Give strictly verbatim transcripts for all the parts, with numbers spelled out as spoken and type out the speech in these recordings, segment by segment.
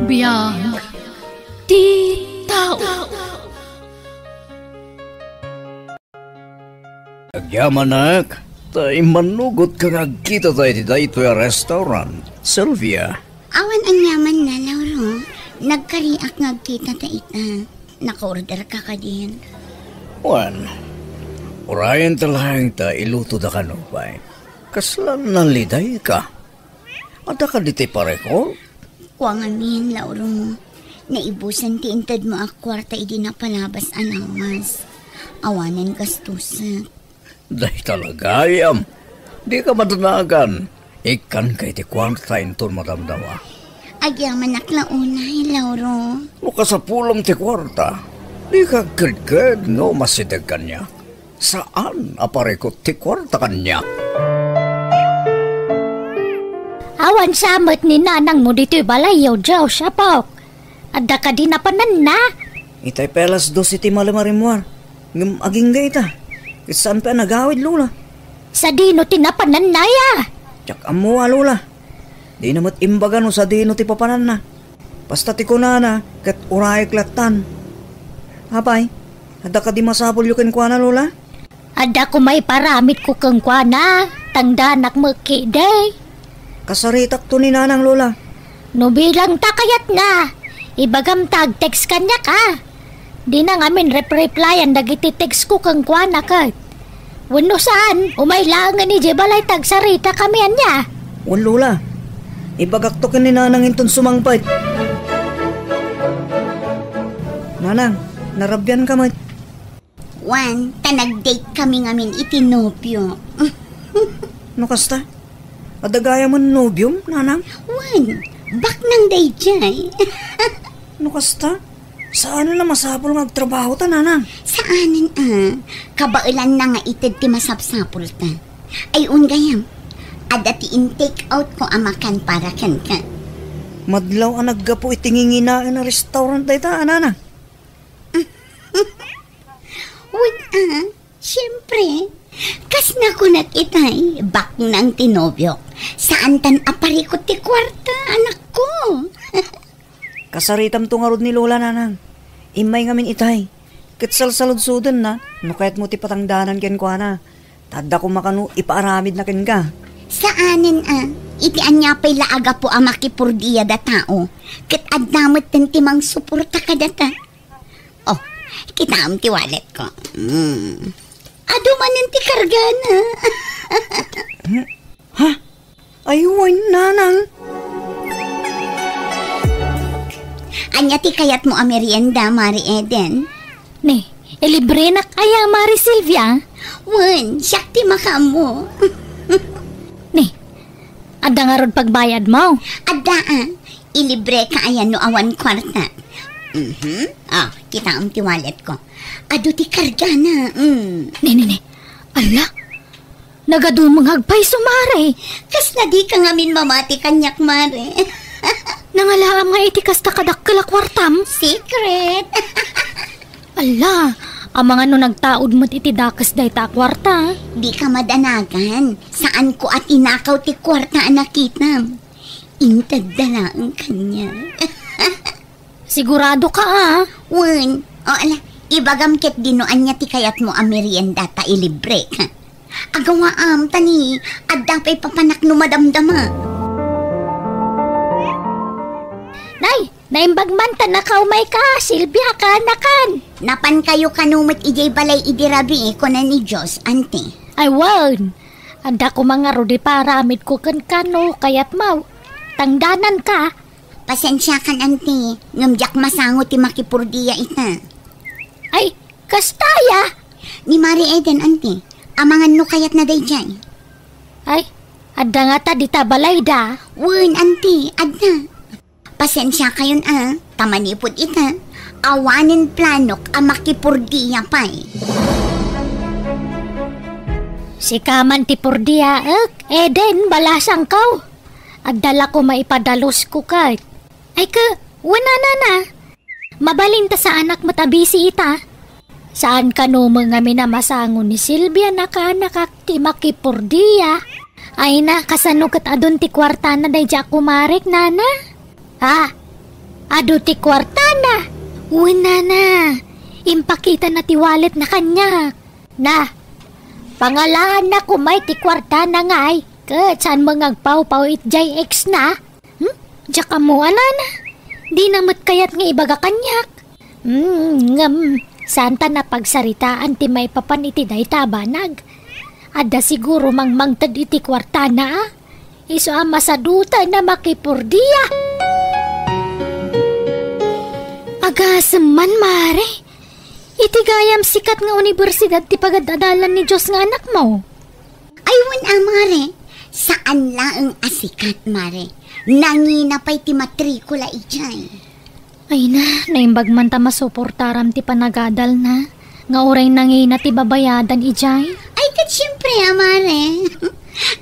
Biag ti tao. Agyamanak, ta immanugot ka nga agkita tayo iti daytoy a restaurant, Sylvia. Awan aniamanna, Lauro. Nagkariak nga agkita ta ita. Naka-order ka kadin? Wen, urayen ta laeng ta iluto da kano pay. Kasla naliday ka. Adda kadi ti parekor? Kua ngamin, Lauro. Naibusan ti intedmo a kuarta idi napalabas a lawas. Awanen gastusek. Dayta la gayam. Dika madanagan. Ikkanka iti kuarta inton madamdama. Agyamanak la unay, Lauro. No kasapulem ti kuarta, dika agkedked nga umasideg kaniak. Saan a parikut ti kuarta kaniak. Awan sa met ni nanangmo ditoy balayyo, Josh, apok. Adda kadi napananna? Itay pay alas dos iti malem a rimmuar. Ngem agingga ita. Ket saan pay a nagawid, Lola. Sadino ti napananna, ya? Diak ammo a, Lola. Dina met imbaga no sadino ti papananna. Basta ti kunana, ket urayek lattan. Apay, adda kadi masapulyo kenkuana, Lola? Adda koma iparamidko kenkuana, tangdanak met ketdi. Kasaritakto ni Nanang, Lola. No bilang ta kayatna, ibagam ta ag-text kaniak, a. Dina ngamin rep-replyan dagiti textko kenkuana ket. Wenno saan, umay laengen idiay balay ta agsaritakami ania. Wen, Lola. Ibagakto ken ni Nanang inton sumangpet. Nanang, narabianka met. Wen, ta nag-date kami ngamin iti nobio. No kasta, adda gayamen nobiom, Nanang? Wen, baknang daydiay. No kasta, saanen a masapul nga agtrabaho ta, Nanang? Saanen a. Kabaelanna nga ited ti masapsapulta. Ay, un gayam, adda ti in-take out ko a makan para kenka. Madlaw a naggapu iti nginginaen a restaurant dayta, a, Nanang? Wen a, siempre. Kas nakunak itay, baknang ti nobiok. Saantan a parikut ti kuarta, anakko. Kasaritamto ngarud ni Lola, Nanang. Immay ngamin itay. Ket salsaludsodenna, no kayatmo ti patangdanan kenkuana. Ta adda koma kano ipaaramidna kenka. Saanen a, iti ania pay la a gapu a makipurdia datao, ket adda metten ti mangsuporta kadata. Oh, kitaem ti walletko. Mm. Adu manen ti kargana. Hmm? Ha? Ay, wen, Nanang. Ania ti kayatmo a merienda, Mari Eden? Ni, ilibrenak aya, Mari Silvia? Wen, siak ti makaammo. Ni, adda ngarud pagbayadmo? Adda a. Ilibreka aya no awan kuarta? Mhm. Ah, kitaem ti walletko. Adu ti kargana. Mm. Ni, ni, ni. Ala, nagadumengag pay isu, Mare. Kasla dika ngamin mamati kaniak, Mare. Nangalaam nga iti kasta kadakkel a kuartam? Secret. Ala, amangan no nagtaud met iti dakes dayta a kuarta. Dika madanagan. Saanko a tinakaw ti kuarta a nakitam. Intedda laeng kaniak. Sigurado ka, a? Wen. O, ala, ibagam ketdi no ania ti kayatmo a merienda ta ilibrek. Agawaam, ta ni, adda pay papanak no madamdama. Nay, naimbag man ta nakaumayka, Silvia, kaanakan. Napankayo kano met idiay balay idi rabii, kuna ni Diyos, anti. Ay, wen. Adda koma ngarud ipaaramidko kenka no kayatmo. Tangdananka. Pasensiakan, anti, ngem diak masango ti makipurdia ita. Ay, kasta aya? Ni Mari Eden, anti, amangan no kayatna daydiay. Ay, adda ngata dita balayda? Wen, anti, adda. Pasensiakayon a, ta manipud ita, awanen planok a makipurdia pay. Sika man ti purdiaek, Eden, balasangko. Adda la koma ipadalusko ket. Ay ka, wen a, Nana. Mabalin ta saanak met a bisi ita. Saan kano met ngamin a masango ni Silvia, nakaanakak ti makipurdia. Ay na, kasano ket adun ti kuartana daydiay a kumarek, Nana? Ha? Adu ti kuartana. Wen, nana, impakitana ti walletna kaniak. Na, pangalaanna koma iti kuartana ngay, ket saan met nga agpawpaw iti jay ex na? Hmm? Diak ammo, nana. Dina met kayat nga ibaga kaniak. Hmm, ngem, saanta napagsaritaan ti maipapan iti dayta a banag. Adda siguro mangmangted iti kuartana, a? Isu a masadutan a makipurdia. Agasem man, mare. Iti gayam sikat nga universidad ti pagad-adalan ni Dios nga anakmo. Ay, wen a, mare. Saan laeng a sikat, mare. Nangina pay ti matrikula idiay. Ay na, naimbag man ta masuportaram ti panagadalna, nga uray nangina ti babayadan idiay. Ay, ket siempre, a, mare.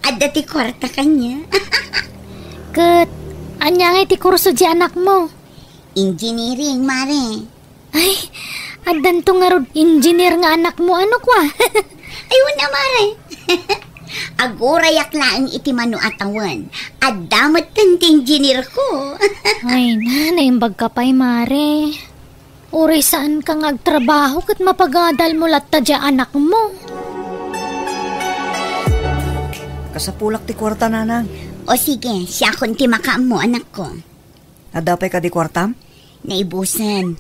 Adda ti kuarta kaniak. Ket, ania ngay ti kurso di anakmo? Engineering, mare. Ay, addanto ngarud engineer nga anakmo, ano kua? Ay, wen a, mare. Agurayak laeng iti mano a tawen. Adda metten ti engineer ko. Ay na, naimbag ka pay, mare. Uray saan ka nga agtrabaho ket mapagadal mo latta di anakmo. Kasapulak ti kuarta, nanang. O sige, siakon ti makaammo, anakko. Adda pay kadi kuartam? Naibusen.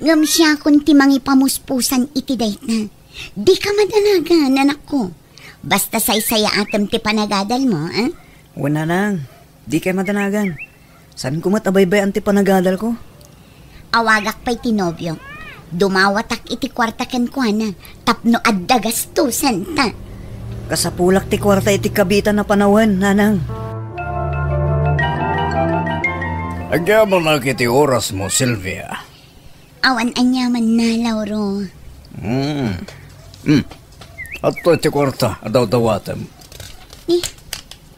Ngem siakon ti mangipamuspusan iti dayta. Dika madanagan, anakko. Basta saysayaatem ti panagadalmo, eh? Wen, nanang, dikay madanagan. Saanko met a baybay-an ti panagadalko. Awagak pay ti nobiok. Dumawatak iti kuarta kenkuana tapno adda gastusenta. Kasapulak ti kuarta iti kabiitan a panawen, nanang. Agyamanak iti orasmo, Sylvia. Awan aniamanna, Lauro. Hmm. Hmm. Adtoy ti kuarta a dawdawatem. Eh,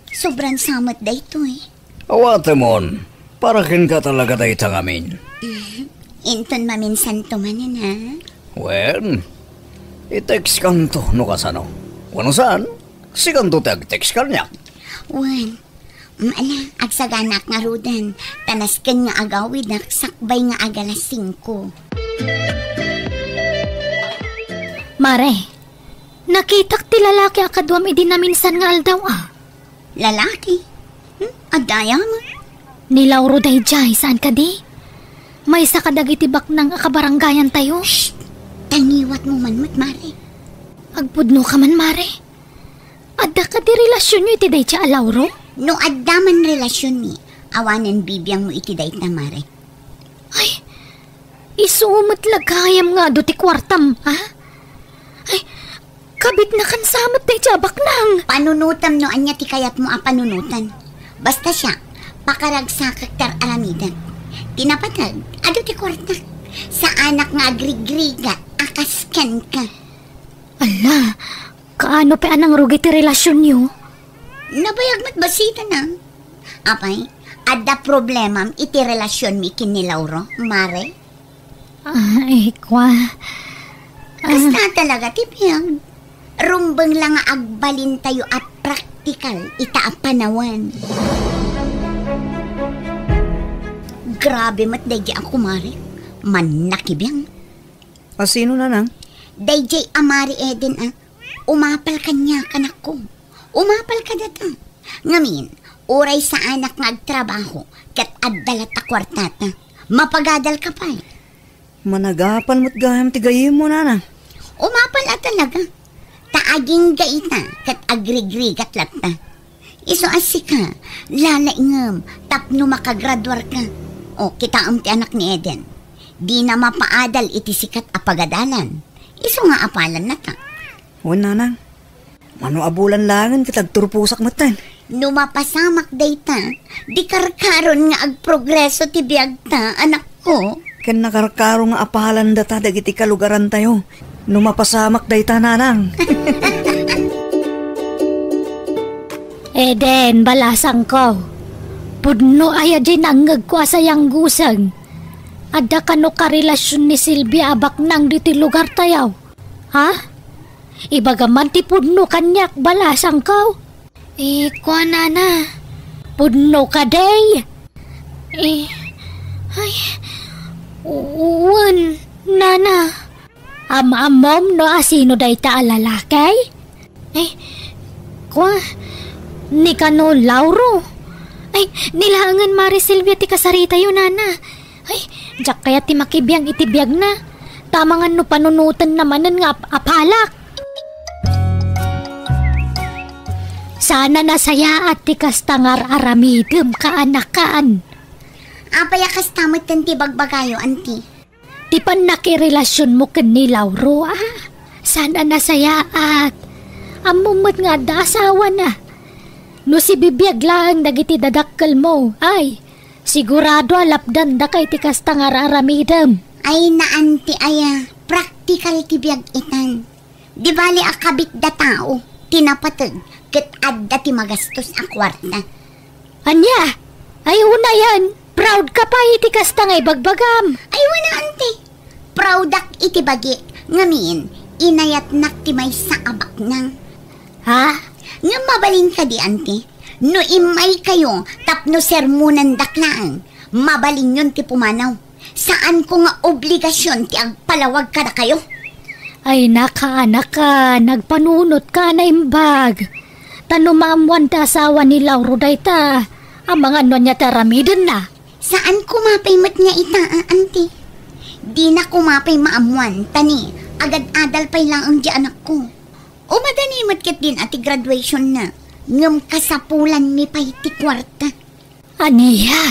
sobran sa met daytoy. Awatemon, para kenka talaga dayta ngamin. Inton maminsanto manen, ha? Wen, i-text kanto no kasano. Wenno saan, sikanto ti ag-text kaniak. Wen, mm, ala, agsaganak ngaruden, ta nasken nga agawidak sakbay nga agalas singko. Mare, nakitak ti lalaki a kaduam idi naminsan nga aldaw, a. Lalaki? Hmm? Adda aya met? Ni Lauro daydiay, saan kadi? Maysa kadagiti baknang a kabarangayantayo. Shh! Tangiwatmo man met, mare. Agpudno ka man, mare. Adda kadi relasionyo iti daydiay a Lauro? No adda man relasionmi, awanen bibiangmo iti dayta, mare. Ay, isu met la gayam nga adu ti kuartam, a? Ay, kabitnakan sa met daydiay a baknang. Panunotam no ania ti kayatmo a panunotan. Basta siak, pakaragsakak ti ar-aramidek. Ti napateg, adu ti kuartak. Saanak nga agrigrigat a kas kenka. Ala, kaano pay a nangrugi ti relasionyo? Nabayag met bassit, a. Apay, adda problemam iti relasionmi ken ni Lauro, mare? Ay, kua. Ah. Kasta talaga ti biag. Rumbeng la nga agbalintayo a praktikal ita a panawen. Grabe met daydiay a kumare. Mannakibiang. A sino, nanang? Daydiay a Mari Eden, a. Umapal kaniak, anakko. Umapal kadata. Ngamin, uray saanak nga agtrabaho, ket adda latta kuartata. Mapagadal ka pay. Managapal met gayam ti gayyemmo, nanang. Umapal a talaga. Ta agingga ita, ket agrigrigat latta. Isu a sika, lalaingem tapno makagraduarka. O, kitaem ti anak ni Eden. Dina mapaadal iti sikat a pagadalan. Isu nga apalannata. Wen, nanang. Mano a bulan laengen ket agturposak metten. No mapasamak dayta, di karkaron nga agprogreso ti biagta, anakko. Ken nakarkaro nga apalandata dagiti kalugarantayo no mapasamak dayta, nanang. Eden, balasangko. Pudno aya diay nangngegko a sayangguseng. Adda kano karelasion ni Silvia a baknang ditoy lugartayo? Ha? Ibagam man ti pudno kaniak, balasangko. Eh, kuanana, pudno kadi? Eh, Ay, wen, nana. Am-ammom no asino dayta a lalaki? Ay, kua, ni kano Lauro. Ay, ni laengen Mare Silvia ti kasaritayo, nana. Ay, diak kayat ti makibiang iti biagna. Ta amangan no panunotenna manen nga ap-, apalak. Saan a nasayaat ti kasta nga ar-aramidem, kaanakan. Apay a kasta metten ti bagbagayo, anti? Ti pannakirelasionmo ken ni Lauro, a? Saan a nasayaat? Ammom met nga adda asawana. No sibibiag laeng dagiti dadakkelmo, ay, sigurado a lapdandaka iti kasta nga ar-aramidem. Ay, naan ti aya, praktikal ti biag itan. Di bali a kabitda tao ti napateg ket adda ti magastos a kuarta. Ania? Ay, unayen, proud ka pay iti kasta nga ibagbagam. Ay, wen, anti. Proudak iti bagik, ngamin, inayatnak ti maysa a baknang. Ha? Ngem mabalin kadi, anti? No immaykayo tapno sermonandak laeng, mabalinyon ti pumanaw. Saanko nga obligasion ti agpalawag kadakayo. Ay, nakaanakan, agpanunotka a naimbag. Ta no maammoan ti asawa ni Lauro dayta, amangan no ania ti aramidenna. Saan koma pay met nga ita, a, anti? Dina koma pay maammoan, ta ni, agad-adal pay laeng di anakko. Umadani met ketdin a ti graduationna, ngem kasapulanmi pay ti kuarta. Ania?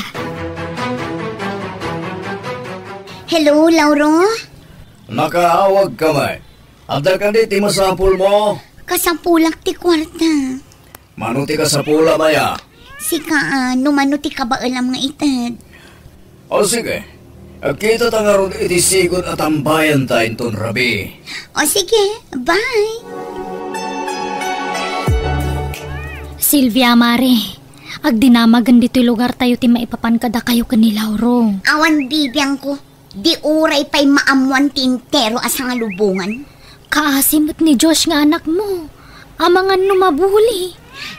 Hello, Lauro? Nakaawagka met. Adda kadi ti masapulmo? Kasapulak ti kuarta. Mano ti kasapulam aya? Sika, a, no mano ti kabaelam nga ited. O sige, agkitata ngarud iti sigud a tambayanta inton rabii. O sige, bye. Silvia, Mare, agdinamagen ditoy lugartayo ti maipapan kadakayo ken ni Lauro. Awan bibiangko. Di uray pay maammoan ti entero a sangalubongan. Kaasi met ni Josh nga anakmo. Amangan no mabuli.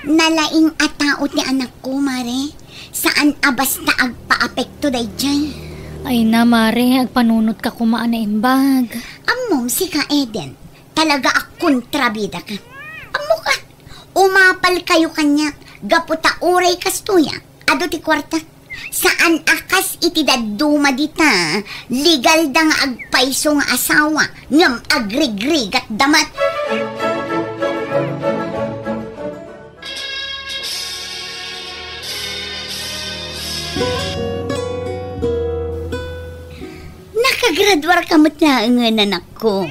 Nalaing a tao ti anakko, Mare. Saan a basta agpaapekto daydiay. Ay na, Mare, agpanunotka koma a naimbag. Ammom, sika, Eden, talaga a kontrabidaka. Ammoka, umapalkayo kaniak, gapu ta uray kastoy a, adu ti kuarta. Saan a kas iti dadduma dita, legalda nga agpayso nga asawa, ngem agrigrigatda met. Nakagraduarka met laengen, anakko.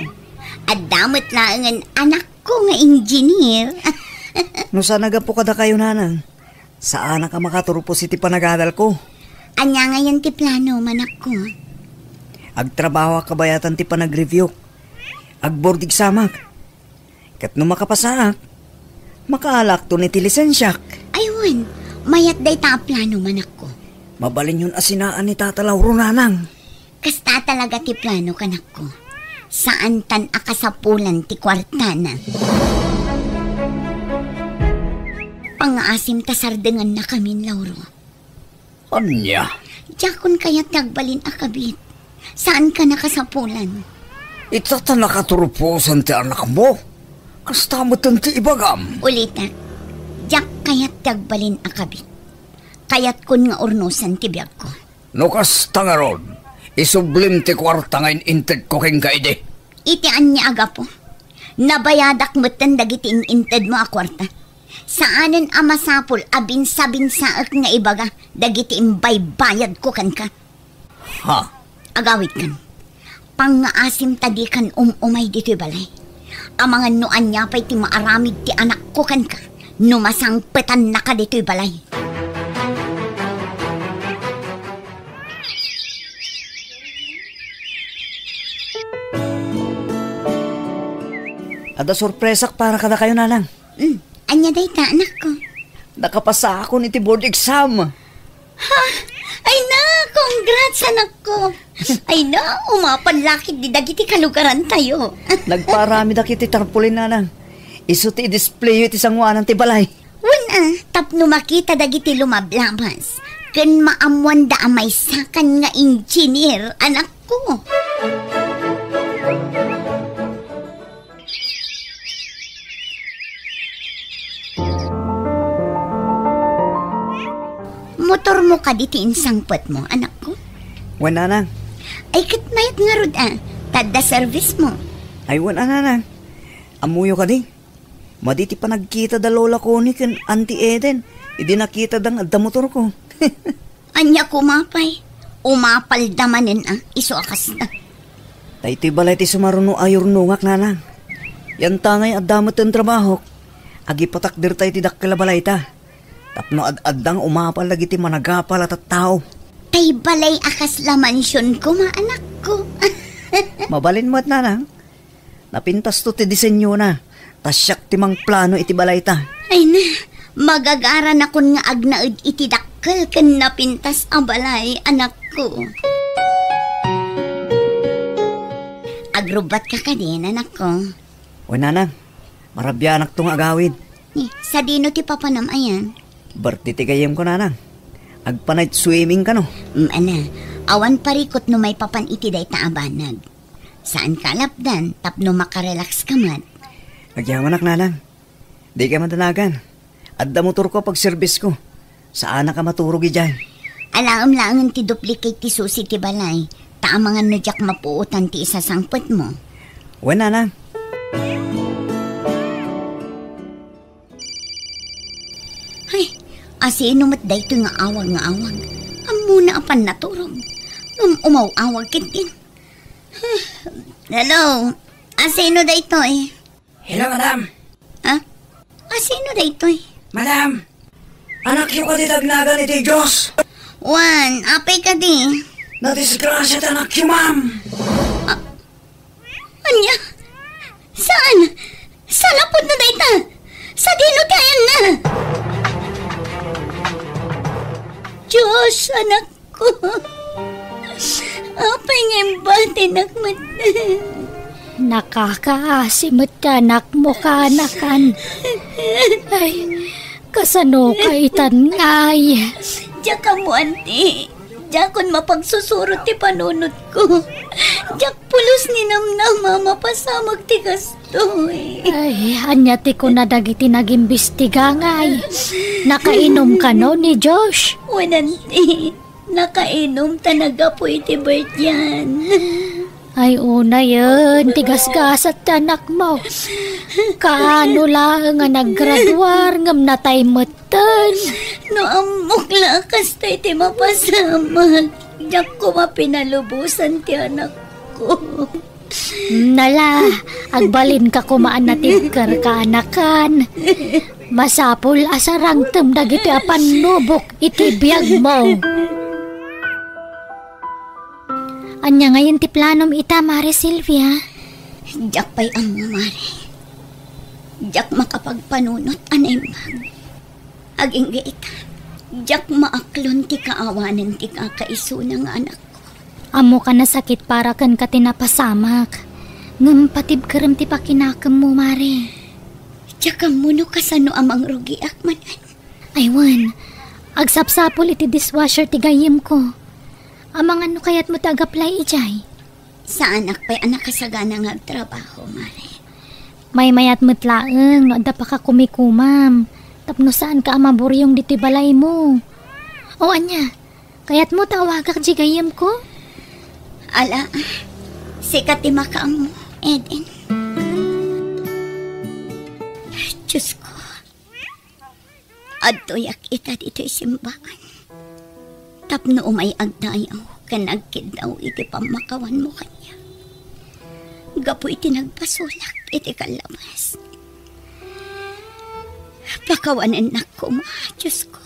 Adda met laengen anakko nga engineer. No saan a gapu kadakayo, nanang, saanak a makaturpos iti panagadalko. Ania ngayen ti plano, manakko? Agtrabahoak kabayatan ti panagreviewk. Agboard examak. Ket no makapasaak, makaalakton iti lisensiak. Ay wen, mayat dayta a plano, manakko. Mabalinyon a sinaan ni Tata Lauro, nanang. Kasta talaga ti plano, kanakko. Saantan a kasapulan ti kuartana. Pangngaasim ta sardengannakamin, Lauro. Ania? Diakon kayat ti agbalin a kabit. Saanka a kasapulan. Ita ta nakaturposan ti anakmo. Kasta met ti ibagam. Ulitek, diak kayat ti agbalin a kabit. Kayatkon nga urnosan ti biagko. No kasta ngarud, isublim ti kuarta nga in-intedko kenka idi. Iti ania a gapu? Nabayadak metten dagiti in-intedmo a kuarta. Saanen a masapul a binsabinsaek nga ibaga dagiti imbaybayadko kenka. Ha? Agawidkan. Pangngaasim ta dikan um-umay ditoy balay. Amangan no ania pay ti maaramid ti anakko kenka no masangpetannaka ditoy balay. Adda sorpresak para kadakayo, nanang. Hmm, ania dayta, anakko? Nakapasaakon iti board exam. Ha? Ay na, congrats, anakko. Ay na, umapal la ketdi dagiti kalugarantayo. Nagpaaramidak iti tarpaulin, nanang. Isu ti i-displayo iti sangoanan ti balay. Wen a, tapno makita dagiti lumablabas. ken maammoanda a maysakan nga engineer, anakko. Motormo kadi ti insangpetmo, anakko? Wen, nanang. Ay, ket mayat ngarud a, ta adda service mo. Ay, wen, nanang. Ammoyo kadi? Madi ti panagkita da Lola Connie ken Auntie Eden idi nakitada nga adda motorko. Ania koma pay? Umapalda manen a, isu a kasta. Daytoy balay ti sumaruno a yurnongak, nanang. Yantangay adda met ti trabahok, agipatakderta iti dakkel a balayta. Tapno ad-adda nga umapal dagiti managapal a tattao. Tay balay a kasla mansion koma, anakko. Mabalin met, nanang. Napintasto ti disenyona, ta siak ti mangplano iti balayta. Ay na, magagaranakon nga agnaed iti dakkel ken napintas a balay, anakko. Agrubbatka kadin, anakko? Wen, nanang, marabianakto nga agawid. Ni, sadino ti papanam ayan? Birthday ti gayyemko, nanang. Agpa-night swimming kano? Mm, ana, awan parikut no maipapan iti dayta a banag. Saanka a lapdan tapno makarelax ka met. Agyamanak, nanang. Dika madanagan. Adda motorko a pagserbisko. Saanak a maturog idiay. Alaem laengen ti duplicate ti susi ti balay, ta amangan no diak mapuotan ti isasangpetmo. Wen, nanang. Ay, asino met daytoy nga awag nga awag? Ammona a pannaturog. Ngem umaw-awag ketdin. Hello, asino daytoy? Hello, madam. Ah? Asino daytoy? Madam, anakyo kadi ti agnagan iti Dios? Wen, apay kadi? Nadisgrasia ti anakyo, ma'am. Ah, ania? Saan? Salapudna dayta? Sadino ti ayanna? Dios, anakko. Apay nga imbatinak met? Nakakaasi met ti anakmo, kaanakan. Ay, kasano ka itan ngay? Diak ammo, anti. Diakon mapagsusurot ti panunotko. Diak pulos ni namnama a mapasamak ti kastoy. Ay, ania ti kuna dagiti nagimbestiga ngay? Nakainom kano ni Josh? Wen, anti. Nakainom ta naggapu iti birthday-an. Ay, unayen ti gasgasat ti anakmo. Kaano laeng a naggraduar ngem natay metten. No ammok la a kasta iti mapasamak, diak koma pinalubosan ti anakko. Nala, agbalinka koma a natibker, kaanakan. Masapul a sarangtem dagitoy a pannubok iti biagmo. Ania ngayen ti planom ita, Mare Silvia? Diak pay ammo, Mare. Diak makapagpanunot a naimbag. Agingga ita, diak maaklon ti kaawanen ti kakaisuna nga anakko. Ammok a nasakit para kenka ti napasamak. Ngem patibkerem ti pakinakemmo, Mare. Diak ammo no kasano a mangrugiak manen. Ay wen, agsapsapul iti dishwasher ti gayyemko. Amangan no kayatmo ti agaplay idiay. Saanak pay a nakasagana nga agtrabaho, Mare. Maymayat met laeng no adda pakakumikumam, tapno saanka a maburiong ditoy balaymo. O ania, kayatmo ta awagak diay gayyemko? Ala, sika ti makaammo, Eden. Diosko, adtoyak ita ditoy simbaan tapno umay agdayaw ken agkiddaw iti pammakawanmo kaniak. Gapu iti nagpasulak iti kallabas, pakawanennak koma, Diosko.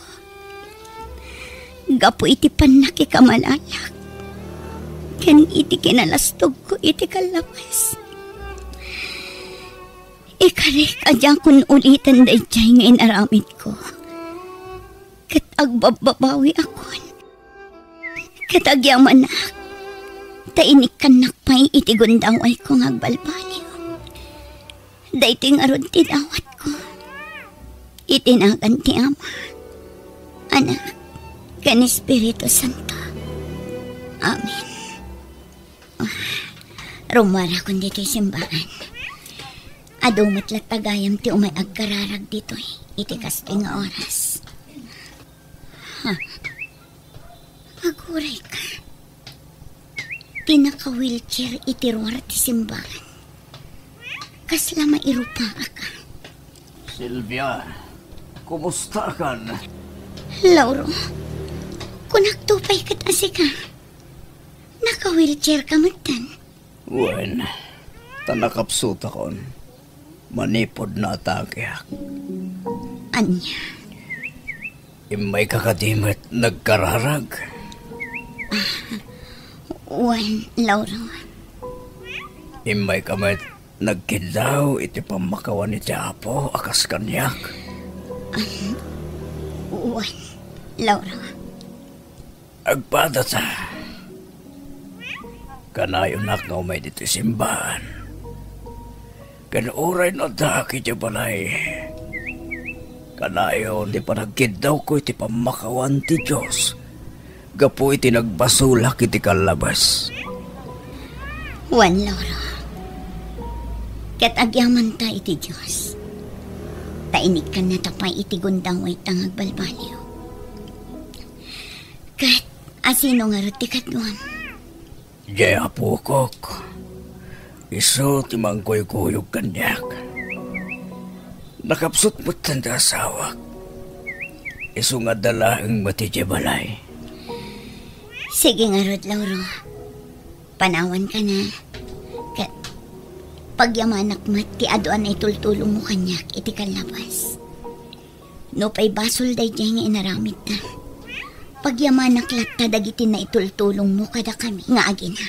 Gapu iti pannakikamalalak ken iti kinalastogko iti kallabas. Ikarik a diakon uliten daydiay nga inaramidko. Ket agbabbabawiakon. Ket agyamanak, ta inikkannak pay iti gundawayko nga agbalbaliw. Daytoy ngarud ti dawatko. Iti nagan ti Ama, Anak, ken Espiritu Santo. Amen. Ah, rummuarakon ditoy simbagan. Adu met latta gayam ti umay agkararag ditoy iti kastoy nga oras. Ha? Agurayka. Ti naka-wheelchair iti ruar ti simbagan. Kasla mairupaak. Sylvia, kumustakan? Lauro, kunakto pay ket a sika. Naka-wheelchair ka metten. Wen, ta nakapsutakon. Manipud naatakeak. Ania? Immayka kadi met nagkararag? Wen, Lauro. Immayka met nagkiddaw iti pammakawan iti Apo a kas kaniak? Wen, Lauro. Agpadata. Kanayonak nga umay ditoy simbaan. Ken uray no addaak idiay balay, kanayon ti panagkiddawko iti pammakawan ti Dios gapu iti nagbasolak iti kallabes. Wen, Lauro. Ket agyamanta iti Dios. Ta inikkannata pay iti gundaway ta nga agbalbaliw. Ket asino ngarud ti kaduam? Diay apokok. Isu ti mangkuykuyog kaniak. Nakapsut metten ti asawak. Isu nga adda laeng met idiay balay. Sige ngarud, Lauro. Panawanka na. Ket pagyamanak met ti adu a naitultulongmo kaniak iti kallabes. Nupay basol daydiay nga inaramidta, pagyamanak latta dagiti naitultulongmo kadakami nga agina.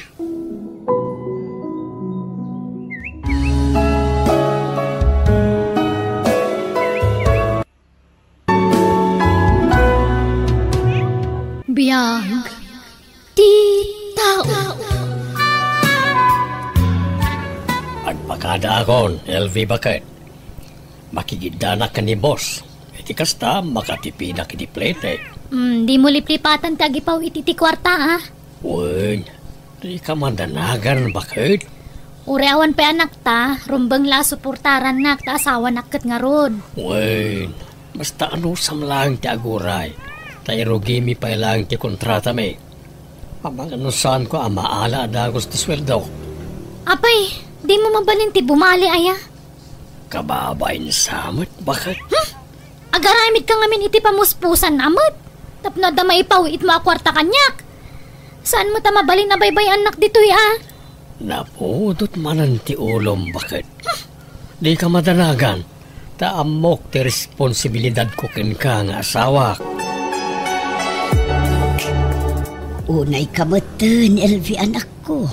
Biag ti tao. Agpakadaakon, L V, baket. Makigiddanak ken ni boss. Iti kasta, makatipidak iti plete. Mm, dimo liplipatan ti agipaw iti ti kuarta, a? Wen, dika madanagan, baket. Uray awan pay anakta, rumbeng la a suportarannak ta asawanak ket ngarud. Wen, basta anusam laeng ti aguray, ta irugimi pay laeng ti kontratami. Amangan no saanko a maala a dagus ti sueldok. Apay, dimo mabalin ti bumali, aya? Kababain sa met, baket. Hmm? Agaramidka ngamin iti pamuspusanna met. Tapno adda maipaw-itmo a kuarta kaniak. Saan met a mabalin a baybay-annak ditoy, a? Napudot manen ti ulom, baket. Hmm? Dika madanagan, ta ammok ti responsibilidadko kenka nga asawak. Unayka metten, L V, anakko.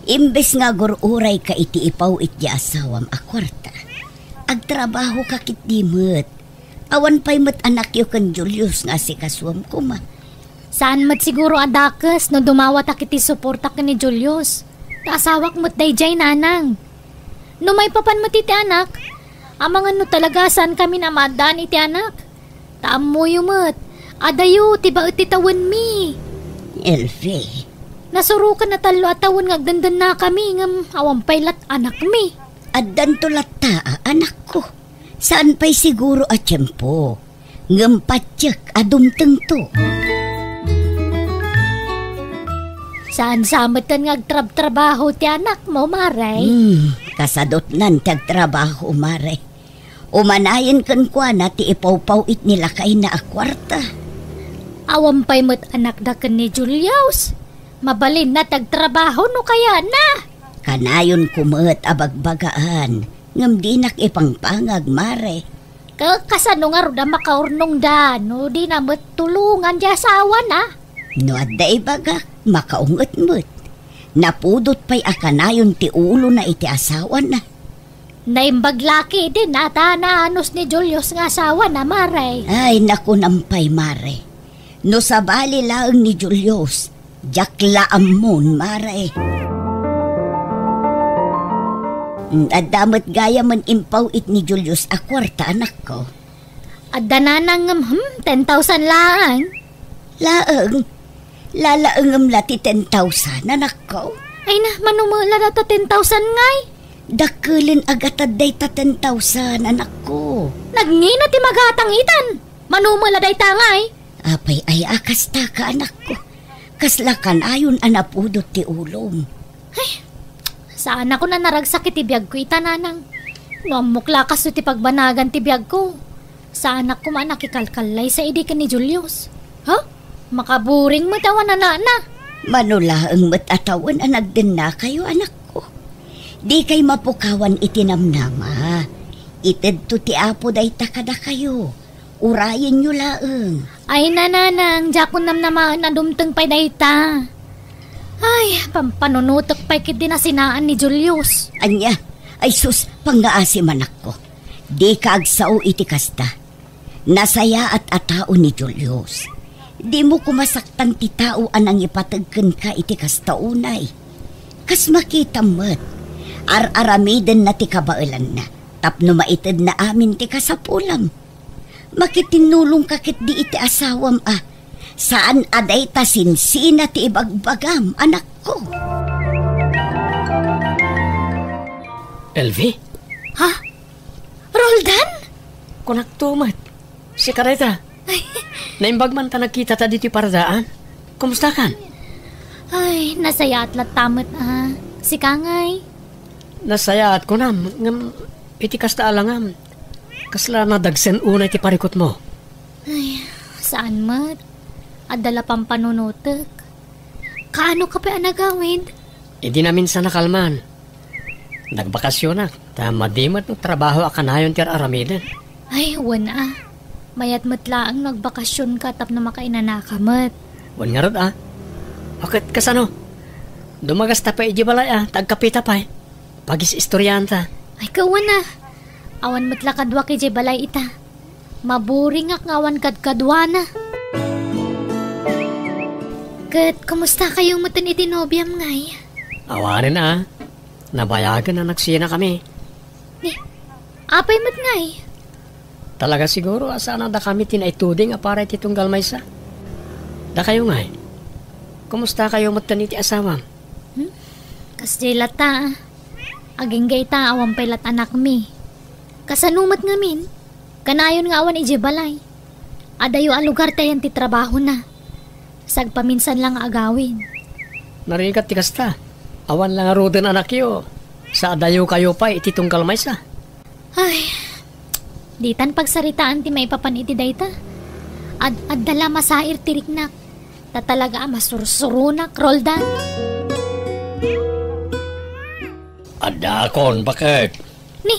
Imbes nga agur-urayka iti ipaw-it ti asawam a kuarta, agtrabahoka ketdi met. Awan pay met anakyo ken Julius nga asikasuam koma. Saan met siguro a dakes no dumawatak iti suporta ken ni Julius. Ta asawak met daydiay, nanang. No maipapan met iti anak, amangan no talaga saankami a maaddaan iti anak. Ta ammoyo met, adayo ti baet ti tawenmi. Elfi. Nasuroken a tallo a tawen nga agdendennakami ngem awan pay lat anakmi. Addanto latta a anakko. Saan pay siguro a tiempo. Ngem patiek a dumtengto. Saan sa metten nga agtrabtrabaho ti anakmo, Mare? Hmm, kasadutnan ti agtrabaho, Mare. Umanayen kenkuana ti ipawpaw-it ni lakayna a kuarta. Awan pay met anakda ken ni Julius. Mabalinna ti agtrabaho no kayatna. Kanayonko met a bagbagaan, ngem dinak ipangpangag, Mare. Ka-, kasano ngarud a makaurnongda no dina met tulongan ti asawana? No adda ibagak, makaunget met. Napudot pay a kanayon ti ulona iti asawana. Naimbag la ketdin a ta naanus ni Julius nga asawana, Mare. Ay, nakunam pay, Mare. No sabali laeng ni Julius, diak la ammon, Mare. Mm, adda met gayamen impaw-it ni Julius a kuarta, anakko. Adda nanang ngem, hmm, ten thousand laeng. Laeng, lalaengem la ti ten thousand, anakko. Ay na, mano met la data ten thousand ngay? Dakkelen a gatad dayta ten thousand, anakko. Nagngina ti magatang itan. Mano met la dayta ngay? Apay aya a kastaka, anakko. Kasla kanayon a napudot ti ulom. Ay, saanakon a naragsak iti biagko ita, nanang. No ammok la kastoy ti pagbanagan ti biagko, saanak koma a nakikalkallaysa idi ken ni Julius. Ha? Makaburing met awan anakna. Mano laeng met a tawen a nagdennakayo, anakko. Dikay mapukawan iti namnama. Itedto ti Apo dayta kadakayo. Urayenyo laeng. Ay, nanang, diakon namnamaen a dumteng pay dayta. Ay, pampanunotek pay ketdi nasinaan ni Julius. Ania? Ay sus, pangngaasim, anakko. Dika agsao iti kasta. Nasayaat a tao ni Julius. Dimo koma saktan ti tao a nangipateg kenka iti kasta unay. Kas makitam met, ar-aramidenna ti kabaelanna tapno maitedna amin ti kasapulam. Makitinnulongka ketdi iti asawam a saan a dayta sinsina ti ibagbagam, anakko. Elvi? Ha? Roldan? Kunakto met. Sika dayta. Ay. Naimbag man ta nagkitata ditoy paradaan. Kumustakan? Ay, nasayaat latta met a. Sika ngay? Nasayaat kunam, ngem iti kasta a langam, kasla nadagsen unay ti parikutmo. Ay, saan met. Adda la pampanunotek. Kaano ka pay a nagawid? Idi naminsan a kalman, nagbakasionak, ta madi met no trabaho a kanayon ti ar-aramiden. Ay, wen a. Mayat met laeng no agbakasionka tapno makainanaka met. Wen ngarud a. Ket kasano? Dumagasta pay idiay balay a, ta agkapita pay. Pagis-istorianta. Ay, kawan a. Awan met la kaduak idiay balay ita. Maburingak nga awan kadkaduana. Ket kumusta kayo metten iti nobiam ngay? Awanen a. Nabayagen a nagsinakami. Ni, apay met ngay? Talaga siguro a saan a dakami ti naituding a para iti tunggal maysa. Dakayo ngay? Kumusta kayo metten iti asawam? Hmm? Kasdiay latta, a. Agingga ita, awan pay lat anakmi. Kasano met ngamin? Kanayon nga awan idiay balay. Adayo a lugar tayan ti trabahona. Sagpaminsan la nga agawid. Narigat ti kasta. Awan la ngaruden anakyo. Sa adayo kayo pay iti tunggal maysa. Ay, ditan pagsaritaan ti maipapan iti dayta. Ad-adda la masair ti riknak. Ta talaga a masursuronak, Roldan. Addaakon, baket. Ni,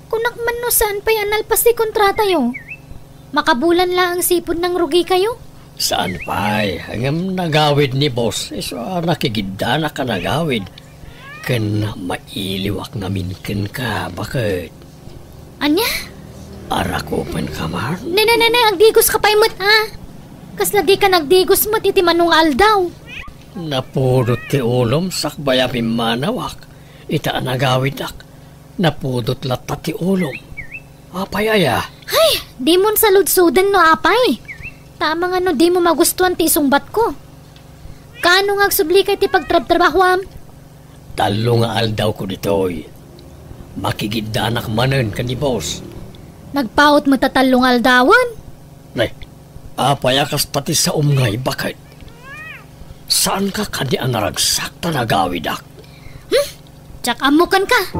kunak man no saan pay a nalpas ti kontratayo. Makabulan laeng sipud nangrugi kayo? Saan pay, ngem nagawid ni boss, isu a nakigiddanak a nagawid. Ken mailiwak ngamin kenka, baket. Ania? Arakupenka man? Ne, ne, ne, ne, agdigos ka pay met, a. Kasla di ka nagdigos met iti mano nga aldaw. Napudot ti ulom sakbay a pimmanawak. Ita a nagawidak, napudot latta ti ulom. Apay aya? Hay, dimon saludsoden no apay. Ta amangan no dimo magustuan ti isungbatko. Kaano nga agsubli ka iti pagtrabtrabahoam? Tallo nga aldawko ditoy. Makigiddanak manen ken ni boss. Nagpaut met a tallo nga aldawen? Nay, apay a kasta ti saom ngay, baket? Saanka kadi a naragsak ta nagawidak? Hmm? Diak ammo kenka.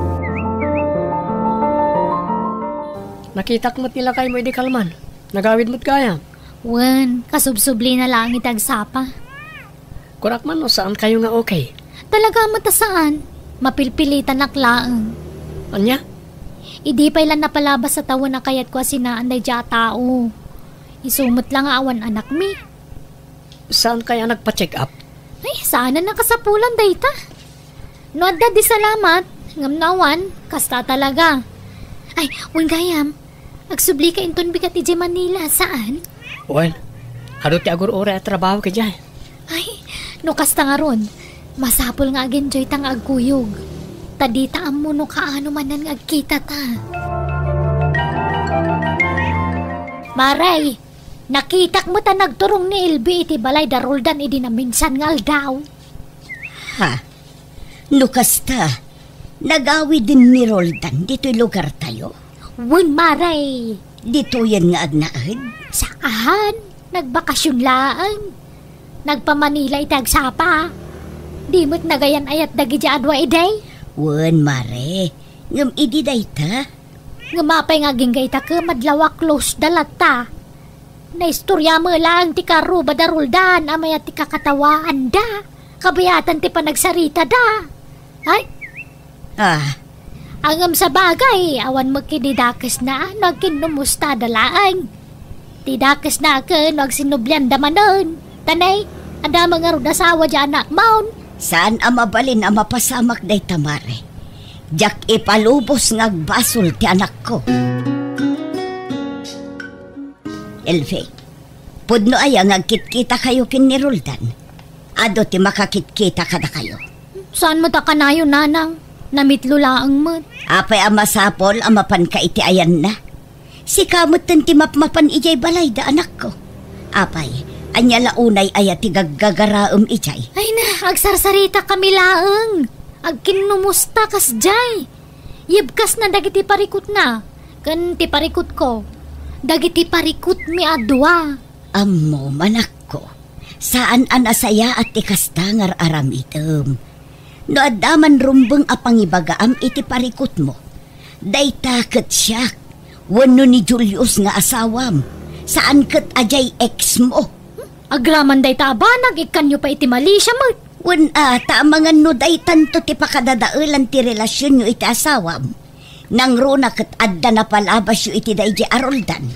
Nakitak met ni lakaymo idi kalman. Nagawid met gayam. Wen, kasubsublina laeng iti agsapa. Kunak man no saan kayo nga okay. Talaga met a saan. Mapilpilitanak laeng. Ania? Idi pay la napalabas a tawen a kayatko a sinaan daydiay a tao. Isu met la nga awan anakmi. Saan kaya nagpa-check up? Ay, saan a nakasapulan dayta. No adda di salamat, ngem no awan, kasta talaga. Ay, wen gayam, agsubli ka inton bigat idiay Manila, saan? Wen, adu ti agur-uray a trabaho idiay. Ay, no kasta ngarud, masapul nga ag-enjoy ta nga agkuyog. Ta dita ammo no kaano manen nga agkita ta. Maray, Nakitak met a nagturong ni Elvi iti balay da Roldan idi naminsan nga aldaw. Ha? No kasta, nagawiden ni Roldan ditoy lugartayo? Wen, mare. Ditoyen nga agnaed? Saan, nagbakasyon laeng. Nagpa-Manila iti agsapa. Di met nagayan-ayat dagidiay a dua idi? Wen, mare. Ngem idi dayta? Ngem apay nga agingga ita ket madlaw a close da latta? Naistorya met laeng ti karuba da Roldan a mayat ti kakatawaanda. Kabayatan ti panagsaritada. Ay? Ah. Ngem sabagay, awan met ketdi dakesna no agkinnumustada laeng. Ti dakesna ket no agsinublianda manen. Ta nay, adda met ngarud asawa diay anakmon. Saan a mabalin a mapasamak dayta, mare. Diak ipalubos nga agbasol ti anakko. Elvi, pudno aya nga agkitkitakayo ken ni Roldan? Adu ti makakitkita kadakayo? Saan met a kanayon, nanang? Namitlo laeng met. Apay a masapul a mapanka iti ayanna? Sika metten ti mapmapan idiay balayda, anakko. Apay, ania la unay aya ti gaggagaraem idiay? Ay na, agsarsaritakami laeng. Agkinnumusta kasdiay. Yebkasna dagiti parikutna, ken ti parikutko, dagiti parikutmi a dua. Ammom, anakko, saan a nasayaat ti kasta nga ar-aramidem. No adda man rumbeng a pangibagaam iti parikutmo, dayta ket siak, wenno ni Julius nga asawam, saan ket a diay ex mo. Agraman dayta a banag, ikkanyo pay iti Malaysia met. Wen a, ta amangan no daytanto ti pakadadaelan ti relasionyo iti asawam. Nangruna ket adda napalabasyo iti daydiay a Roldan.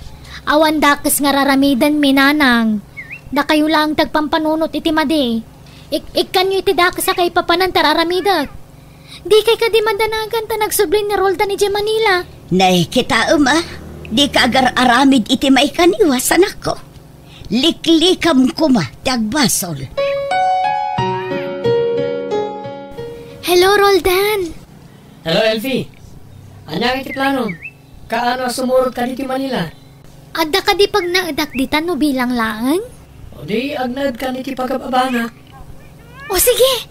Awan dakes nga ar-aramidenmi, nanang. Dakayo laeng ti agpampanunot iti madi. Ik-, ikkanyo iti dakes a kaipapanan ti ar-aramidek. Dikay kadi madanagan ta nagsubli ni Roldan idiay Manila? Nay, kitaem a, dika agar-aramid iti maikaniwas, anakko. Liklikam koma ti agbasol. Hello, Roldan. Hello, Elvi. Ania ngay ti planom? Kaano a sumurot ka ditoy Manila? Adda kadi pagnaedak dita no bilang laeng? O di, agnaedkan iti pagab-abanak. O sige!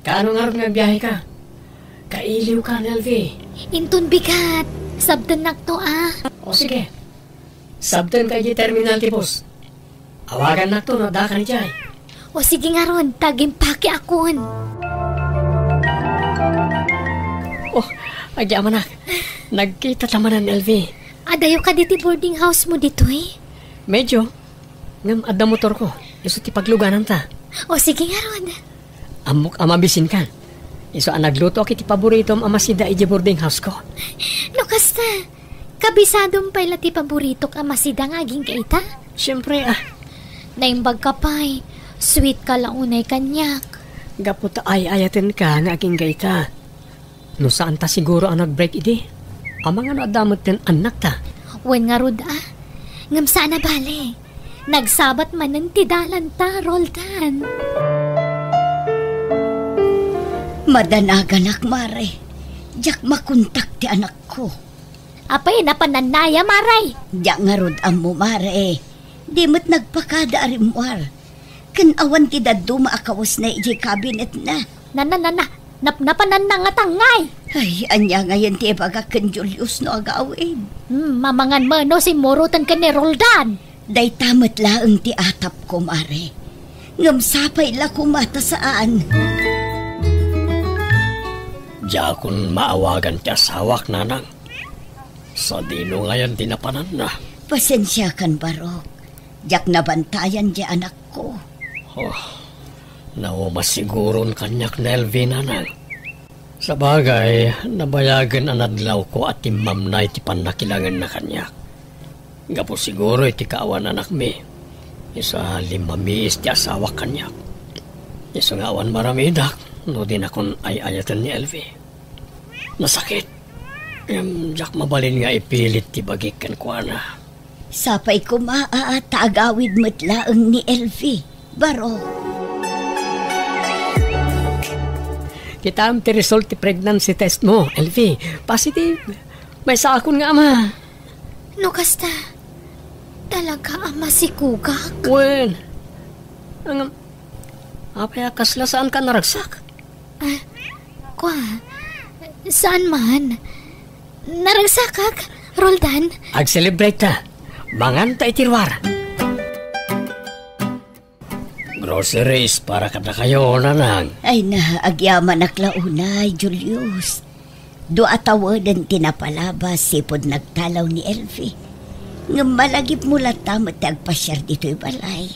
Kaano ngarud nga agbiaheka? Kailiwka, Elvi. Inton bigat, sabtennakto a. O sige. Sabtenka idiay terminal ti bus. Awagannakto no addakan idiay. O sige ngarud, ta agimpakeakon. Oh, agyamanak. Nagkitata manen, Elvi. Adayo kadi ti boarding house mo ditoy? Medyo. Ngem adda motorko, isu ti paglugananta. O sige ngarud. Ammok a mabisinka. Isu a naglutoak iti paboritom a masida idiay boarding houseko. No kasta, kabisadom pay la ti paboritok a masida nga agingga ita? Siempre a. Naimbagka pay, sweetka la unay kaniak. Gapu ta ay-ayatenka nga agingga ita. No saanta siguro a nag-break idi, amangan no adda metten annakta. Wen ngarud a, ngem saan a bale. Nagsabat manen ti dalanta, Roldan. Madanaganak, mare. Diak makontak ti anakko. Apay, napananna aya, mare? Diak ngarud ammo, mare. Di met nagpakada a rimmuar. Ken awan ti dadduma a kawesna idiay kabinetna. Nana, nana, nap-, napananna nga tangngay. Ay, ania ngayen ti ibagak ken Julius no agawid? Hmm, mamangan mo no simmuroten ken ni Roldan. Dayta met laeng ti atapko, mare. Ngem sapay la koma ta saan. Diakon maawagan ti asawak, nanang. Sadino ngayen ti napananna? Pasensiakan, Barok. Diak nabantayan diay anakko. Oh, nauma siguron kaniak ni Elvi, nanang. Sabagay, nabayagen a nadlawko a timmamnay ti pannakilangenna kaniak. Gapu siguro iti kaawan anakmi, isu a limmamiis ti asawak kaniak. Isu nga awan maramidak no dinakon ay-ayaten ni Elvi. Nasakit. Ngem diak mabalin nga ipilit ti bagik kenkuana. Sapay koma a ta agawid met laeng ni Elvi, Baro. Kitaem ti result ti pregnancy test mo, Elvi. Positive. Maysaakon nga ama. No kasta, Talaga a masikugak? Wen, ngem, apay a kasla saanka naragsak? Ah, kua, saan man. Naragsakak, Roldan. Ag-celebrate ta. Manganta iti ruar. Groceries para kadakayo, Nanang. Ay na, agyamanak la unay, Julius. Dua a taweden ti napalabas sipud nagtalaw ni Elvi. Ngem malagipmo latta met ti agpasiar ditoy balay.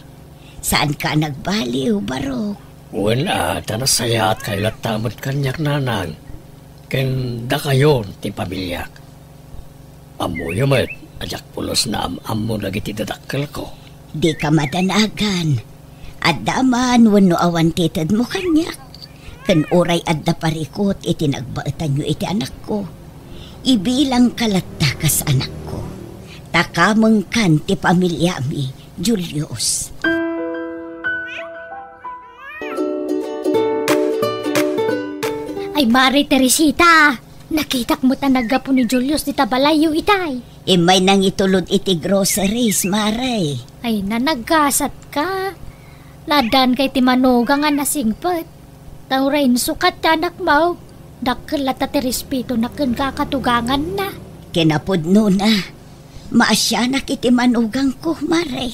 Saanka a nagbaliw, Barok? Wen a, ta nasayaatkayo latta met kaniak, Nanang, ken dakayon ti pamiliak. Ammoyo met a diak pulos naam-ammo dagiti dadakkelko. Dika madanagan. Adda man wenno awan ti itedmo kaniak. Ken uray adda parikut iti nagbaetanyo iti anakko, ibilangka latta kas anakko. Ta kamengkan ti pamiliami, Julius. Ay, Mare Teresita, nakitak met a naggapu ni Julius dita balayyo itay. Immay nangitulod iti groceries, Mare. Ay, nanagkasatka. Naaddaanka iti manugang a nasingpet. Ta uray insukat ti anakmo, dakkel latta ti respetona kenka a katuganganna. Kinapudnona, maasianak iti manugangko, Mare.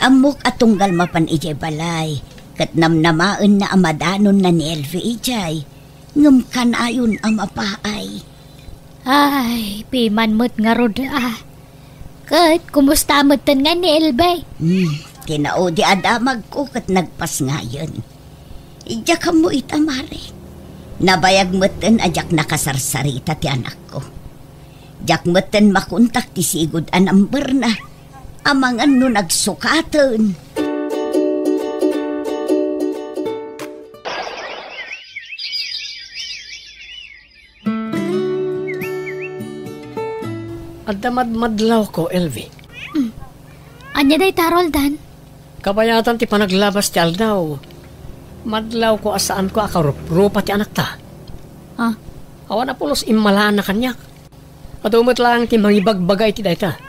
Ammok a tunggal mapan idiay balay, ket namnamaenna a madanonna ni Elvi idiay, ngem kanayon a mapaay. Ay, piman met ngarud a. Ket kumusta metten nga ni Elvi? Hmm, kinaudi a damagko ket nagpasngayen. Diak ammo ita, Mare. Nabayag metten a diak nakasarsarita ti anakko. Diak metten makontak ti sigud a numberna. Amangan no nagsukaten. Adda madmadlawko, Elvi. Mm. Ania dayta, Roldan? Kabayatan ti panaglabas ti aldaw, madlawko a saanko a karuprupa ti anakta. Ah? Awan a pulos immalaanna kaniak. Adu met laeng ti mangibagbaga iti dayta.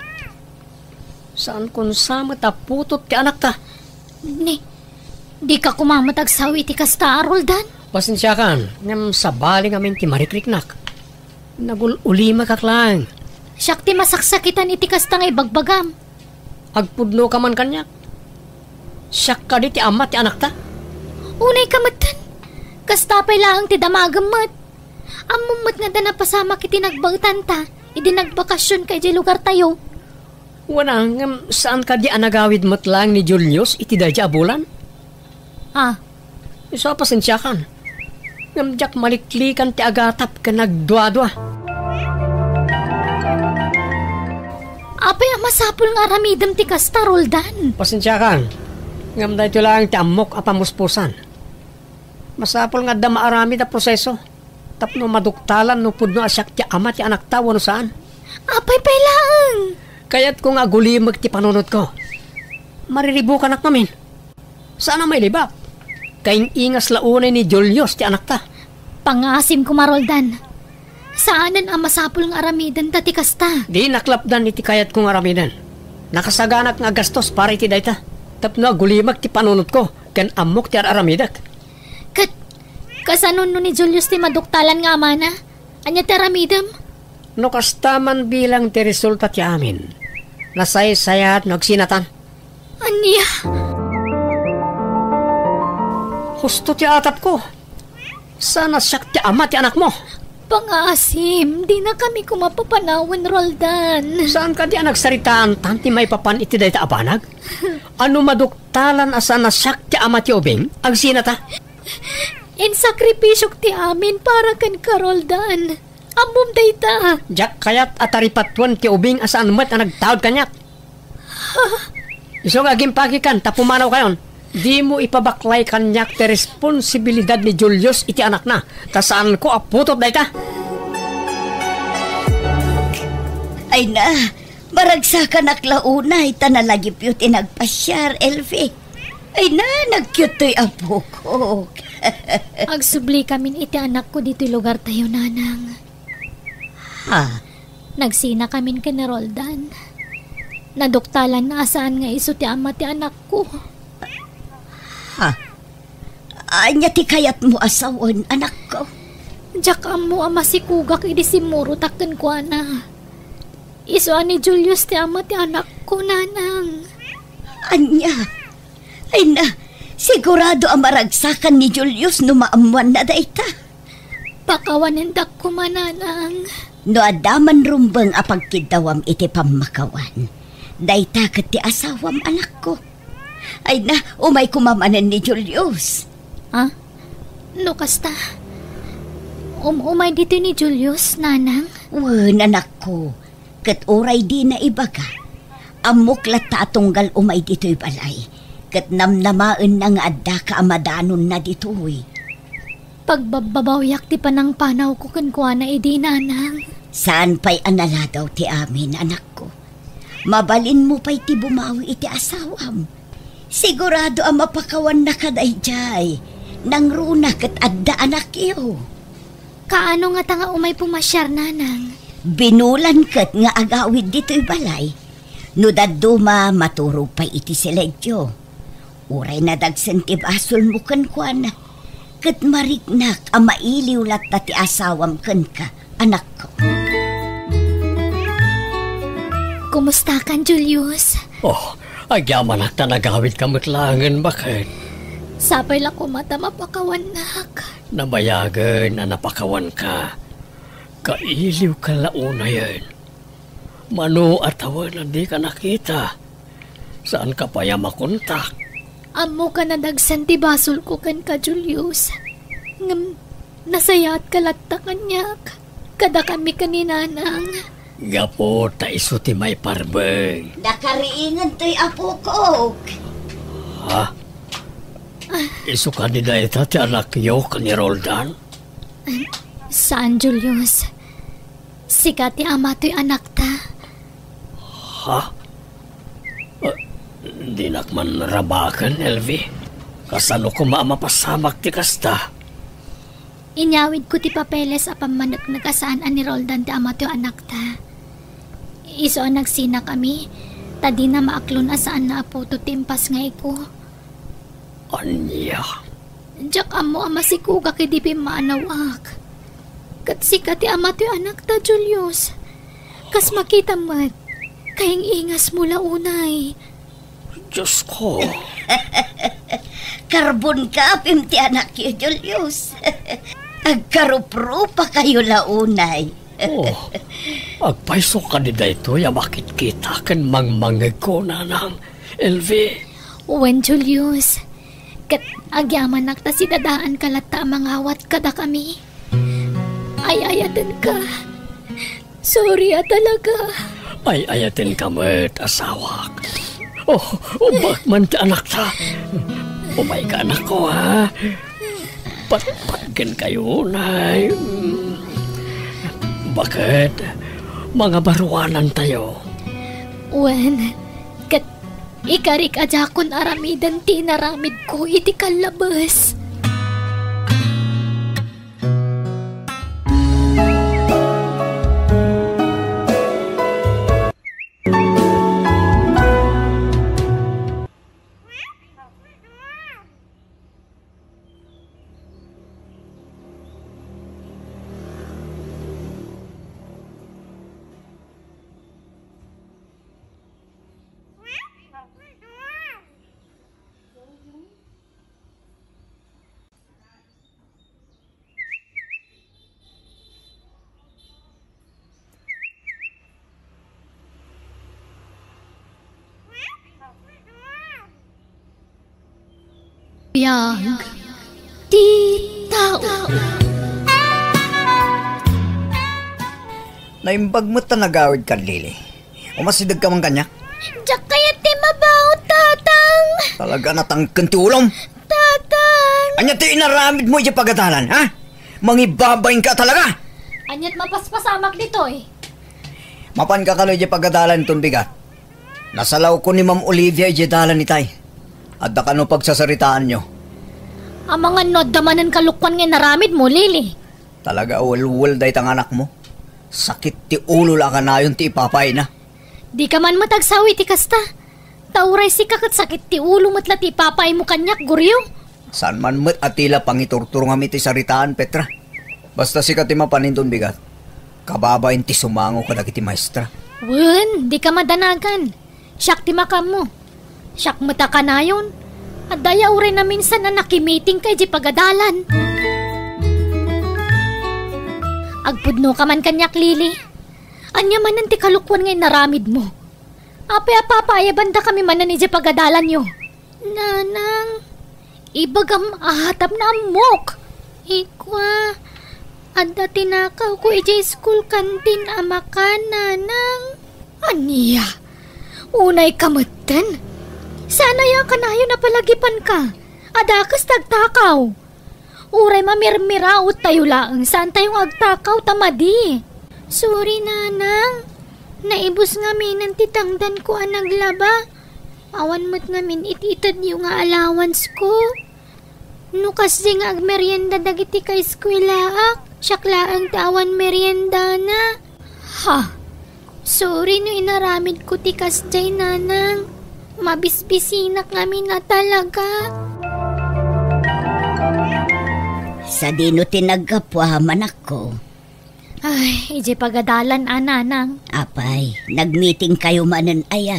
Saankon sa met a putot ti anakta. Ni, dika koma met agsao iti kasta, Roldan? Pasensiakan, ngem sabali ngamin ti marikriknak. Nagul-ulimekak laeng. Siak ti masaksakitan iti kasta nga ibagbagam. Agpudnoka man kaniak. Siak kadi ti ama ti anakta? Unayka metten. Kasta pay laeng ti damagem met. Ammom met nga adda napasamak iti nagbaetanta idi nagbakasionka idiay lugartayo. Wen a, ngem saan kadi a nagawid met laeng ni Julius iti daydiay a bulan? Ah. Isu a pasensiakan. Ngem diak maliklikan ti agatap ken nagduadua. Apay a masapul nga aramidem ti kasta, Roldan? Pasensiakan. Ngem daytoy laeng ti ammok a pamuspusan. Masapul nga adda maaramid a proseso tapno maduktalan no pudno a siak ti ama ti anakta wenno saan. Apay pay laeng? Kayatko nga agulimek ti panunotko. Mariribukanak ngamin. Saan a mailibak. Kaing-ingas la unay ni Julius ti anakta. Pangaasim koma, Roldan. Saanen a masapul nga aramidenta ti kasta. Dinak lapdan iti kayatko nga aramiden. Nakasaganak nga agastos para iti dayta. Tapno agulimek ti panunotko ken ammok ti ar-aramidek. Ket, kasano no ni Julius ti maduktalan nga amana? Ania ti aramidem? No kasta man bilang ti resulta ti amin, nasaysayaat no agsinatan. Ania? Husto ti atapko. Saan a siak ti ama ti anakmo. Pangaasim, dinakami koma papanawen, Roldan. Saan kadi a nagsaritaan tan ti maipapan iti dayta a banag? Ano maduktalan a saan a siak ti ama ti ubing? Agsinata? Insakripisyok ti amin para kenka, Roldan. Ammom dayta. Diak kayat a taripatuen ti ubing a saan met a nagtaud kaniak. Isu nga agimpakikan ta pumanawkayon. Dimo ipabaklay kaniak ti responsibilidad ni Julius iti anakna, ta saanko a putot dayta. Ay na, maragsakanak la unay ta nalagipyo ti nagpasiar, Elvi. Ay na, nagkiuttoy apokok. Agsubli kamin iti anakko ditoy lugartayo, Nanang. Ha? Nagsina kamin ken ni Roldan. Naduktalanna a saan nga isu ti ama ti anakko. Ha? Ania ti kayatmo a sawen, anakko? Diak ammo a masikugak idi simmurotak kenkuana. Isu a ni Julius ti ama ti anakko, nanang. Ania? Ay na, sigurado a maragsakan ni Julius no maammoanna dayta. Pakawanendak koma, nanang. No adda man rumbeng a pagkiddawam iti pammakawan, dayta ket ti asawam, anakko. Ay na, umay koma manen ni Julius. Ah? No kasta, um-, umay ditoy ni Julius, nanang? Wen, anakko. Ket uray dina ibaga, ammok latta a tunggal umay ditoy balay, ket namnamaenna nga addaka a madanonna ditoy. Pagbabbabawiak ti panangpanawko kenkuana idi, nanang. Saan pay a naladaw ti amin, anakko. Mabalinmo pay ti bumawi iti asawam. Sigurado a mapakawannaka daydiay. Nangruna ket adda anakyo. Kaano ngata nga umay pumasiar, nanang? Binulan ket nga agawid ditoy balay. No dadduma, maturog pay iti siledio. Uray nadagsen ti basolmo kenkuana, ket mariknak a mailiw latta ti asawam kenka, anakko. Kumustakan, Julius? Oh, agyamanak ta nagawidka met laengen, baket. Sapay la koma ta mapakawannak. Nabayagen a napakawanka. Kailiwka la unayen. Mano a tawen a dika nakita? Saanka pay a makontak? Ammok a nadagsen ti basolko kenka, Julius. Ngem nasayaatka latta kaniak. Kadakami ken ni Nanang. Gapu ta isu ti maiparbeng. Nakariingen toy apokok. Ha? Isu kadi dayta ti anakyo ken ni Roldan? Saan, Julius. Sika ti ama toy anakta. Ha? Ah, dinak man rabaken, Elvi. Kasano koma a mapasamak ti kasta? Inyawidko ti papeles a pammaneknek a saan a ni Roldan ti ama toy anakta. Isu a nagsinakami, ta dina maaklon a saan a putot ti impasngayko. Ania? Diak ammo a masikugak idi pimmanawak. Ket sika ti ama toy anakta, Julius. Kas makitam met, kaing-ingasmo la unay. Diosko. Karbon ka, apim ti anakyo, Julius. Agkaruprupakayo la unay. Oh, agpayso kadi daytoy a makitkita ken mangmangegko, Nanang Elvi? Wen, Julius. Ket agyamanak ta sidadaanka latta a mangawat kadakami. Ay-ayatenka. Sorry a talaga. Ay-ayatenka met, asawak. Oh, ubbak man ti anakta. Umayka, anakko, ha? Patpatgenkayo, nay. Baket, mangabaruanantayo. Wen, ket ikarik a diakon aramiden ti inaramidko iti kallabes. Biag ti tao. Naimbag met ta nagawidka, Lily. Umasidegka man kaniak? Diak kayat ti mabaw, Tatang. Talaga, natangken ti ulom. Tatang! Ania ti inaramidmo idiay pagadalan, ha? Mangibabainka talaga! Ania't mapaspasamak ditoy? Mapanka kano idiay pagadalan inton bigat? Nasalawko ni Ma'am Olivia idiay dalan itay. Adda kano pagsasaritaanyo? Amangan no adda manen kalokuan nga inaramidmo, Lily. Talaga, welwel dayta nga anakmo. Sakit ti ulo la a kanayon ti ipapayna. Dika man met agsawi ti kasta. Ta uray sika ket sakit ti ulo met la ti ipapaaymo kaniak, Goryo. Saan man met a ti la pangiturturongam iti saritaan, Petra. Basta sika ti mapan inton bigat, kababain ti sumango kadagiti maestra. Wen, dika madanagan. Siak ti makaammo. Siak met a kanayon. Adda aya uray naminsan a nakimitingka idiay pagadalan. Agpudnoka man kaniak, Lily. Ania manen ti kalokuan nga inaramidmo? Apay a papaayabandakami manen idiay pagadalanyo? Nanang, ibagam a tapno ammok. Ikua, adda tinakawko idiay school canteen a makan, Nanang. Ania? Unayka metten? Saan aya a kanayon a palagipanka? Adakes ti agtakaw. Uray mamirmiraottayo laeng, saantayo nga agtakaw ta madi. Sorry, Nanang. Naibus ngaminen ti tangdanko a naglaba. Awan met ngamin it-itedyo nga allowance ko. No kasdi nga agmerienda dagiti kaeskuelaak, siak laeng ti awan meriendana. Ha? Sorry no inaramidko ti kasdiay, Nanang. Mabisbisinak ngamin a talaga. Sadino ti naggapu, manakko? Ay, idiay pagadalan a, Nanang. Apay, nagmitingkayo manen aya?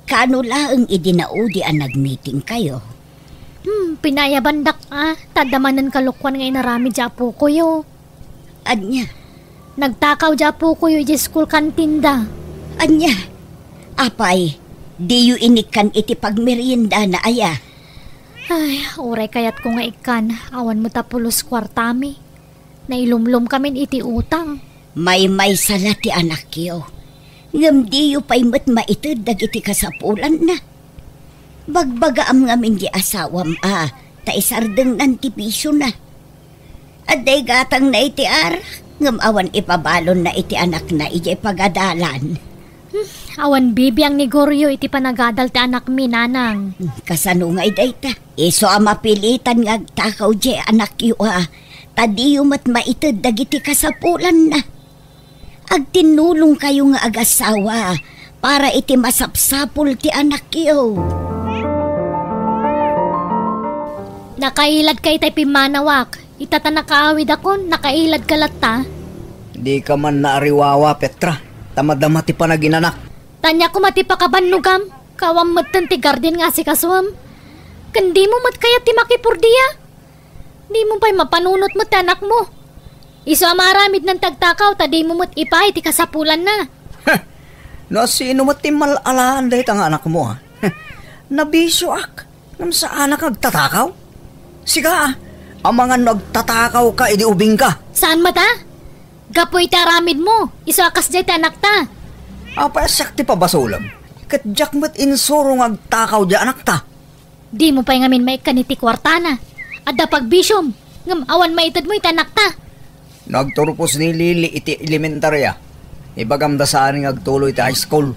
Kaano laeng idi naudi a nagmitingkayo? Hmm, pinaayabandak a, ta adda manen kalokuan nga inaramid ti apokoyo. Ania? Nagtakaw ti apokoyo idiay school canteen da. Ania? Apay, diyo inikkan iti pagmeriendana aya? Ay, uray kayatko nga ikkan, awan met a pulos kuartami. Nailumlomkamin iti utang. Maymaysa la ti anakyo. Ngem diyo pay met maited dagiti kasapulanna. Bagbagaam ngamin ti asawam a, ta isardengnan ti bisiona. Adda igatangna iti arak, ngem awan ipabalonna iti anakna idiay pagadalan. Hmm, awan bibiang ni Goryo iti panagadal ti anakmi, Nanang. Hmm, kasano ngay dayta? Isu a mapilitan nga agtakaw diay anakyo a, ta diyo met maited dagiti kasapulanna. Agtinnulongkayo nga agassawa para iti masapsapul ti anakyo. Nakailadka itay pimmanawak. Ita ta nakaawidakon, nakailadka latta. Dika man naariwawa, Petra, ta madama ti panaginanak. Ania koma ti pakabannogam, kawan metten ti garden nga asikasuem. Ken dimo met kayat ti makipurdia? Dimo pay mapanunot met ti anakmo. Isu a maaramidnan ti agtakaw ta dimo met ipaay ti kasapulanna. Heh! No asino met ti mal-alaan dayta nga anakmo, a? Heh! Nabisioak. Ngem saanak nga agtatakaw? Sika, a, amangan no agtatakawka idi ubingka. Saan met a? Gapu iti aramidmo, isu a kasdiay ti anakta. Apay a siak ti pabasolem? Ket diak met insuro nga agtakaw diay anakta. Dimo pay ngamin maikkan iti kuartana. Adda pagbisiom, ngem awan maitedmo iti anakta. No agturpos ni Lily iti elementaria, ibagamda saan nga agtuloy iti high school.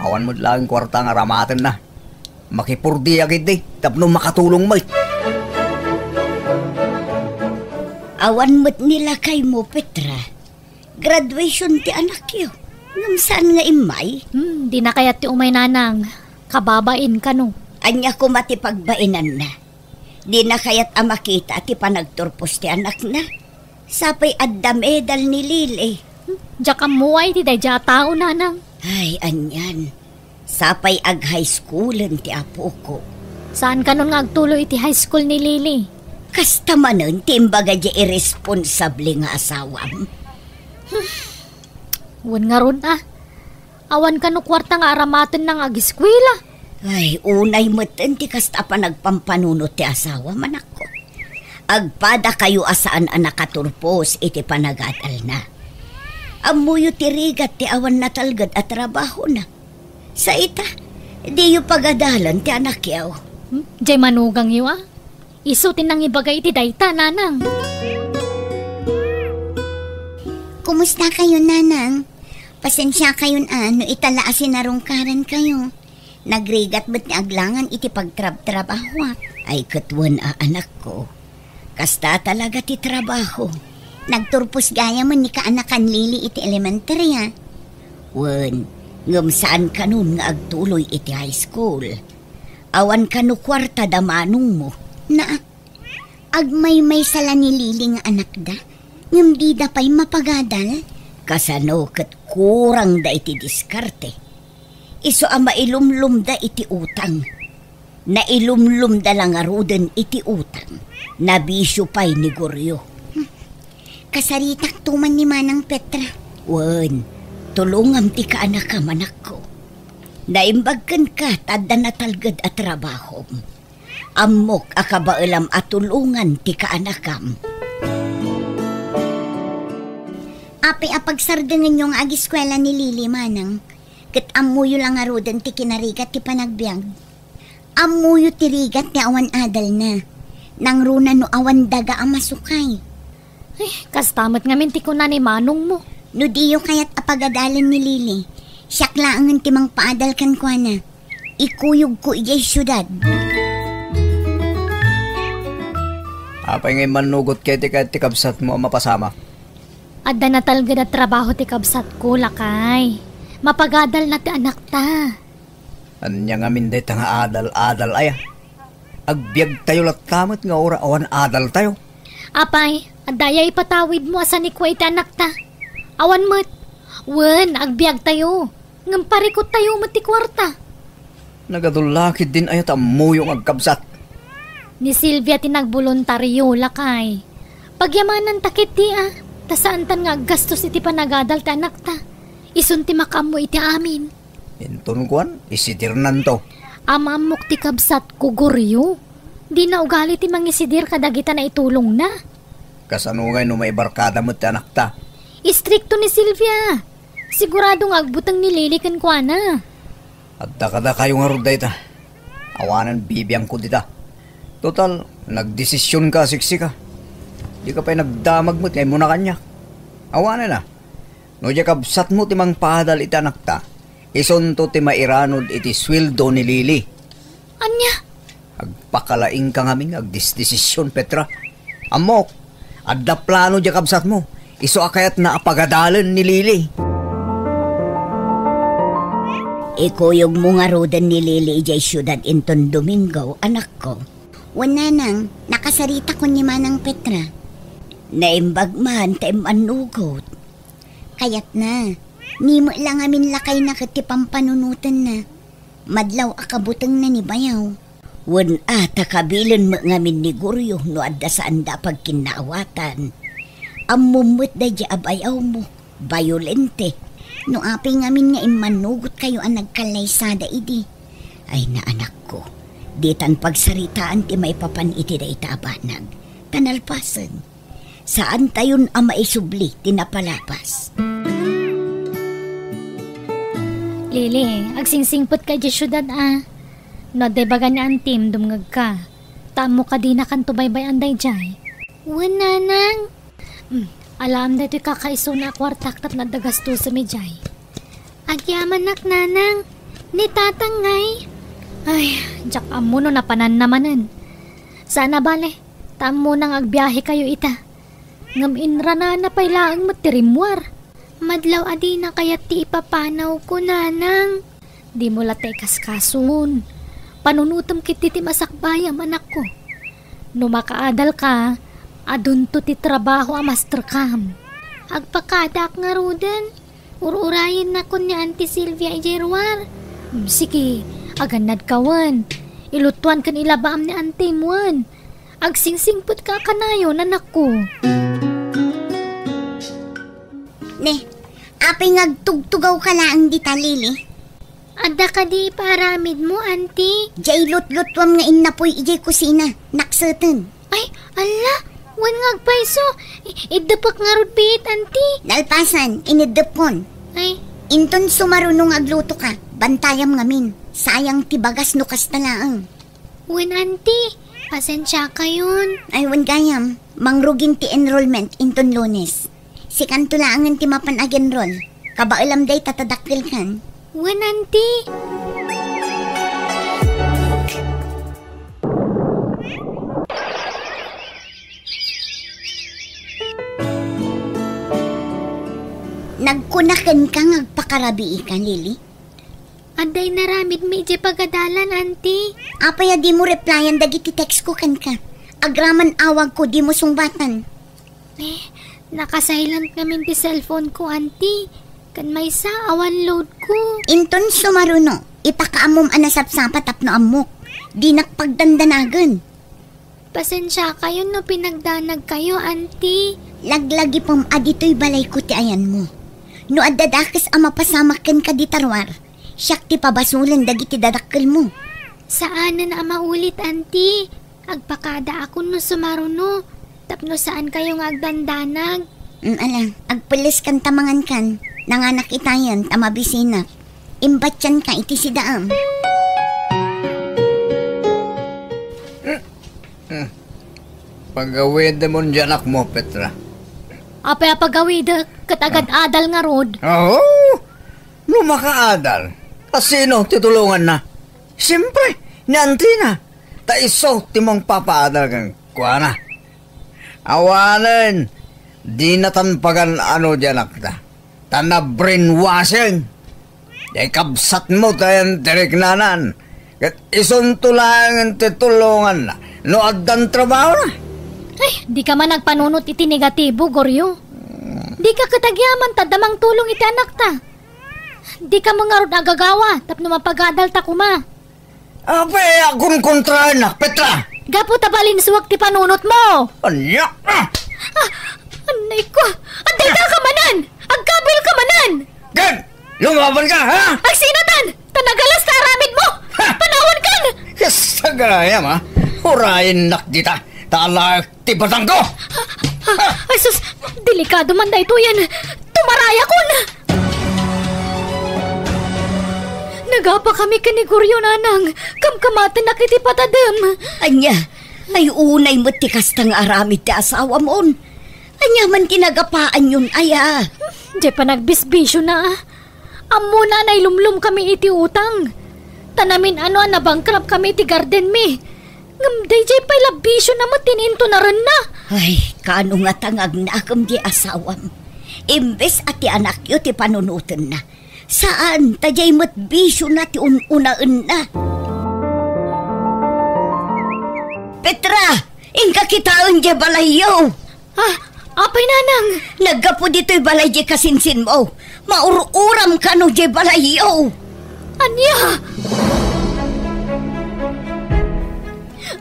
Awan met laeng kuarta nga aramatenna. Makipurdiak idi tapno makatulong met. Awan met ni lakaymo, Petra. Graduation ti anakyo. Ngem saan nga immay? Hmm, dina kayat ti umay, Nanang. Kababain kano. Ania koma ti pagbainanna? Dina kayat a makita ti panagturpos ti anakna? Sapay adda medal ni Lily. Diak ammo iti daydiay a tao, Nanang. Ay, anian. Sapay ag-high schoolen ti apoko. Saan kanon nga agtuloy iti high school ni Lily? Kasta manen ti imbaga diay irresponsable nga asawam. Wen ngarud, a. Awan kano kuarta nga aramatenna nga agiskuela. Ay, unay metten ti kasta a panagpampanunot ti asawa, manakko. Agpadakayo a saan a nakaturpos iti panagadalna. Ammoyo ti rigat ti awan natalged a trabahona. Sa ita, diyo pagadalan ti anakyo. Hmm? Diay manugangyo, a? Isu ti nangibaga iti dayta, Nanang. Kumusta kayo, Nanang? Pasensiakayon a no ita la a sinarungkarankayo. Nagrigat met ni aglangan iti pagtrabtrabahoak. Ay, ket wen a, anakko. Kasta talaga ti trabaho. Nagturpos gayam ni kaanakan Lily iti elementarya. Wen, Ngem saan kanon nga agtuloy iti high school. Awan kano kuarta da manongmo. Na, agmaymaysa la ni Lily nga anakda, ngem dida pay mapagadal. Kasano ket kurangda iti diskarte? Isu a mailumlomda iti utang. Nailumlomda la ngaruden iti utang. Nabisio pay ni Goryo. Hmm. Kasaritakto man ni Manang Petra. Wen, tulongam ti kaanakam, anakko. Naimbag kenka ta adda natalged a trabahom. Ammok a kabaelam a tulongan ti kaanakam. Apay a pagsardengenyo nga agiskuela ni Lily, Manang, ket ammoyo la ngaruden ti kinarigat ti panagbiag. Ammoyo ti rigat ti awan adalna. Nangruna no awan daga a masukay. Ay, kasta met ngamin ti kuna ni manongmo. No diyo kayat a pagadalen ni Lily, siak laengen ti mangpaadal kenkuana. Ikuyogko idiay siudad. Apay nga immannugot ket ti kayat ti kabsatmo a mapasamak? Adda natalged a trabaho ti kabsatko, lakay. Mapagadalna ti anakta. Ania ngamin dayta nga adal-adal aya? Agbiagtayo latta met nga uray awan adaltayo. Apay, adda aya ipatawidmo a sanikua iti anakta? Awan met. Wen, agbiagtayo. Ngem parikuttayo met ti kuarta. Nagadulla ketdin aya ta ammoyo nga agkabsat? Ni Silvia ti nagboluntario, lakay. Pagyamananta ketdi a, ta saantan nga aggastos iti panagadal ti anakta. Isun ti makaammo iti amin. Inton kuan, isidirnanto. Am-ammok ti kabsatko, Goryo. Dina ugali ti mangisidir kadagita naitulongna. Kasano ngay no maibarkada met ti anakta? Istrikto ni Silvia. Sigurado nga agbuteng ni Lily kenkuana. Adda kadakayo ngarud dayta. Awanen bibiangko dita. Total, nagdesisionka a siksika. Dika pay nagdamag met nga immuna kaniak. Awanen a. No diay kabsatmo ti mangpaadal iti anakta, isunto ti mairanod iti sueldo ni Lily. Ania? Agpakalaingka ngamin nga agdesdesision, Petra. Ammok, adda plano diay kabsatmo. Isu a kayatna a pagadalen ni Lily. Ikuyogmo ngaruden ni Lily idiay siudad inton Domingo, anakko. Wen, nanang, nakasaritakon ni Manang Petra. Naimbag man ta immannugot. Kayatna, ni met la ngamin lakayna ket ti pampanunotenna. Madlaw a kabutengna ni bayaw. Wen a, ta kabilen met ngamin ni Goryo no adda saanda a pagkinnaawatan. Ammom met daydiay a bayawmo, bayolente. No apay ngamin nga immannugotkayo a nagkallaysada idi. Ay, naanakko, ditan pagsaritaan ti maipapan iti dayta a banag. Ta nalpasen. Saantayon a maisubli ti napalabas. Lily, agsingsingpetka idiay siudad a. No adda ibaga ni antim, dumngegka. Ta ammo kadinakanto baybay-an daydiay. Wen, nanang. Hmm, alaem daytoy kakaisuna a kuartak tapno adda gastosem idiay. Agyamanak, nanang. Ni tatang ngay? Ay, diak ammo no napananna manen. Saan a bale, ta ammona nga agbiahekayo ita. Ngem inranana pay laeng met ti rimmuar. Madlaw a dina kayat ti ipapanawko, nanang. Dimo latta ikaskason. Panunotem ketdi ti masakbayam, anakko. No makaadalka, adunto ti trabaho a masterkam. Agpakadaak ngaruden. Ur-urayennakon ni Auntie Sylvia idiay ruar. Mm, sige, agannadka wen. Ilutuan ken ilabaam ni antim wen. Agsingsingpetka a kanayon, anakko. Ne, apay nga agtugtugawka laeng dita, Lily? Adda kadi ipaaramidmo, Auntie? Diay lutlutuam nga innapoy idiay kusina, nakseten. Ay, alla, wen nga agpayso. I-, iddepek ngarud biit, Auntie. Nalpasan, iniddepkon. Ay. Inton sumaruno nga aglutoka, bantayam ngamin. Sayang ti bagas no kasta laeng. Wen, Auntie, pasensiakayon. Ay, wen gayam, mangrugin ti enrollment inton Lunes. Sikanto laengen ti mapan ag-enroll. Kabaelam dayta ta dakkelkan. Wen, Auntie. Nagkuna kenka nga agpakarabiika, Lily? Adda inaramidmi idiay pagadalan, Auntie. Apay a dimo replyan dagiti text ko kenka? Agraman awagko, dimo sungbatan. Eh, nakasilent ngamin ti cellphone ko, Auntie. Ken maysa, awan load ko. Inton sumaruno, ipakaammom a nasapsapa tapno ammok. Dinak pagdandanagen. Pasensiakayon no pinagdanagkayo, Auntie. Laglagipem a ditoy balayko ti ayanmo. No adda dakes a mapasamak kenka dita ruar, siak ti pabasolen dagiti dadakkelmo. Saanen a maulit, Auntie. Agpakadaakon no sumaruno, tapno saankayo nga agdandanag. Mm, ala, agpelleskan ta mangankan. Nanganak itayen ta mabisinak. Imbatianka iti sidaam. Hmm. Pagawidemon diay anakmo, Petra. Apay a pagawidek, ket agad-adal ngarud. Oo. No makaadal, a sino ti tulonganna? Siempre, ni Auntie-na. Ta isu ti mangpapaadal kenkuana. Awanen, dinatan pagan-ano diay anakta. Ta na-brainwashing. Diay kabsatmo ti ayan ti riknanan. Ket isunto laeng ti tulonganna no addan trabahona. Ay, dika man agpanunot iti negatibo, Goryo. Dika ket agyaman ta adda mangtulong iti anakta. Dika met ngarud agagawa tapno mapagadalta koma. Apay a kunkontraennak, Petra? Gapu ta balinsuak ti panunotmo. Ania? Ah! Ah, anay ko! Adda ka manen! Agkabil ka manen! Ken, lumaban ka, ha? Agsinatan! Ta nagalas ta aramidmo! Ha! Panawankan! Kasagayam, ha? Urayennak dita, ta alaek ti batangko! Ah, ah, ay sus, delikado man daytoyen. Tumarayakon! Nagapakami ken ni Goryo, nanang. Kamkamatennak iti patadem. Ania? Ay, unay met ti kasta nga aramid ti asawamon. Ania man ti nagapaanyon, aya? Diay panagbisbisiona. Ammona a nailumlomkami iti utang. Ta namin-ano a nabankrupt kami iti gardenmi. Ngem daydiay pay la bisiona met ti intunarenna. Ay, kaano ngata nga agnakem diay asawam? Imbes a ti anakyo ti panunotenna. Saan, ta diay met bisiona ti un-unaenna. Petra, inka kitaen diay balayyo. Ah, apay, nanang? Naggapu ditoy balay diay kasinsinmo. Maur-uram kano diay balayyo. Ania?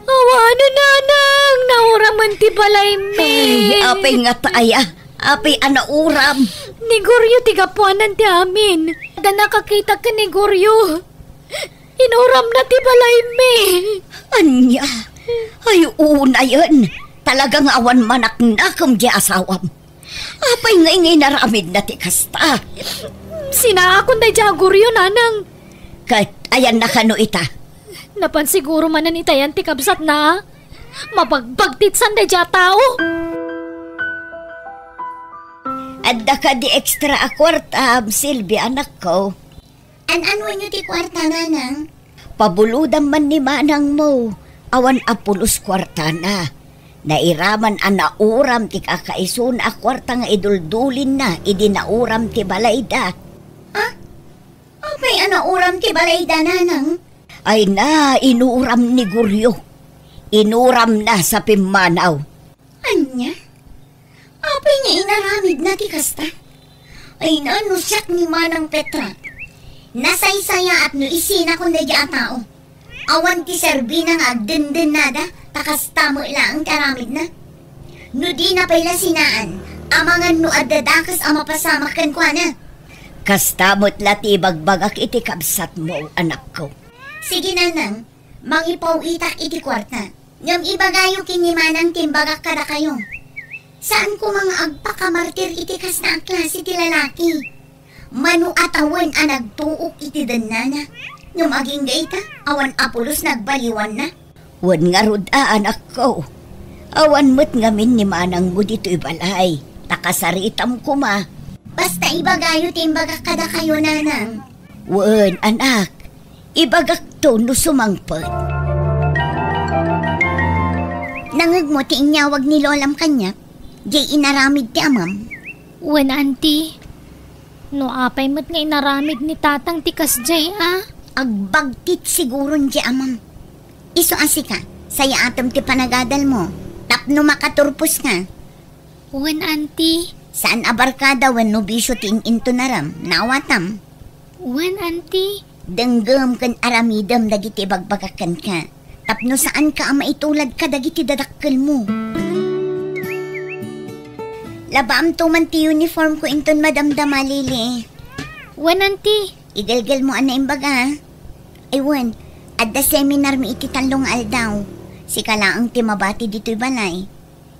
Awanen, nanang, nauramen ti balaymi. Ay, apay ngata aya? Apay a nauram? Ni Goryo ti gapuanan ti amin. Adda nakakita ken ni Goryo. Inuramna ti balaymi. Ania? Ay, unayen. Talaga nga awan manaknakem diay asawam. Apay nga inaramidna ti kasta? Sinaakon daydiay a Goryo, nanang. Ket ayanna kano ita? Napan siguro manen itayan ti kabsatna. Mabagbagtitsan daydiay a tao. Adda kadi extra a kuartam, Silvia, anakko? An-anuenyo ti kuarta, nanang? Pabulodam man ni manangmo, awan a pulos kuartana. Nairaman a nauram ti kakaisuna a kuarta nga iduldulinna idi nauram ti balayda. Ah? Apay a nauram ti balayda, nanang? Ay na, inuram ni Goryo. Inuramna sa pimmanaw. Ania? Apay nga inaramidna ti kasta? Ay na, no siak ni Manang Petra. Nasaysayaat no isinakon daydiay a tao. Awan ti serbina nga agdendennada, ta kasta met laeng ti aramidna. No dina pay la sinaan, amangan no adda dakes a mapasamak kenkuana. Kasta met la ti ibagbagak iti kabsatmo, anakko. Sige, nanang, mangipaw-itak iti kuarta. Ngem ibagayo ken ni manang ti imbagak kadakayo. Saan koma nga agpakamartir iti kasta a klase ti lalaki. Mano a tawen a nagtuok iti dennana, ngem agingga ita, awan a pulos nagbaliwanna. Wen ngarud a, anakko. Awan met ngamin ni manangmo ditoy balay, ta kasaritam koma. Basta ibagayo ti imbagak kadakayo, nanang. Wen, anak. Ibagakto no sumangpet. Nangegmo ti inyawag ni Lolam kaniak, diay inaramid ti amam? Wen, Auntie. No apay met nga inaramid ni tatang ti kasdiay a? Agbagtit siguron ti amam. Isu a sika, sayaatem ti panagadalmo tapno makaturposka. Wen, anti. Saan a barkada wenno bisio ti in-intunaram, naawatam? Wen, anti. Denggem ken aramidem dagiti ibagbagak kenka, tapno saanka a maitulad kadagiti dadakkelmo. Labaamto man ti uniformko inton madamdama, Lily. Wen, anti. Igelgelmo a naimbag a. Ay wen, adda seminarmi iti tallo nga aldaw. Sika laeng ti mabati ditoy balay.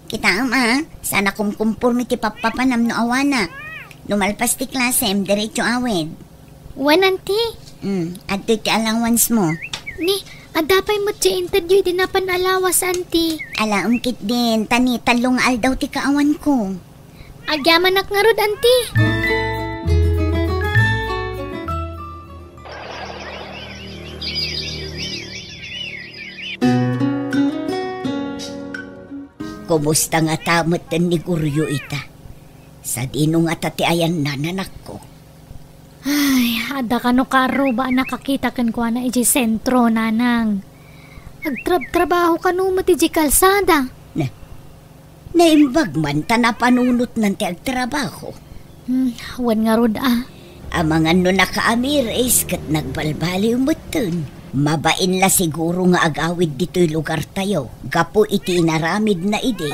Kitaem a, saan a kumkumpormi ti pappapanam no awanak. No malpas ti klasem, diretso awid. Wen, anti. Hmm, adtoy ti allowance mo. Ni, adda pay met ti intedyo idi napan alawas, anti. Alaem ketdin, ta ni tallo nga aldaw ti kaawanko. Agyamanak ngarud, anti. Kumusta ngata metten ni Goryo ita? Sadino ngata ti ayanna, anakko? Ay, adda kano kaarruba a nakakita kenkuana idiay sentro, nanang. Agtrabtrabaho kano met idiay kalsada. Na, naimbag man ta napanunotnan ti agtrabaho. Hmm, wen ngarud a. Amangan no nakaamiris ket nagbalbaliw metten. Mabain la siguro nga agawid ditoy lugartayo gapu iti inaramidna idi.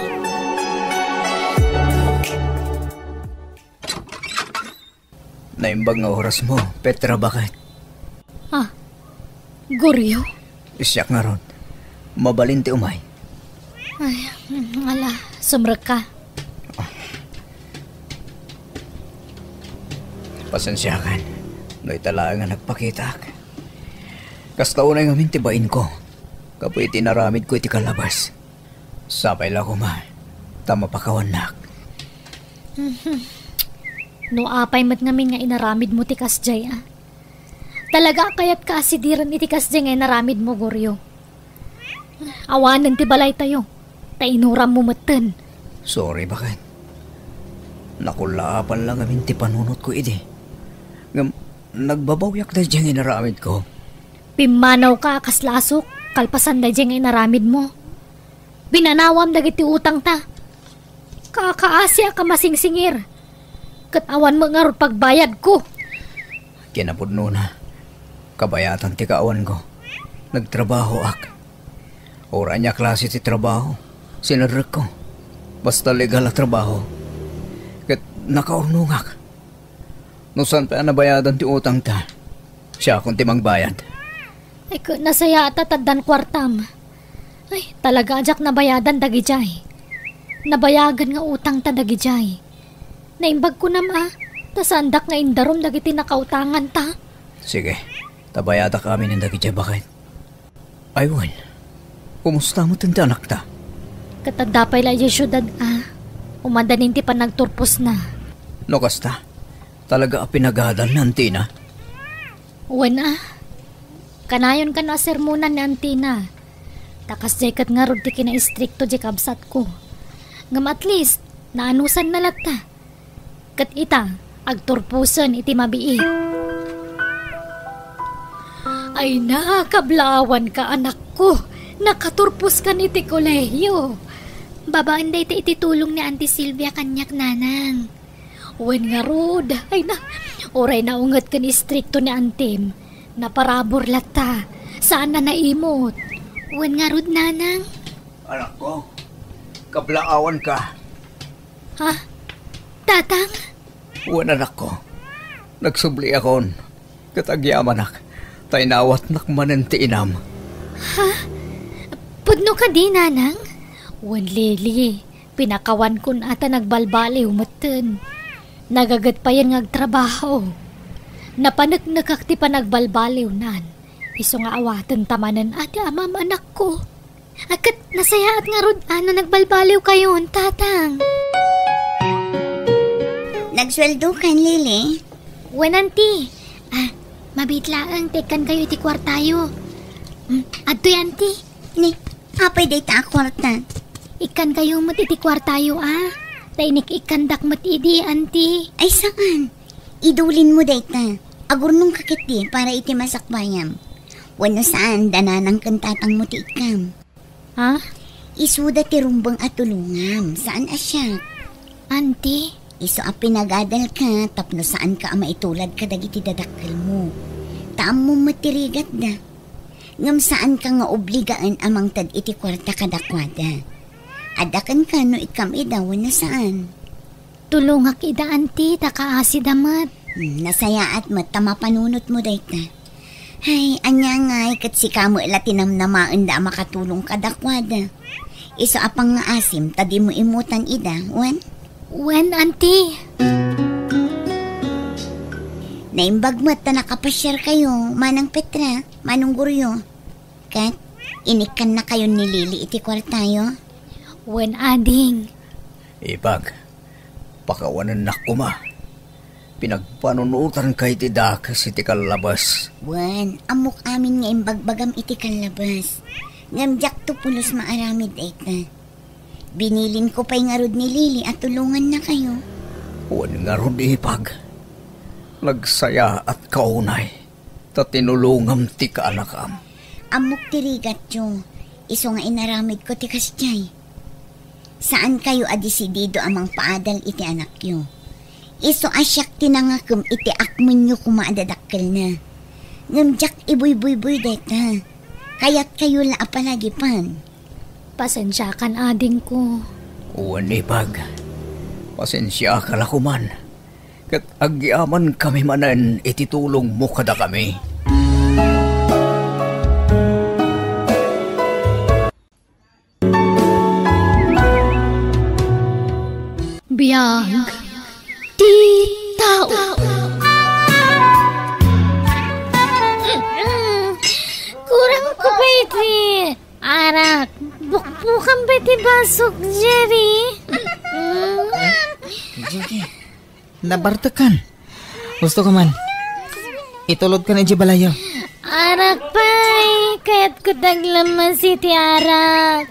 Naimbag nga orasmo, Petra, baket? Ah, Goryo? Siak ngarud. Mabalin ti umay. Ay, mm, ala, sumrekka. Pasensiakan no ita laeng nga nagpakitak. Kasta unay ngamin ti bainko gapu iti inaramidko iti kalabas. Sapay la koma ta mapakawannak. Mhm. No apay met ngamin nga inaramidmo ti kasdiay a. Talaga a kayatka a sidiren iti kasdiay nga inaramidmo, Goryo. Awanen ti balaytayo, ta inurammo metten. Sorry, baket. Nakullaapan la ngamin ti panunotko idi. Ngem, nagbabawiak daydiay nga inaramidko. Pimmanawka a kas lasok, kalpasan daydiay nga inaramidmo. Binanawam dagiti utangta. Kakaasiak a masingsingir. Ket awan met ngarud pagbayadko. Kinapudnona, kabayatan ti kaawanko. Nagtrabahoak. Uray ania klase ti trabaho, sinerrekko. Basta legal a trabaho. Ket nakaurnongak. No saan pay a nabayadan ti utangta, siakon ti mangbayad. Ay, ket nasayaat ta addan kuartam. Ay, talaga a diak nabayadan dagidiay. Nabayagan nga utangta dagidiay. Naimbag kunam a, ta saandak nga indarum dagiti nakautanganta. Sige, ta bayadak aminen dagidiay, baket. Ay, wen. Kumusta met ti anakta? Ket adda pay la idiay siudad a. Umadanin ti panagturposna. No kasta, talaga a pinagadal ni antina? Wen a. Kanayon kano a sermonan ni antina. Ta kasdiay ket ngarud ti kinaistrikto diay kabsatko. Ngem at least, naanusanna latta. Ket ita, agturposen iti mabiit. Ay, nakablaawanka, anakko. Nakaturposkan iti kolehiyo. Babaen dayta iti tulong ni Auntie Silvia kaniak, nanang. Wen ngarud, ay na, uray naunget ken istrikto ni antim, naparabur latta, saan a naimot. Wen ngarud, nanang. Anakko, kablaawanka. Ha? Tatang? Wen, anakko. Nagsubliakon. Ket agyamanak, ta inawatnak manen ti inam. Ha? Pudno kadi, nanang? Wen, Lily, pinakawankon a ta nagbalbaliw metten. Nagaget payen nga agtrabaho. Napaneknekak ti panagbalbaliwnan. Isu nga awatenta manen a ti amam, anakko. A, ket nasayaat ngarud a no nagbalbaliwkayon, tatang. Nagsueldokan, Lily? Wen, anti. A, mabiit laeng ta ikkankayo iti kuartayo. Mm, adtoy, anti. Ni, apay dayta a kuarta? Ikkankayo met iti kuartayo a. Ta inik-ikkandak met idi, anti. Ay, saan? Idulinmo dayta. Agurnongka ketdi para iti masakbayam. Wenno saan, da nanang ken tatangmo ti ikkam. Ha? Isuda ti rumbeng a tulongam, saan a siak. Auntie? Isu a pinagadalka tapno saanka a maitulad kadagiti dadakkelmo. Ta ammom met ti rigatda. Ngem saanka nga obligaen a mangted iti kuarta kadakuada. Adda kenka no ikkam ida wenno saan. Tulongak ida, Auntie, ta kaasida met. Hmm, nasayaat met ta mapanunotmo dayta. Hay, ania ngay, ket sika met la ti namnamaenda a makatulong kadakuada. Isu a pangngaasim ta dimo immutan ida, wen? Wen, Auntie. Naimbag met ta nakapasiarkayo, Manang Petra, Manong Goryo. Ket, inikkannakayon ni Lily iti kuartayo? Wen, ading. Ipag, pakawanennak koma. Pinagpanunotanka iti dakes iti kallabas. Wen, ammok amin nga imbagbagam iti kallabas. Ngem diakto pulos maaramid dayta. Binilinko pay ngarud ni Lily a tulongannakayo. Wen ngarud, Ipag. Nagsayaatka unay ta tinulongam ti kaanakam. Ammok ti rigatyo, isu nga inaramidko ti kasdiay. Saankayo a desidido a mangpaadal iti anakyo. Isu a siak ti nangakem iti akmenyo koma a dadakkelna. Ngem diak ibuybuyboy dayta. Kayatkayo la a palagipan. Pasensiakan, adingko. Wen, Ipag. Pasensiaka la koman. Ket agyamankami manen iti tulongmo kadakami. Biag ti tao. Kurang ko pa iti arak. Bukbukan pa iti basok, Jerry. Jackie. Nabartekkan. Gusto ka man. Itulodkan idiay balayyo. Arak pay, kayatko ti aglamas iti arak.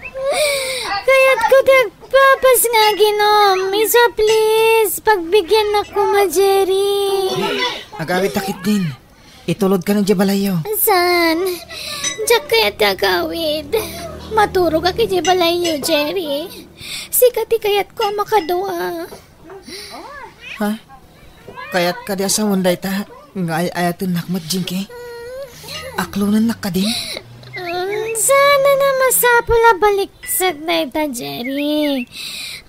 Kayatko ti agpapas nga aginom. Isu a please, pagbigiannak koma, Jerry. Agawidta ketdin. Itulodkan idiay balayyo. Saan? Diak kayat ti agawid. Maturogak idiay balayyo, Jerry. Sika ti kayatko a makadua. Ha? Kayat kadi a sawen dayta nga ay-ayatennak met, Jinky? Aklonennak kadi? Mm, saan a masapul a baliksek dayta, Jerry.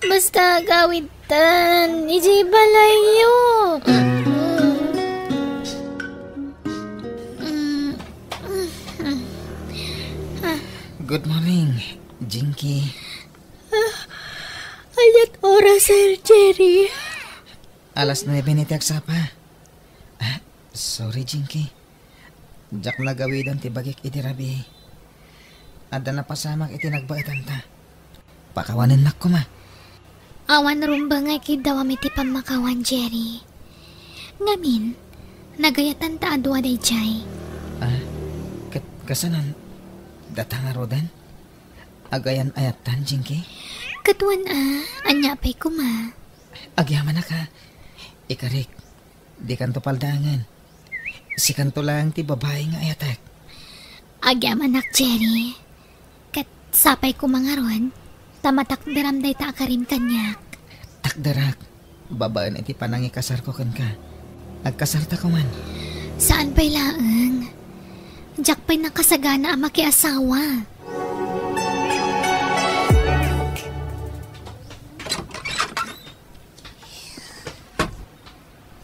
Basta agawidtan idiay balayyo. Good morning, Jinky. Ania't oras, Sir Jerry? Alas nuebe ni ti agsapa. Ah, sorry, Jinky. Diak nagawidan ti bagik idi rabii. Adda napasamak iti nagbaetanta. Pakawanennak koma. Awan rumbeng nga ikiddawam iti pammakawan, Jerry. Ngamin, nagayatan ta a dua daydiay. Ah, ket kasanon, data ngaruden? Agayan-ayattan, Jinky? Ket wen a, ania pay koma? Agyamanak a. Ikarik, dikanto paldaangen. Sikanto laeng ti babai nga ayatek. Agyamanak, Jerry. Ket sapay koma ngarud, ta matakderam dayta a karim kaniak. Takderak, babaen iti panangikasarko kenka. Agkasarta koman. Saan pay laeng. Diak pay nakasagana a makiasawa.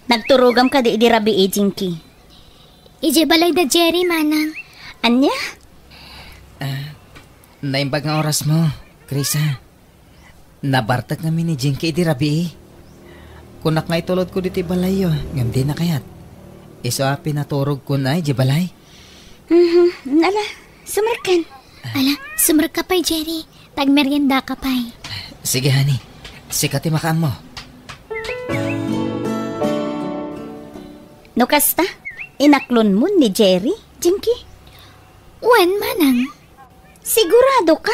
Nagturogam kadi idi rabii, Jinky? Idiay balay da Jerry, manang. Ania? Ah, naimbag nga orasmo, Krisa. Nabartek ngamin ni Jinky idi rabii. Kunak nga itulodko ditoy balayyo, ngem dina kayat. Isu a pinaturogkon idiay balay. Mhm, ala, sumrekkan. Ala, sumrekka pay, Jerry. Tagmeriendaka pay. Sige, honey. Sika ti makaammo. No kasta, inaklonmo ni Jerry, Jinky? Wen, manang. Sigurado ka?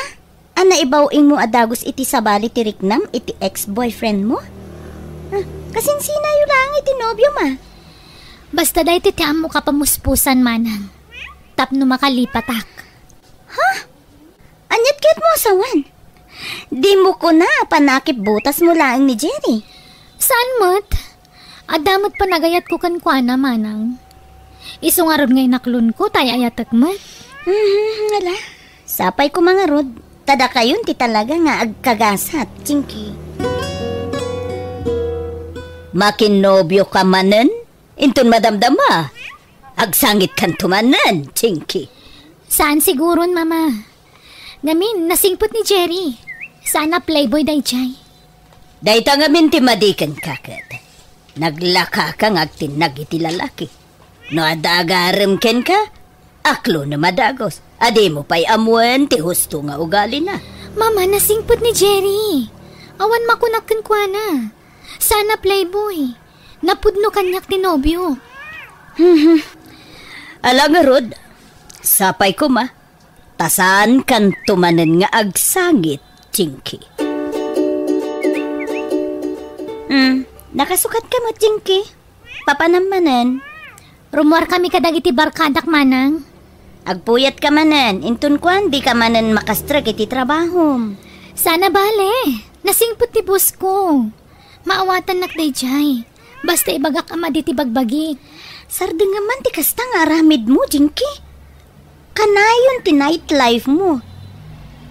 A naibaw-ingmo a dagus iti sabali ti riknam iti ex-boyfriend mo? Ah, kasinsinayo laeng iti nobio ma. Basta daytoy ti ammok a pamuspusan, manang. Tapno makalipatak. Ha? Aniat ket mo asawan? Dimo kuna a panakip butas mo laeng ni Jerry? Saan met? Adda met panagayatko kenkuana, manang. Isu ngarud nga inaklonko, tay ayatek met. Mhm, ala. Sapay koma ngarud, ta dakayon ti talaga nga agkagasat, Jinky. Makinnobio ka manen? Inton madamdama, agsangitkanto manen, Jinky. Saan siguron, Mama. Ngamin, nasingpet ni Jerry. Saan a playboy dayjay. Dayta ngamin ti madi kenka ket. Naglakaka nga agtinnag iti lalaki. No adda agarem kenka, aklonem a dagus. A dimo pay ammoen ti husto nga ugalina. Mama, nasingpet ni Jerry. Awan makunak kenkuana. Saan a playboy. Napudno kaniak ti nobio. Ala ngarud, sapay koma, ta saankanto manen nga agsangit, Jinky. Hmm, nakasukatka met, Jinky? Papanam manen? Rummuarkami kadagiti barkadak, manang. Agpuyatka manen, inton kuan, dika manen makastrek iti trabahom. Saan a bale, nasingpet ti boss ko. Maawatannak dayjay. Basta ibagak a madi ti bagbagik. Sardengam man ti kasta nga aramidmo, Jinky. Kanayon ti nightlife mo.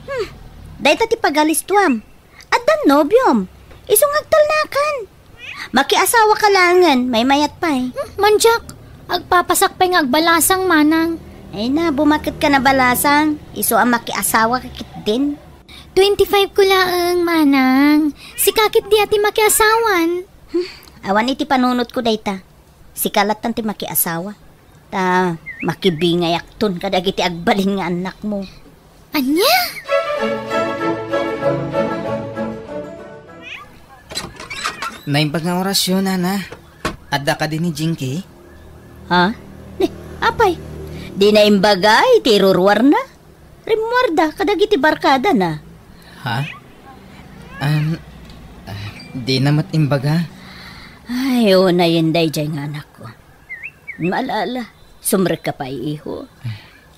Hmm, dayta ti pagalistuam. Addan nobiom. Isu nga agtalnakan. Makiasawaka laengen, maymayat pay. Hmm, mandiak. Agpapasak pay nga agbalasang, manang. Ay na, bumaket ka na balasang. Isu a makiasawaka ketdin. Twenty-five ko laeng, manang. Sika ketdi a ti makiasawan. Hmm, awan iti panunotko dayta. Sika lattan ti makiasawa. Ta makibingayakton kadagiti agbalin nga annakmo. Ania? Naimbag nga orasyo, nana. Adda kadi ni Jinky? Ha? Ni, apay, di naimbaga iti iruruarna? Rimmuarda kadagiti barkadana. Ha? Um, ah, di na met imbaga. Ay, unayen dayjay nga anakko. Ala, ala, sumrekka pay, iho.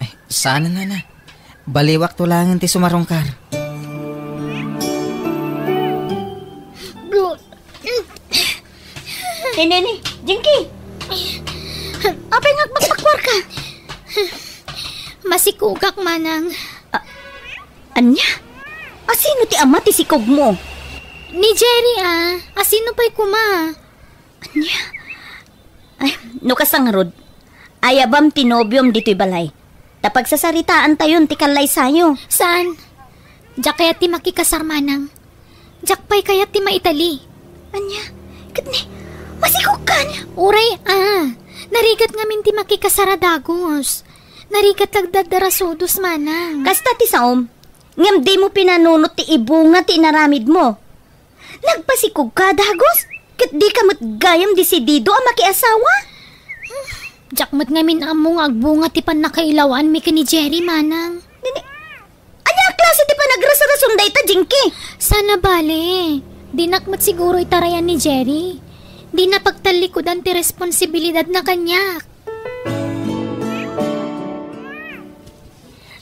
Ay, saan, nana. Baliwakto laengen ti sumarungkar. Ni, ni, ni, Jinky! Apay nga agpakpakuarka? Masikugak, manang. A-, ania? Asino ti ama ti sikugmo? Ni Jerry, a. Asino pay koma? Ania? Ay, no kasta ngarud, ayabam ti nobiom ditoy balay. Ta pagsasaritaantayon ti kallaysayo. Saan? Diak kayat ti makikasar, manang. Diak pay kayat ti maitali. Ania? Ket ni, masikugkan? Uray, a. Narigat ngamin ti makikasar a dagus. Narigat lagdaddarasudos, manang. Kasta ti saom, ngem dimo pinanunot ti ibunga ti inaramidmo. Nagpasikugka, dagus? Ket dika met gayam desidido a makiasawa? Diak met ngamin ammo nga agbunga ti pannakailawanmi ken ni Jerry, manang. Nini, ania a klase ti panagrasrason dayta, Jinky? Saan a bale. Dinak met siguro itarayan ni Jerry. Dina pagtallikudan ti responsibilidadna kaniak.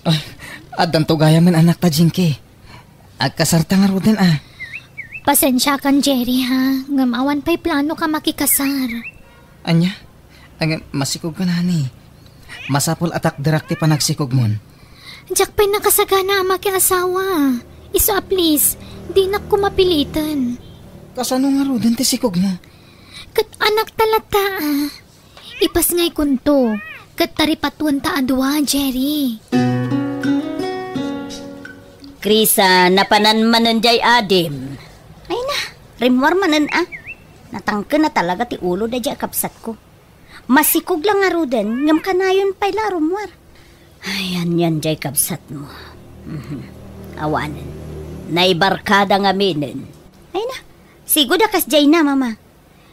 Ah, addanto gayamen anakta, Jinky. Agkasarta ngaruden, a. Pasensiakan, Jerry, ha? Ngem awan pay plano ka makikasar. Ania? Ngem masikog ka, nani. Masapul a takderak ti panagsikogmon. Diak pay nakasagana a makiasawa. Isu a please, dinak koma piliten. Kasano ngaruden ti sikogmo? Ket anakta latta, a. Ipasngaykonto, ket taripatuenta a dua, Jerry. Krisa, napanan manen jay adim. Ay na, rimmuar manen a. Natangken a talaga ti ulo dayjay a kabsatko. Masikog la ngaruden, ngem kanayon pay la a rummuar. Ay, anian jay kabsatmo. Mhm. Awanen. Naibarkada ngaminen. Ay na, sigud a kasjay na, Mama.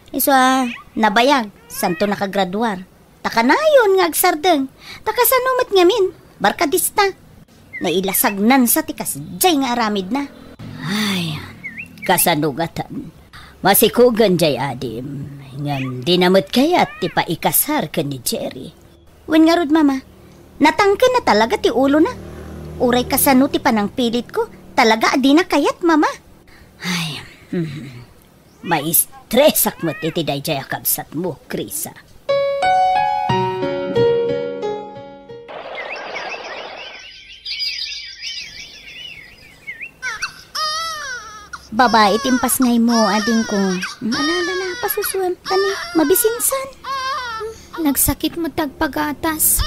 Isu a nabayag, santo nakagraduar. Ta kanayon nga agsardeng. Ta kasano met ngamin, barkadista. Nailasagnansa ti kasjay nga aramidna. Ay, kasano ngatan? Masikugen jay adim. Ngem dina met kayat ti paikasar ken ni Jerry. Wen ngarud, Mama, natangken na talaga ti ulona. Uray kasano ti panangpilitko, talaga a dina kayat, Mama. Ay, hmm. Maistresak met iti daydiay a kabsatmo, Krisa. Babai ti impasngaymo, adingko. Ala, ala, ala, pasusuem, kani, mabisinsan. Nagsakit met ti agpagatas.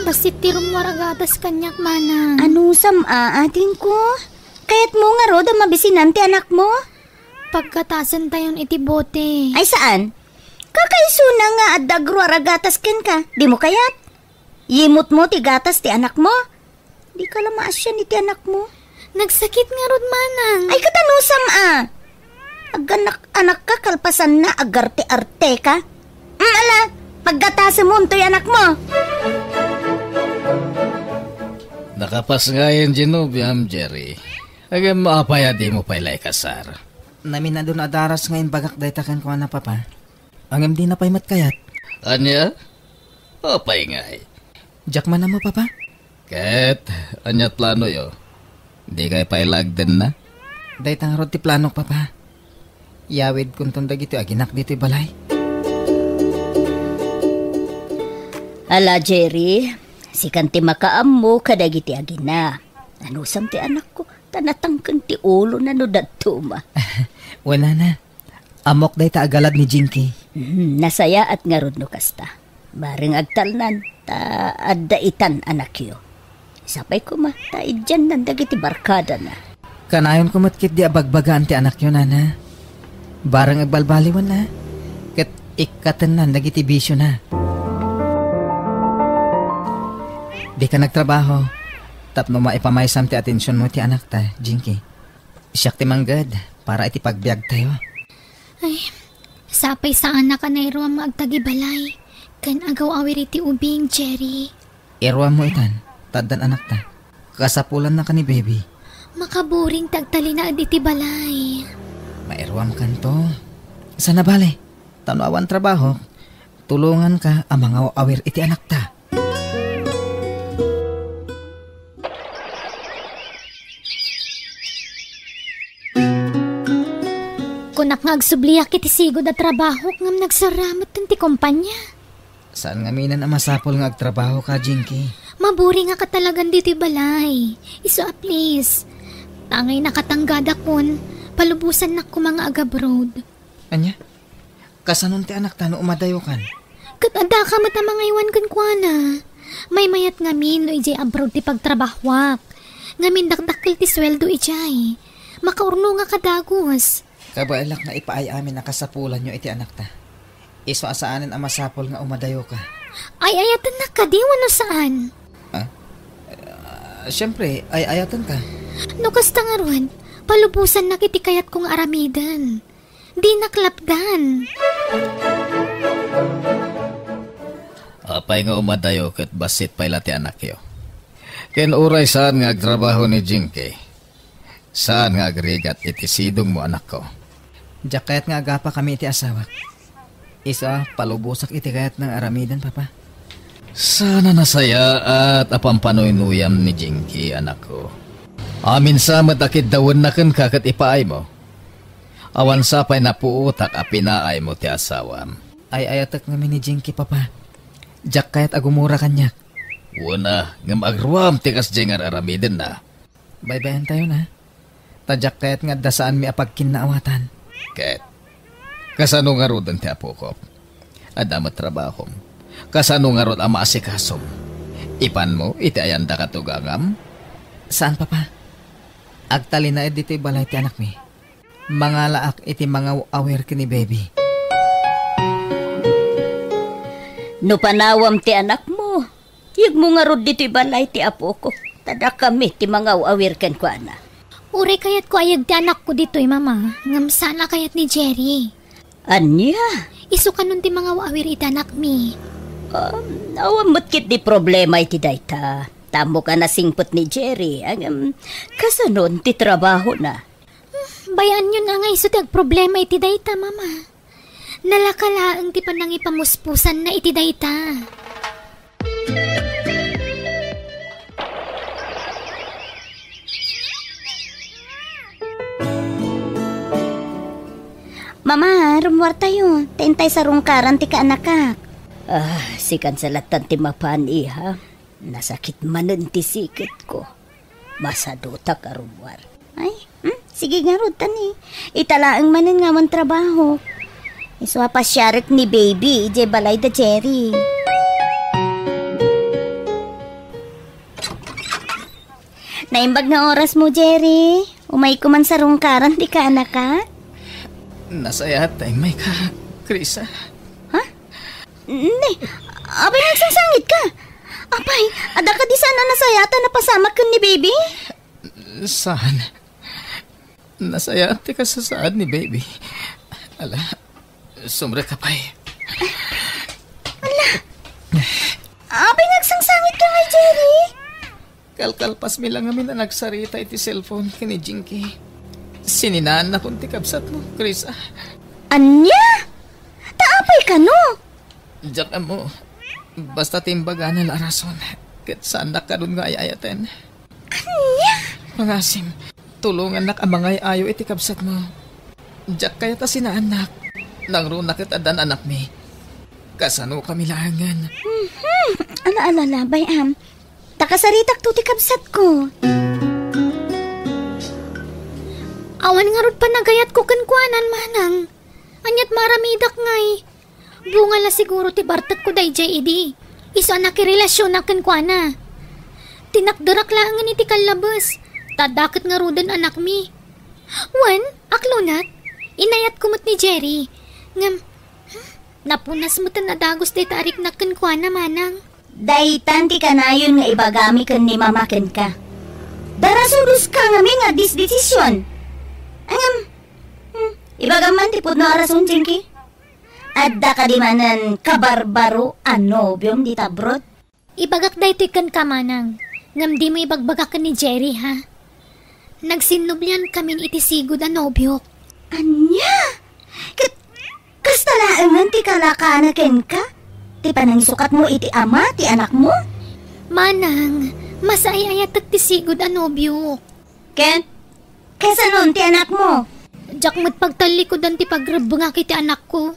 Bassit ti rummuar a gatas kaniak, manang. Anusam a, adingko? Kayatmo ngarud a mabisinan ti anakmo? Paggatasentayon iti bote. Ay, saan? Kakaisuna nga adda agruar a gatas kenka. Dimo kayat? Yimutmo ti gatas ti anakmo? Dika la maasian iti anakmo. Nagsakit ngarud, manang. Ay, ket anusam a. Aganak-anakka kalpasanna, agarte-arteka. Mm, ala, paggatasem untoy anakmo. Nakapasngayen ti nobiam, Jerry. Ngem apay a dimo pay la ikasar? Naminadun a daras nga imbagak dayta kenkuana, Papa. Ngem dina pay met kayat. Ania? Apay ngay? Diak man ammo, Papa. Ket, ania planoyo? Dikay pay la agdenna? Dayta ngarud ti planok, Papa. Yawidkonton dagitoy aginak ditoy balay. Ala, Jerry, sikan ti makaammo kadagiti agina. Anusam ti anakko, ta natangken ti ulona no dadduma. Wen, Nana. Ammok dayta a galad ni Jinky. Hmm, nasayaat ngarud no kasta. Bareng agtalnan, ta adda itan anakyo. Sapay koma, ta idiannan dagiti barkadana. Kanayonko met ketdi a bagbagaan ti anakyo, Nana. Bareng agbalbaliwanna, ket ikkatennan dagiti bisiona. Dika nagtrabaho, tapno maipamaysam ti atensionmo ti anakta, Jinky. Siak ti mangged para iti pagbiagtayo. Ay, sapay saanak a nairuam nga agtagibalay ken agaw-awir iti ubing, Jerry. Iruammo itan, ta addan anakta. Kasapulannaka ni Baby. Makaburing ti agtalinaed iti balay. Mairuamkanto. Saan a bale, ta no awan trabaho, tulonganka a mangaw-awir iti anakta. Kunak nga agsubliak iti sigud a trabahok ngem nagsarametten ti kompania. Saan ngaminen a masapul nga agtrabahoka, Jinky. Maburingaka talagan ditoy balay. Isu a please. Tangay nakatanggadakon, palubosannak koma nga agabroad. Ania? Kasanon ti anakta no umadayokan? Ket addaka met a mangaywan kenkuana. Maymayat ngamin no idiay abroad ti pagtrabahoak. Ngamin dakdakkel ti sueldo idiay. Makaurnongak a dagus. Kabaelak nga ipaay amin a kasapulanyo iti anakta. Isu a saanen a masapul nga umadayoka. Ay-ayatennak kadi wenno saan? Ah? Ah, siempre, ay-ayatenka. No kasta ngarud, palubosannak iti kayatko nga aramiden. Dinak lapdan. Apay nga umadayo ket bassit pay la ti anakyo? Ken uray saan nga agtrabaho ni Jinky, saan nga agrigat iti sidongmo, anakko. Diak kayat nga agapakami iti asawak. Isu a palubosak iti kayatna nga aramiden, Papa. Saan a nasayaat a pampanoynuyam ni Jinky, anakko. Amin sa met a kiddawenna kenka ket ipaaymo. Awan sa pay napuotak a pinaaymo ti asawam. Ay-ayatek ngamin ni Jinky, Papa. Diak kayat a gumura kaniak. Wen a, ngem agruam ti kasdiay nga ar-aramidenna. Baybayantayon, a. Ta diak kayat nga adda saanmi a pagkinnaawatan. Ket, kasano ngaruden ti apokok? Adda met trabahom. Kasano ngarud a maasikasom? Ipanmo iti ayanda ket ugangam? Saan, Papa. Agtalinaed ditoy balay ti anakmi. Mangalaak iti mangaw-awir ken ni Baby. No panawam ti anakmo, yegmo ngarud ditoy balay ti apokok, ta dakami ti mangaw-awir kenkuana. Uray kayatko a yeg ti anakko ditoy, Mama, ngem saan a kayat ni Jerry. Ania? Isu kanon ti mangaw-awir iti anakmi. Um, awan met ketdi problema iti dayta. Ta ammok a nasingpet ni Jerry, ngem kasanon ti trabahona? Hmm, bay-anyon a nga isu ti agproblema iti dayta, Mama. Nalaka laeng ti panangipamuspusanna iti dayta. Mama, rummuartayo. Ta intay sarungkaran ti kaanakak. Ah, sikan sa lattan ti mapan, iha. Nasakit manen ti siketko. Masadutak a rummuar. Ay, hmm? Sige ngarud, tani. Ita laeng manen nga awan trabaho. Isu a pasiarek ni baby, idiay balay da Jerry. Naimbag nga oras mo, Jerry. Umay ko man sarungkaran ti kaanakak. Nasayaat ta immay ka, Krisa. Ha? Ne, apay nga agsangsangitka? Apay, adda kadi saan a nasayaat a napasamak ken ni baby? Saan? Nasayaat ti kasasaad ni baby. Ala, sumrek ka pay. Apay nga agsangsangitka ngay, Jerry? Kalkalpasmi la ngamin a nagsarita iti cellphone ken ni Jinky. Sininaannakon ti kabsatmo, Krisa. Ania? Ta apay kano? Diak ammo. Basta ti imbagana la a rason, ket saannak kadun nga ay-ayaten. Ania? Pangasim, tulongannak a mangay-ayo iti kabsatmo. Diak kayat a sinaannak. Nangruna ket addan anakmi. Kasanokami laengen. Mhm. Ala, ala, ala, bay-am. Ta kasaritakto ti kabsatko. Awan ngarud panagayatko kenkuana, manang. Aniat maaramidak ngay? Bunga la siguro ti bartekko daydiay idi. Isu a nakirelasionak kenkuana. Tinakderak laengen iti kallabes, ta adda ket ngaruden anakmi. Wen, aklonat, inayatko met ni Jerry. Ngem, hmm, napunas met a dagus dayta a riknak kenkuana, manang. Daytan ti kanayon nga ibagami ken ni Mama kenka. Darasudoska ngamin nga disdesision. Ngem, hmm, ibagam man ti pudno a rason, Jinky. Adda kadi manen kabarbaro a nobiom dita abroad? Ibagak daytoy kenka, manang, ngem dimo ibagbaga ken ni Jerry, ha? Nagsinnubliankamin iti sigud a nobiok. Ania? Ket kasta laengen ti kalakana kenka? Ti panangisukatmo iti ama ti anakmo? Manang, masaay-ayatek ti sigud a nobiok. Ken, kasanon ti anakmo? Diak met pagtallikudan ti pagrebbengak iti anakko.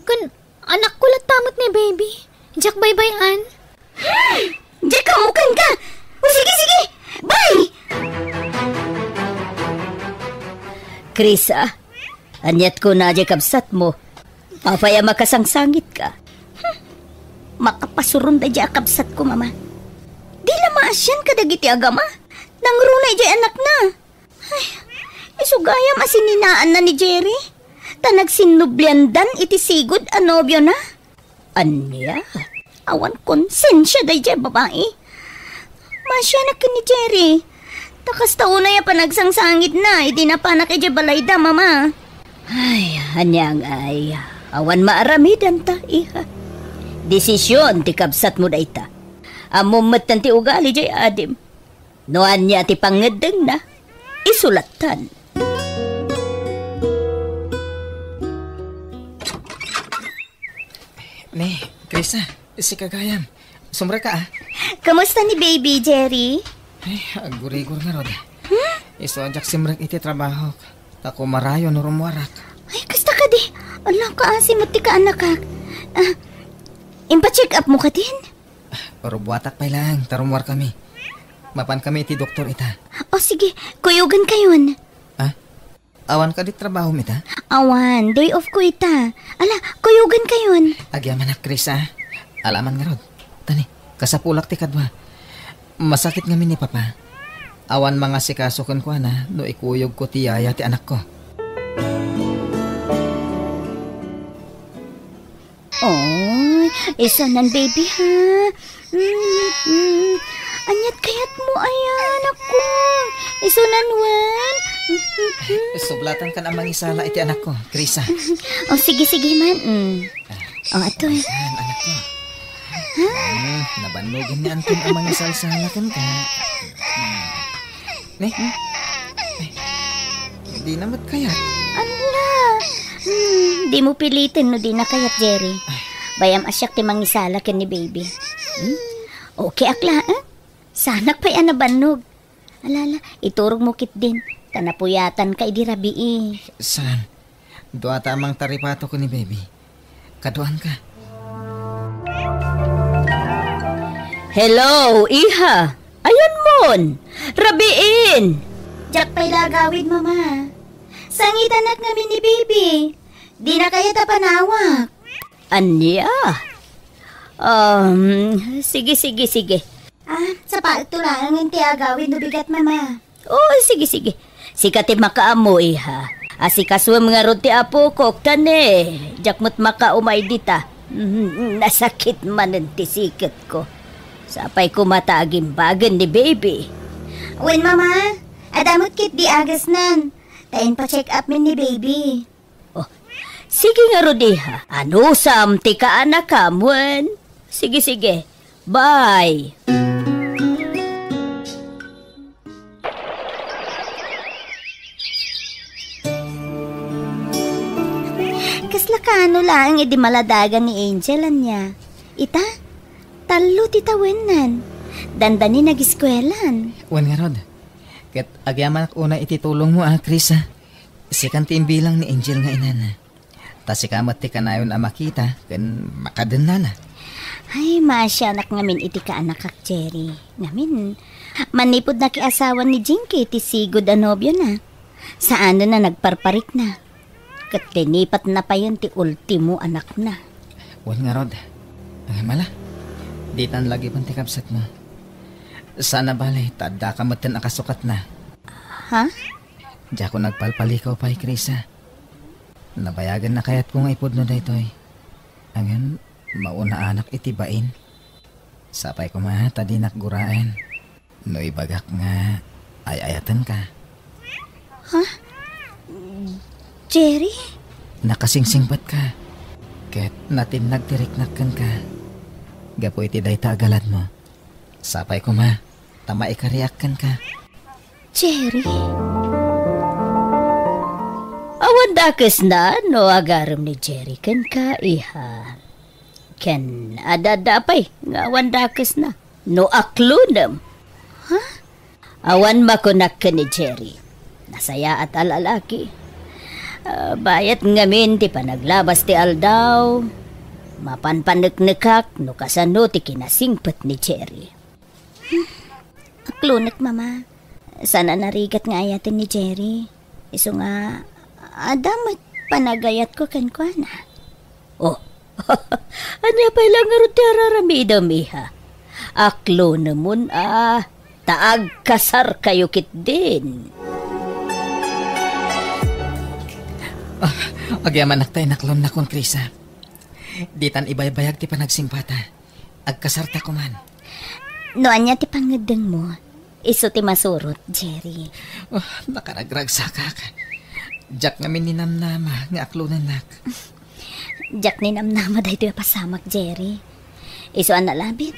Ken anakko latta met ni baby. Diak baybay-an. Hmm, diak ammo kenka. O sige, sige. Bye! Krisa, aniat kuna diay kabsatmo? Apay a makasangsangitka? Hmm. Makapasuron daydiay a kabsatko, Mama. Di la maasian kadagiti agama. Nangruna idiay anakna. Ay, isu gayam a sininaanna ni Jerry. Ta nagsinnubliandan iti sigud a nobiona. Ania? Awan konsensia daydiay a babai. Maasianak ken ni Jerry. Ta kasta unay a panagsangsangitna idi napanak idiay balayda, Mama. Ay, ania ngay? Awan maaramidanta, iha. Desision ti kabsatmo dayta. Ammom metten ti ugali diay adim. No ania ti pangngeddengna, isu lattan. Ne, Krisa, sika gayam. Sumrek ka, ah. Kumusta ni baby, Jerry? Ay, aggurigor ngarud. Hmm? Isu a diak simrek iti trabahok. Ta kumarayo no rummuarak. Ay, kasta kadi. Ala, kaasi met ti kaanakak. Ah, impacheck up mo kadin? Rubuatak pay laeng, ta rummuarkami. Mapankami iti doktor ita. O sige, kuyogankayon. Ah? Awan kadi trabahom ita? Awan, day off ko ita. Ala, kuyogankayon. Agyamanak, Krisa. Alaman ngarud. Tani, kasapulak ti kadua. Masakit ngamin ni Papa. Awan mangasikaso kenkuana no ikuyogko ti yaya ti anakko. Oy, isunan, baby, ha? Mm, mm. Aniat kayatmo, ayan, ako? Isunan, wen? Mm, mm, mm. Sublatankan a mangisala iti anakko, Krisa. O, sige, sige man. Mm. Ah, o, atoy. Ayan, anakko. Ha? Mm, nabannogan ni Anton a mangisalsala kenka. Mm. Ne? Ay, di na met kayat. Ala, Hmm, dimo piliten no dina kayat, Jerry. Bay-am a siak ti mangisala ken ni baby. Hmm? Okay ak laeng. Saanak pay a nabannog. Alala, iturogmo ketdin ta napuyatanka idi rabii. Saan? Dua ta a mangtaripato ken ni baby. Kaduanka. Hello, iha. Ayanmon. Rabiin. Diak pay la agawid, Mama. Sangitanak ngamin ni baby. Dina kayat a panawak. Ania? Um, sige, sige, sige. Ah, sapaekto laengen ti agawid no bigat, Mama. Oh, sige, sige. Sika ti makaammo, iha. Asikasuem ngarud ti apokok, ta ne, diak met makaumay dita. Mm, nasakit manen ti siketko. Sapay koma ta agimbagen ni baby. Wen, Mama, adda met ketdi agasnan. Ta inpa-check up min ni baby. Oh, sige ngarud, iha. Anusam ti kaanakam wen? Sige, sige. Bye. Kasla kaano laeng idi maladagan ni Angel, ania? Ita, tallo ti tawennan. Dandani nagiskuelan. Wen ngarud, ket agyamanak unay iti tulongmo, a, Chris, a. Sikan ti imbilang ni Angel nga inana. Ta sika met ti kanayon a makita ken makadennana. Ay, maasianak ngamin iti kaanakak, Jerry. Ngamin, manipud nakiasawan ni Jinky ti sigud a nobiona, saanen a nagparparikna. Ket linipatna payen ti ultimo anakna. Wen ngarud, ngem ala, ditan lagipen ti kabsatmo. Saan a bale, ta addaka metten a kasukatna. Ha? Diakon agpalpalikaw pay, Chris, a. Nabayagen a kayatko nga ipudno daytoy. Ngem, maunaanak iti bain. Sapay koma ta dinak guraen no ibagak nga ay-ayatenka. Ha? Jerry? Nakasingsingpetka. Ket natinnag ti riknak kenka. Gapu iti dayta a galadmo. Sapay koma ta maikariak kenka. Jerry? Awan dakesna no agarem ni Jerry kenka, iha. Ken adda pay nga awan dakesna no aklonem. Ha? Awan makunak ken ni Jerry. Nasayaat a lalaki. Ah, bayat ngamin ti panaglabas ti aldaw. Mapan paneknekak no kasano ti kinasingpet ni Jerry. Aklonek, Mama. Saan a narigat nga ayaten ni Jerry. Isu nga, adda met panagayatko kenkuana. Oh, ania pay la ngarud ti araramidem, iha? Aklonemon a, ta agkasarkayo ketdin. Ah, agyamanak ta inaklonnakon, Chris, a. Ditan ibaybayag ti panagsingpata. Agkasarta koman. No ania ti pangngeddengmo, isu ti masurot, Jerry. Oh, nakaragragsakak. Diak ngamin ninamnama nga aklonennak. Diak ninamnama daytoy a pasamak, Jerry. Isu a nalabit,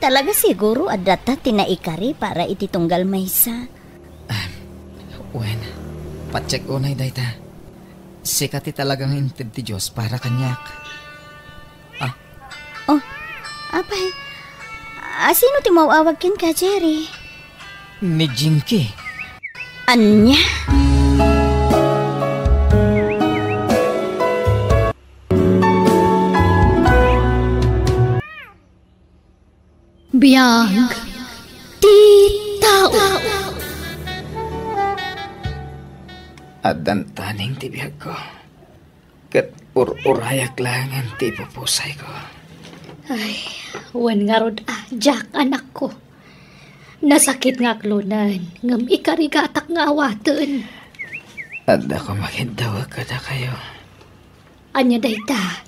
talaga siguro adda ta ti naikari para iti tunggal maysa. Ah, wen, patiek unay dayta. Sika ti talaga nga inted ti Dios para kaniak. Ah. Oh, apay, a, sino ti maawag kenka, Jerry? Ni Jinky. Ania? Biag ti tao. Addan taning ti biagko, ket ur-urayak laengen ti ipupusayko. Ay, wen ngarud a, Jack, anakko. Nasakit nga aklonen, ngem ikarigatak nga awaten. Adda koma kiddawek kadakayo. Ania dayta?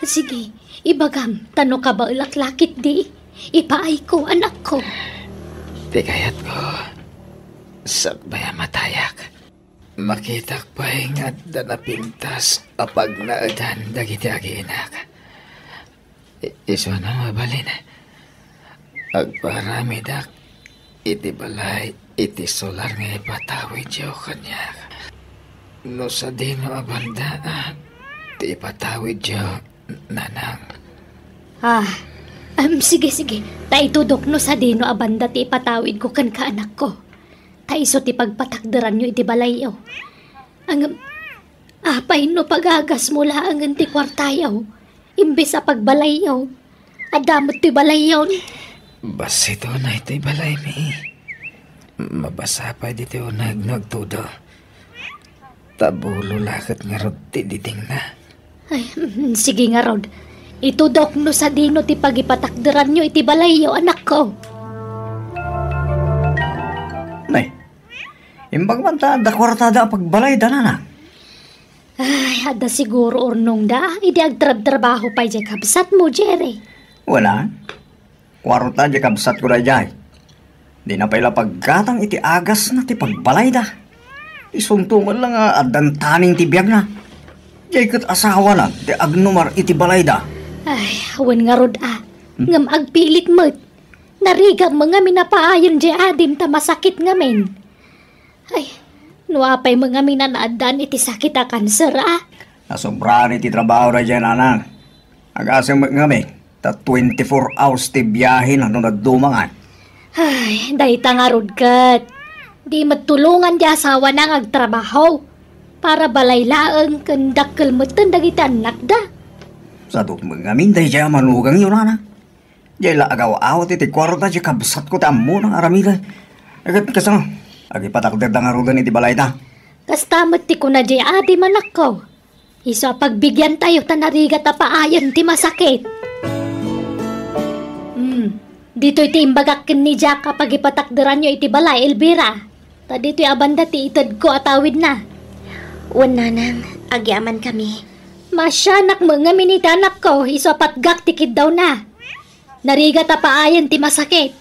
Sige, ibagam, ta no kabaelak la ketdi, ipaayko, anakko. Ti kayatko, sakbay a matayak, makitak pay nga adda napintas a pagnaedan dagiti agiinak. I-, isuno mabalin, agparamidak iti balay iti solar nga ipatawidyo kaniak. No sadino a banda, ah, ti ipatawidyo, nanang? Ah, em, sige, sige. Ta itudok no sadino a banda ti ipatawidko kenka, anakko. Ta isu ti pagpatakderanyo iti balayyo. Ngem, apay no pagagasmo laengen ti kuartayo, imbes a pagbalayyo? Adda met ti balayyon. Bassit unay ti balaymi. Mabasa pay ditoy uneg no agtudo. Ta bulo la ket ngarud ti didingna. Ay, mm, sige ngarud. Itudok no sadino ti pagipatakderanyo iti balayyo, anakko. Nay, imbag man ta adda kuartada a pagbalayda, nanang? Ay, adda siguro urnongda idi agtrabtrabaho pay diay kabsatmo, Jerry. Wala. Kuarta diay kabsatko daydiay. Dina pay la paggatang iti agasna ti pagbalayda. Isunto met la nga addan taning ti biagna. Diay ket asawana ti agnumar iti balayda. Ay, wen ngarud a. Hmm? Ngem agpilik met. Narigam met ngamin a paayen diay adim ta masakit ngamin. Ay, no apay met ngamin a naaddaan iti sakit a kanser a? Nasobraan iti trabaho daydiay, nanang. Agasem met ngamin, ta twenty-four hours ti biahena no nadumangan. Ay, dayta ngarud ket. Di met tulongan diay asawana nga agtrabaho. Para balay laeng ken dakkel metten dagiti annakda. Sadut met ngamin daydiay a manugangyo, nanang. Diay la agaw-awat iti kuarta diay kabsatko ti ammona nga aramiden. Ket kasano, agipatakderda ngaruden iti balayda? Kasta met ti kuna diay adim, anakko. Isu a pagbigiantayo ta narigat a paayen ti masakit. Hmm, ditoy ti imbagak ken ni Jack a pagipatakderanyo iti balay, Elvira. Ta ditoy a banda ti itedko a tawidna. Wen, nanang, agyamankami. Maasianak met ngamin iti anakko, isu a patgak ti kiddawna. Narigat a paayen ti masakit.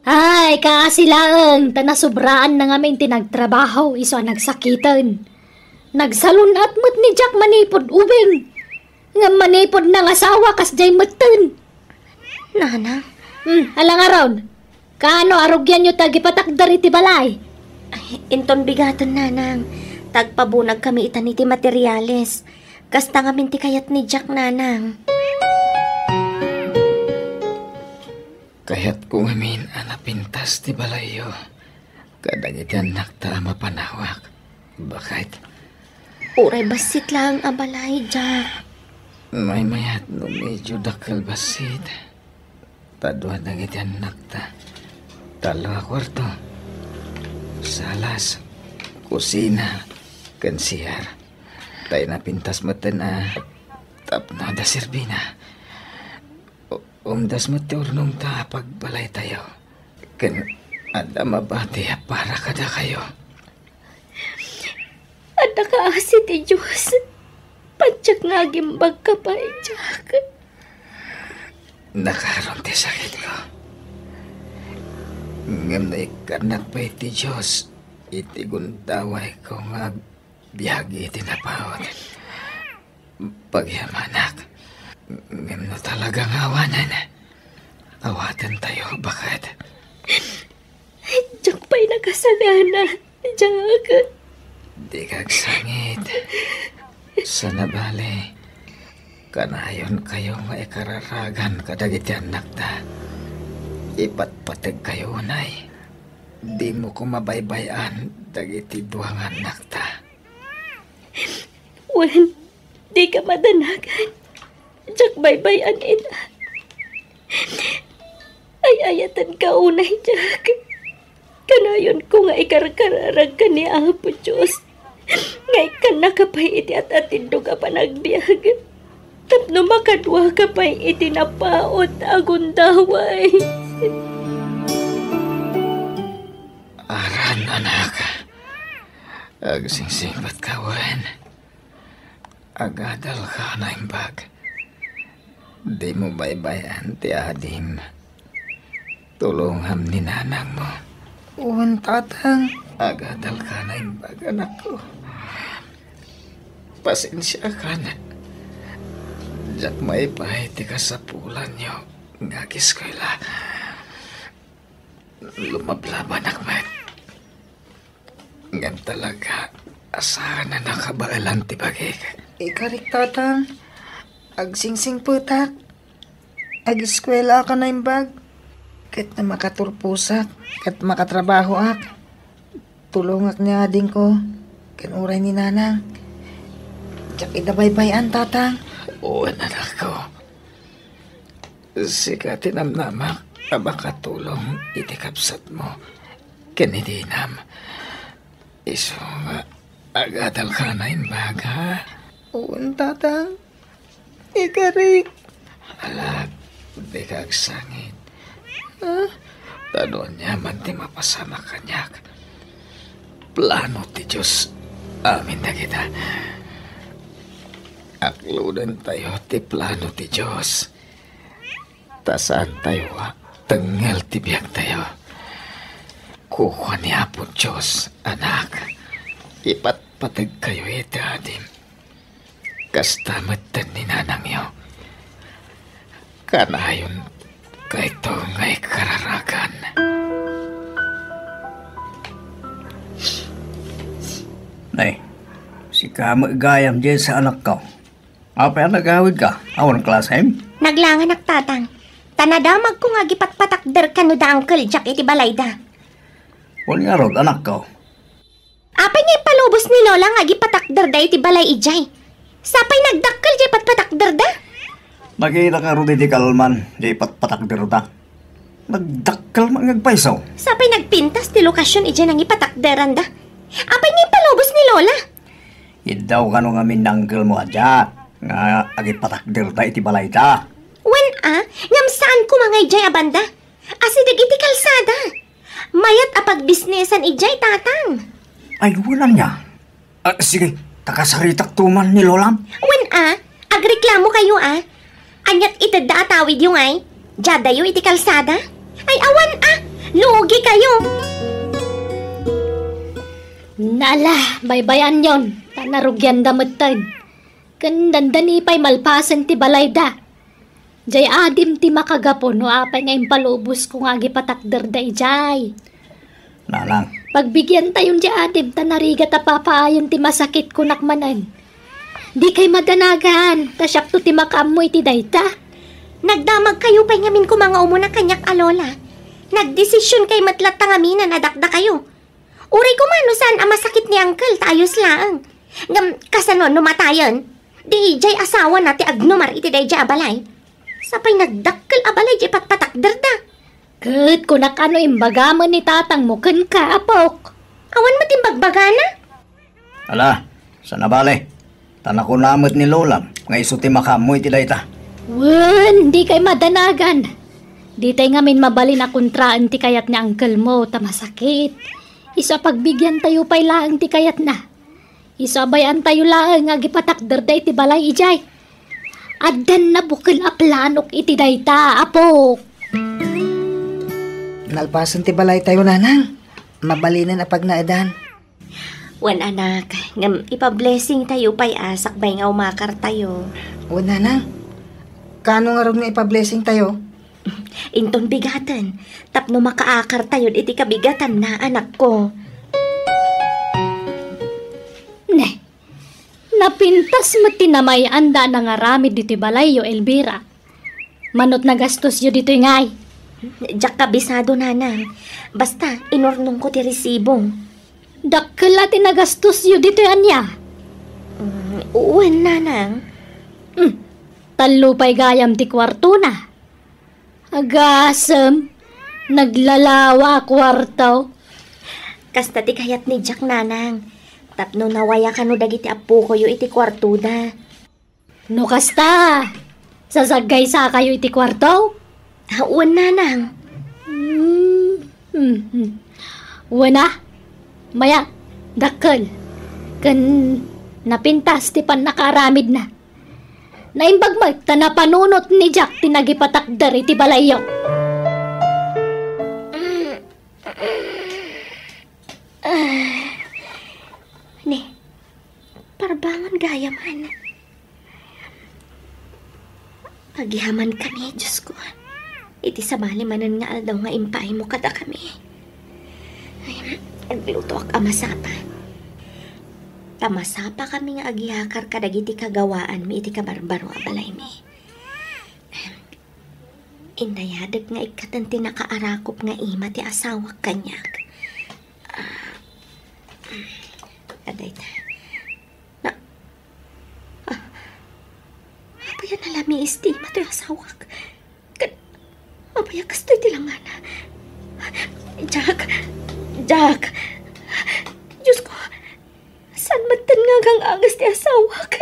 Ay, kaasi laeng, ta nasobraanna ngamin ti nagtrabaho, isu a nagsakiten. Nagsalun-at met ni Jack manipud ubing. Ngem manipud nangasawa, kasdiay metten. Nanang. Hmm, ala ngarud. Kaano a rugianyo ti agipatakder iti balay? Ay, inton bigaten, nanang. Ta agpabunagkami itan iti materiales. Kasta ngamin ti kayat ni Jack, nanang. Kayatko ngamin a napintas ti balayyo kadagiti annakta a mapanawak. Baket. Uray bassit laeng a balay, Jack. Maymayat no medyo dakkel bassit. Ta dua dagiti annakta. Tallo a kuarto. Salas, kusina, ken C R. Tay napintas metten a tapno adda serbina. U-, umdas met ti urnongta a pagbalaytayo. Ken adda mabati a para kadakayo. Adda kaasi ti Dios. Patiek nga agimbagka pay, Jack. Nakaron ti sakitko. Ngem naikkannak pay ti Dios iti gundawayko nga agbiag iti napaut. Pagyamanak. Ngem no talaga nga awanen, awatentayo, baket. Diak pay nakasagana, Jack. Dika agsangit. Sana bale, kanayonkayo nga ikararagan kadagiti annakta. Ipatpategkayo unay. Dimo koma baybay-an dagiti dua nga annakta. Wen, dika madanagan. Diak baybay-an ida. Ay-ayatenka unay, Jack. Kanayonko nga ikarkararagka ni Apo Dios nga ikkannaka pay iti at-atindog a panagbiag tapno makaduaka pay iti napaut a gundaway. Aran, anak. Agsingsibatka wen. Agadalka naimbag. Dimo baybay-an ti adim. Tulongam ni nanangmo. Wen, tatang. Agadalka naimbag, anakko. Pasensiakan. Diak maipay ti kasapulanyo nga ageskuela. Lumablabanak met. Ngem talaga, Saan a nakabaelan ti bagik? Ikarik, Tatang. Agsingsingpetak. Ageskuelaak a naimbag. Ket no makaturposak ket makatrabahoak, tulongak ni adingko ken uray ni nanang. Diak ida baybay-an, Tatang. Wen, anakko. Sika ti namnamak a makatulong iti kabsatmo ken idi inam. Isu nga agadalka a naimbag, a? Wen, Tatang. Ikarik. Ala, dika agsangit. Ah? Ta no aniaman ti mapasamak kaniak, plano ti Dios amin dagita. Aklodentayo ti plano ti Dios. Ta saantayo a tengngel ti biagtayo. Kukua ni Apo Dios, anak, ipatpategkayo iti adim. Kasta metten ni nanangyo. Kanayon kayto nga ikararagan. Nay, sika met gayam diay sa anakko. Apay a nagawidka? Awan klasem? Naglanganak, Tatang. Ta nadamagko nga agipatpatakder kano da Uncle Jack iti balayda. Wen ngarud, anakko. Apay nga impalubos ni Lola nga agipatakderda iti balay idiay? Sapay nagdakkel diay patpatakderda? Nakita ngarud iti kalman diay patpatakderda. Nagdakkel met nga agpayso. Sapay nagpintas ti lokasion idiay nangipatakderanda. Apay nga impalubos ni Lola? Iddaw kano ngamin ni uncle mo a Jack nga agipatakderda iti balayda. Wen a, ngem saan koma nga idiay a banda. Asideg iti kalsada. Mayat a pagbisnesan idiay, Tatang. Ay, wen ania. Ah, sige, ta kasaritakto man ni Lolam. Wen a, agreklamokayo a. Aniat itedda a tawidyo ngay? Diadayo iti kalsada? Ay, awan a, lugikayo. Nala, baybay-anyon, ta narugianda metten. Ken dandani pay malpasen ti balayda. Jay adim ti makagapu no apay nga impalubos ko nga agipatakderda idiay. Nanang. Pagbigiantayon jay adim ta narigat a papaayen ti masakit kunak manen. Dikay madanagan, ta siakto ti makaammo iti dayta. Nagdamagkayo pay ngamin koma nga umuna kaniak a lola. Nagdesisionkay met latta ngamin a dakdakayo. Uray koma no saan a masakit ni uncle ta ayos laeng. Ngem kasano no matayen? Di idiay asawana ti agnumar iti daydiay a balay. Sapay nagdakkel a balay diay patpatakderda. Ket kunak a no imbagamen ni tatangmo kenka, apok. Awan met imbagbagana. Ala, saan a bale. Ta nakuna met ni lolam nga isu ti makaammo iti dayta. Wen, dikay madanagan. Ditay ngamin mabalin a kontraen ti kayat ni uncle mo ta masakit. Isu a pagbigiantayo pay laeng ti kayatna. Isu a bay-antayo laeng nga agipatakderda iti balay idiay. Addan nabukel a planok iti dayta, apok. Nalpasen ti balaytayo, nanang. Mabalinen a pagnaedan. Wen, anak, ngem ipa-blessingtayo pay a sakbay nga umakartayo. Wen, nanang. Kaano ngarud nga ipa-blessingtayo? Inton bigaten, tapno makaakartayod iti kabigatanna, anakko. Ne, napintas met ti namay-anda a nangaramid ditoy balayyo, Elvira. Manot nagastosyo ditoy ngay? Diak kabisado, nanang. Basta, inurnongko ti resibo. Dakkel a ti nagastosyo ditoy ania? Mm, wen, nanang. Hmm, tallo pay gayam ti kuartona. Agasem, naglalawa a kuarto. Kasta ti kayat ni Jack, nanang. Tapno nawaya kano dagiti appokoyo iti kuartoda. No kasta, sasaggaysakayo iti kuarto? Ah, wen, nanang. Hmm, hmm, hmm. Wen a, mayat, dakkel. Ken napintas ti pannakaaramidna. Naimbag met ta napanunot ni Jack ti nagipatakder iti balayyo. Ni, parbangon gayam. Agyamankami, Diosko, iti sabali manen nga aldaw nga impaaymo kadakami. Ay, aglutoak a masapa. Ta masapakami nga agyakar kadagiti kagawaanmi iti kabarbaro a balaymi. Inayadek nga ikkaten ti nakaarakup nga ima ti asawak kaniak. Ah, adayta. Na, ah, apay a nalamiis ti ima toy asawak? Ket apay a kastoy ti langana? Jack! Jack! Diyos ko! Saan metten nga agang-agas ti asawak?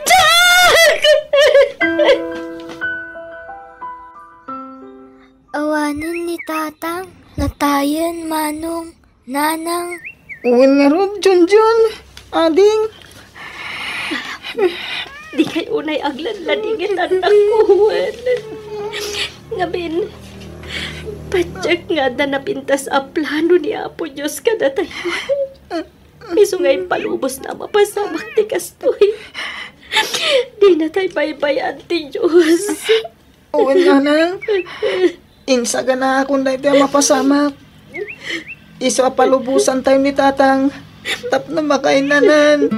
Jack! Awanen ni Tatang, natayen, Manong, Nanang. Wen ngarud, Junjun, Ading. Dikay unay agladladingit, annakko, wen. Ngamin, patiek nga adda napintas a plano ni Apo Dios kadatayo. Isu nga impalubosna a mapasamak ti kastoy. Dinatay baybay-an ti Dios. Wen, Nanang. Insaganakon daytoy a mapasamak. Isu a palubosantayo ni Tatang tapno makainanan.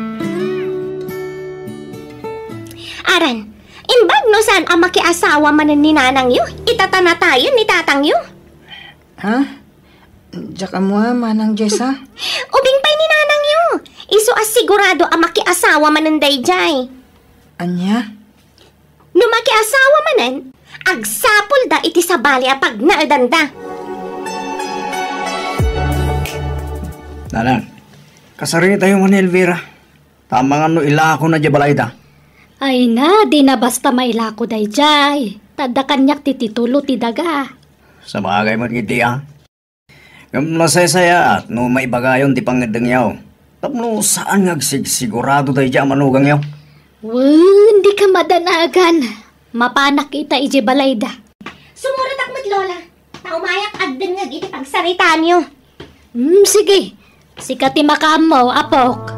Aran, imbag no saan a makiasawa manen ni nanangyo, ita ta natayen ni tatangyo. Ha? Diak ammo a, Manang Jessa? Ubing pay ni nanangyo. Isu a sigurado a makiasawa manen daydiay. Ania? No makiasawa manen, agsapulda iti sabali a pagnaedanda. Nanang, kasaritayo man ni Elvira. Amangan no ilakona diay balayda. Ay na, di na basta mailako daydiay. Ta adda kaniak ti titulo ti daga. Sabagay met iti a. Ngem nasaysayaat no maibagayon ti pangngeddengyo. Tapno saan nga agsigsigurado daydiay a manugangyo. Wen, dika madanagan. Mapanak ita idiay balayda. Sumurotak met, Lola. Ta umayak agdengngeg iti pagsaritaanyo. Hmm, sige. Sika ti makaammo, apok.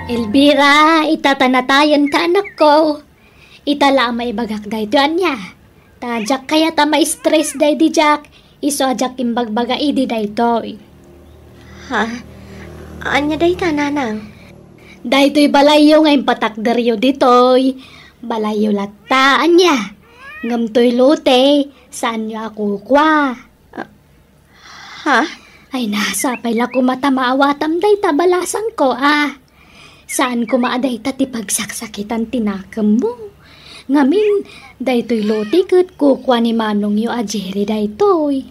Elvira, ita ta natayen ta, anakko. Ita la a maibagak daytoy ania. Ta diak kayat a ma-stress daydi Jack, isu a diak imbagbaga idi daytoy. Ha? Ania dayta, nanang? Daytoy balayyo nga impatakderyo ditoy. Balayyo latta, ania? Ngem toy lote, saanyo a kukua. Ah, ha? Ay, nasa pay la koma ta maawatam dayta balasangko, a. Saan koma a dayta ti pagsaksakitan ti nakemmo. Ngamin, daytoy lote ket kukua ni manongyo a Jerry daytoy.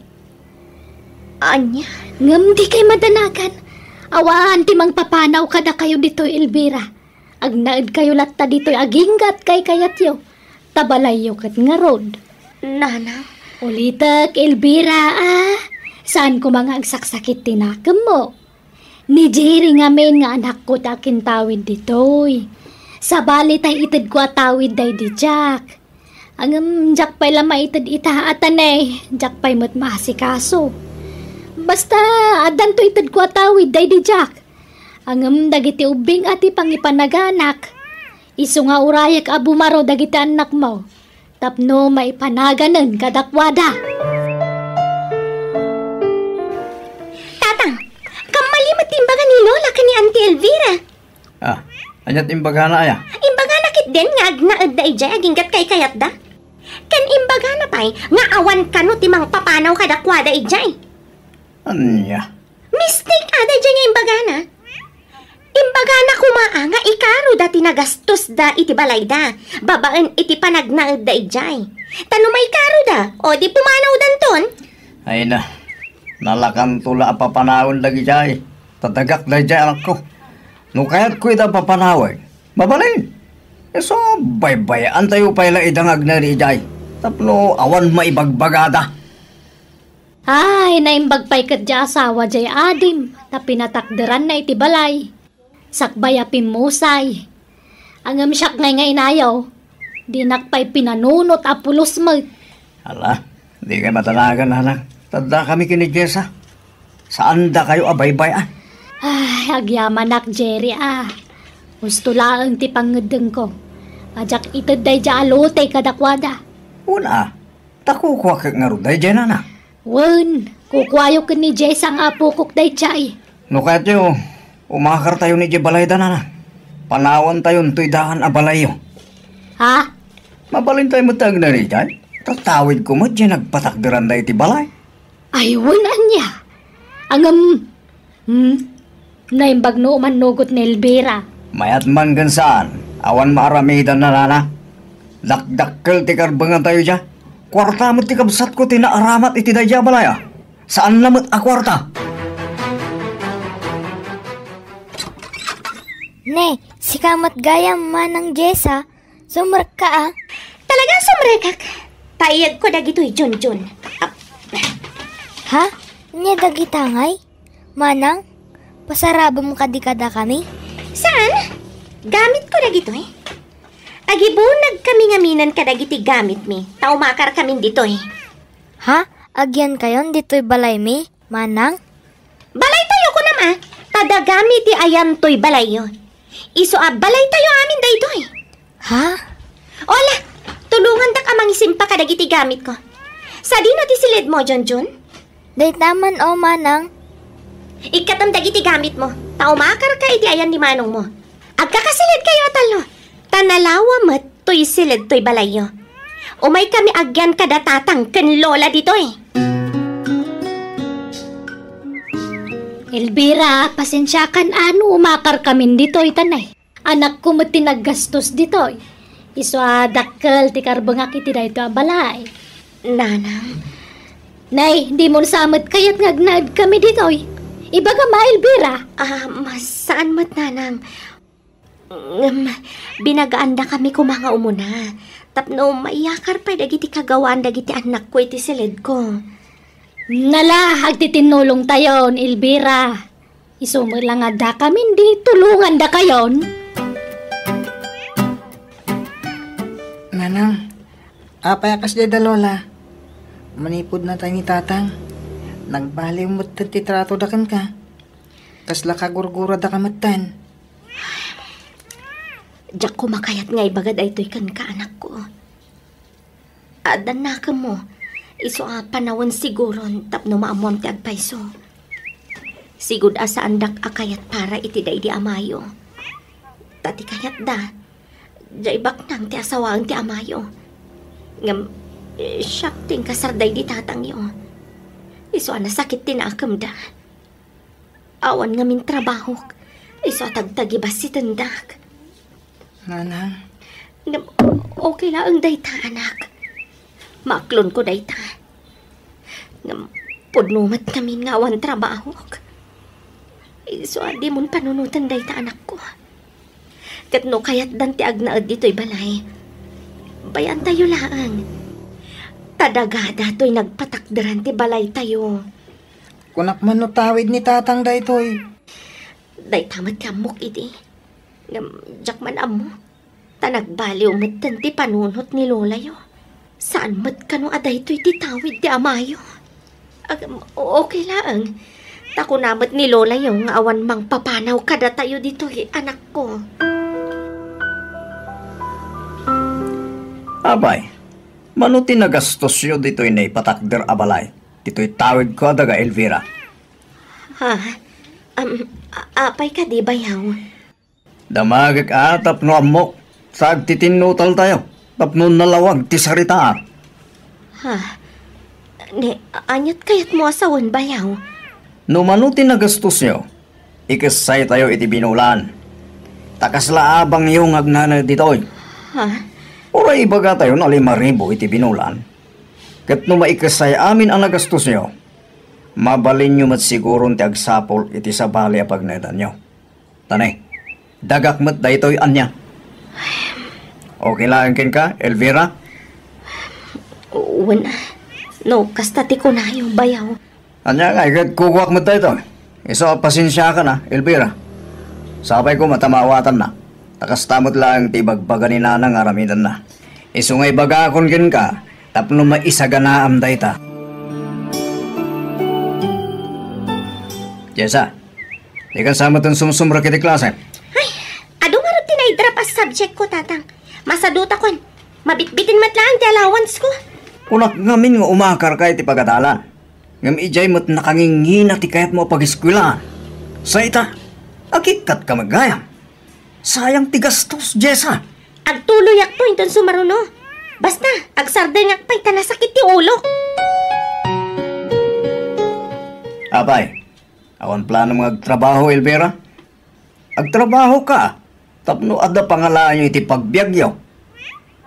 Ania? Ngem dikay madanagan. Awan ti mangpapanaw kadakayo ditoy, Elvira. Agnaedkayo latta ditoy agingga ti kaykayatyo, ta balayyo ket ngarud. Nanang? Ulitek, Elvira, a. Saan koma nga agsaksakit ti nakemmo. Ni Jerry ngamin nga anakko ti akintawid ditoy. Sabali tay itedko a tawid daydi Jack. Ngem diak pay la maited ita a tanay, diak pay met maasikaso. Basta, addanto itedko a tawid daydi Jack. Ngem dagiti ubbing a ti pangipanaganak, isu nga urayek a bumaro dagiti annakmo tapno maipanaganen kadakuada. Tatang, kammali met ti imbaga ni Lola ken ni Auntie Elvira. Ah, ania ti imbagana aya? Imbagana ketdin nga agnaedda idiay agingga ti kaykayatda. Ken imbagana pay nga awan kano ti mangpapanaw kadakuada idiay. Ania? Mistake a daydiay nga imbagana. Imbagana koma a nga ikaroda ti nagastosda iti balayda babaen iti panagnaedda idiay. Ta no maikaroda, o di pumanawdanton. Ay na, nalakanto la a papanawen dagidiay. Ta dagak daydiay, anakko. No kayatko ida papanawen, mabalin. Isu, baybay-antayo pay la ida nga agnaed idiay tapno awan maibagbagada. Ay, naimbag pay ket diay asawa diay adim, ta pinatakderanna iti balay. Sakbay a pimmusay. Ngem siak ngay nga inayo, dinak pay pinanunot a pulos met. Ala, dikay madanagan, nanang. Tadda kami ken ni Jessa. Saandakayo a baybay-an. Ay, agyamanak, Jerry, a. Husto laeng ti pangngeddengko. A diak ited daydiay a lote kadakuada. Wen a, ta kukua ket ngarud daydiay, nanang. Wen, kukuayo ken ni Jessa nga apokok daydiay. No kayatyo, umakartayon idiay balayda, nana. Panawantayon toy daan a balayyo. Ha? Mabalintayo met ti agna idiay. Tatawidko met diay nagpatakderanda iti balay. Ay, wen ania? Ngem, hmm? Naimbag no umannugot ni Elvira. Mayat man ken saan, awan maaramidanna, nana. Dakdakkel ti karbengatayo dia. Kuarta met ti kabsatko ti naaramat iti daydiay a balay, a. Saanna met a kuarta. Ne, sika met gayam, Manang Jessa. Sumrekka, a. Talaga sumrekak. Paiyagko dagitoy, Junjun. Ap- Ha? Ania dagita ngay? Manang, pasarabem kadi kadakami? Saan? Gamitko dagitoy. Agibunagkami ngamin kadagiti gamitmi, ta umakarkamin ditoy. Ha? Agyankayon ditoy balaymi, Manang? Balaytayo, kunam, a. Ta dagami ti ayan toy balayyo. Isu a balaytayo amin daytoy. Ha? Ola, tulongandak a mangisimpa kadagiti gamitko. Sadino ti siledmo, Junjun? Dayta man, o, Manang. Ikkatem dagiti gamitmo, ta umakarka iti ayan ni manongmo. Agkakasiled kayo a tallo, ta nalawa met toy siled toy balayyo. Umaykami agyan kada tatang ken lola ditoy. Elvira, pasensiakan a no umakarkamin ditoy, ta nay, anakko met ti naggastos ditoy. Isu a dakkel ti karbengak iti daytoy a balay. Nanang. Nay, dimo sa met kayat nga agnaedkami ditoy. Ibagam a, Elvira. Ah, ma-, saan met, Nanang. Ngem, binagaandakami koma nga umuna, tapno maiyakar pay dagiti kagawaan dagiti annakko iti siledko. Nala, agtitinnulongtayon, Elvira. Isu met la nga addakamin, di tulongandakayon. Nanang, apay a kasdiay da Lola? Manipud natay ni Tatang, nagbaliw metten ti tratoda kenka. Kasla kagurguradaka metten. Diak koma kayat nga ibaga daytoy kenka, anakko. Adda nakemmo, isu a panawen siguron tapno maammoam ti agpayso. Sigud a saandak a kayat para iti daydi amayo. Ta ti kayatda, diay baknang ti asawaen ti amayo. Ngem, eh, siak ti inkasar daydi tatangyo. Isu a nasakit ti nakemda. Awan ngamin trabahok. Isu a tagtagibassitendak. Nanang. Ngem, okay laeng dayta, anak. Maaklonko dayta. Ngem, pudno met ngamin nga awan trabahok. Isu a dimon panunoten dayta, anakko. Ket no kayatdan ti agnaed ditoy balay, bay-antayo laeng. Ta dagada toy nagpatakderan ti balaytayo. Kunak man no tawid ni Tatang daytoy. Dayta met ti ammok idi. Ngem diak man ammo. Ta nagbaliw metten ti panunot ni Lolayo. Saan met kano a daytoy ti tawid ti amayo. Ag-, okay laeng. Ta kuna met ni Lolayo nga awan mangpapanaw kadatayo ditoy, anakko. Apay, mano ti nagastosyo ditoy naipatakder a balay? Ditoy tawidko a daga Elvira. Ha? Am, a-, apay kadi, bayaw? Damagek a tapno ammok, ta agtitinnutaltayo, tapno nalawag ti saritaak. Ha? Ni, aniat kayatmo a sawen, bayaw? No mano ti nagastosyo, ikessaytayo iti binulan. Ta kasla abangyo nga agnanaed ditoy. Ha? Uray ibagatayo a lima ribu iti binulan. Ket no maikessay amin a nagastosyo, mabalinyo met siguron ti agsapul iti sabali a pagnaedanyo. Ta ne, dagak met daytoy ania. Okay laeng kenka, Elvira? Wen, no kasta ti kunayo, bayaw. Ania ngay ket kukuak met daytoy. Isu a pasensiakan a, Elvira. Sapay koma ta maawatanna. Ta kasta met laeng ti ibagbaga ni Nana nga aramidenna. Isu nga ibagakon kenka tapno maisaganaam dayta. Jessa, dikan sa metten sumsumrek iti klase. Ay, adu ngarud ti naidrap a subjectko, Tatang. Masadutakon. Mabitbiten met laeng ti allowance ko. Kunak ngamin nga umakarka iti pagadalan. Ngem idiay met nakangingina ti kayatmo a pageskuelaan. Sa ita, agikkatka met gayam. Sayang ti gastos, Jessa. Agtuloyakto inton sumaruno. Basta, agsardengak pay ta nasakit ti ulok. Apay, awan planom nga agtrabaho, Elvira? Agtrabahoka tapno adda pangalaanyo iti pagbiagyo.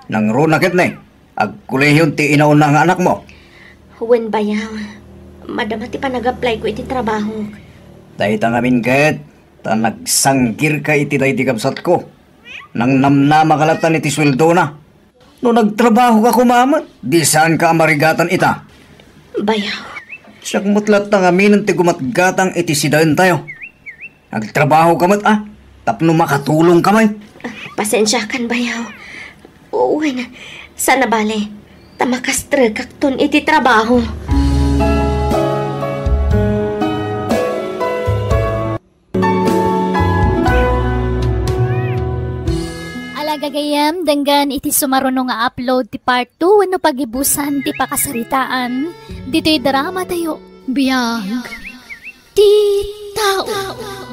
Nangruna ketdi, agkolehion ti inauna nga anakmo. Wen, bayaw. Madama ti panag-applyko iti trabaho. Dayta ngamin ket, ta nagsanggirka iti daydi kabsatko. Nangnamnamaka latta iti sueldona. No nagtrabahoka koma met, di saanka a marigatan ita. Bayaw. Siak met latta ngaminen ti gumatgatang iti sidaentayo. Agtrabahoka met a, tapno makatulongka met. Ah, pasensiakan, bayaw. Wen, saan a bale, ta makastrekakton iti trabaho. Ala gagayyem, denggen iti sumaruno nga upload ti part two wenno pagibusan ti pakasaritaan ditoy drama tayo. Biag ti tao.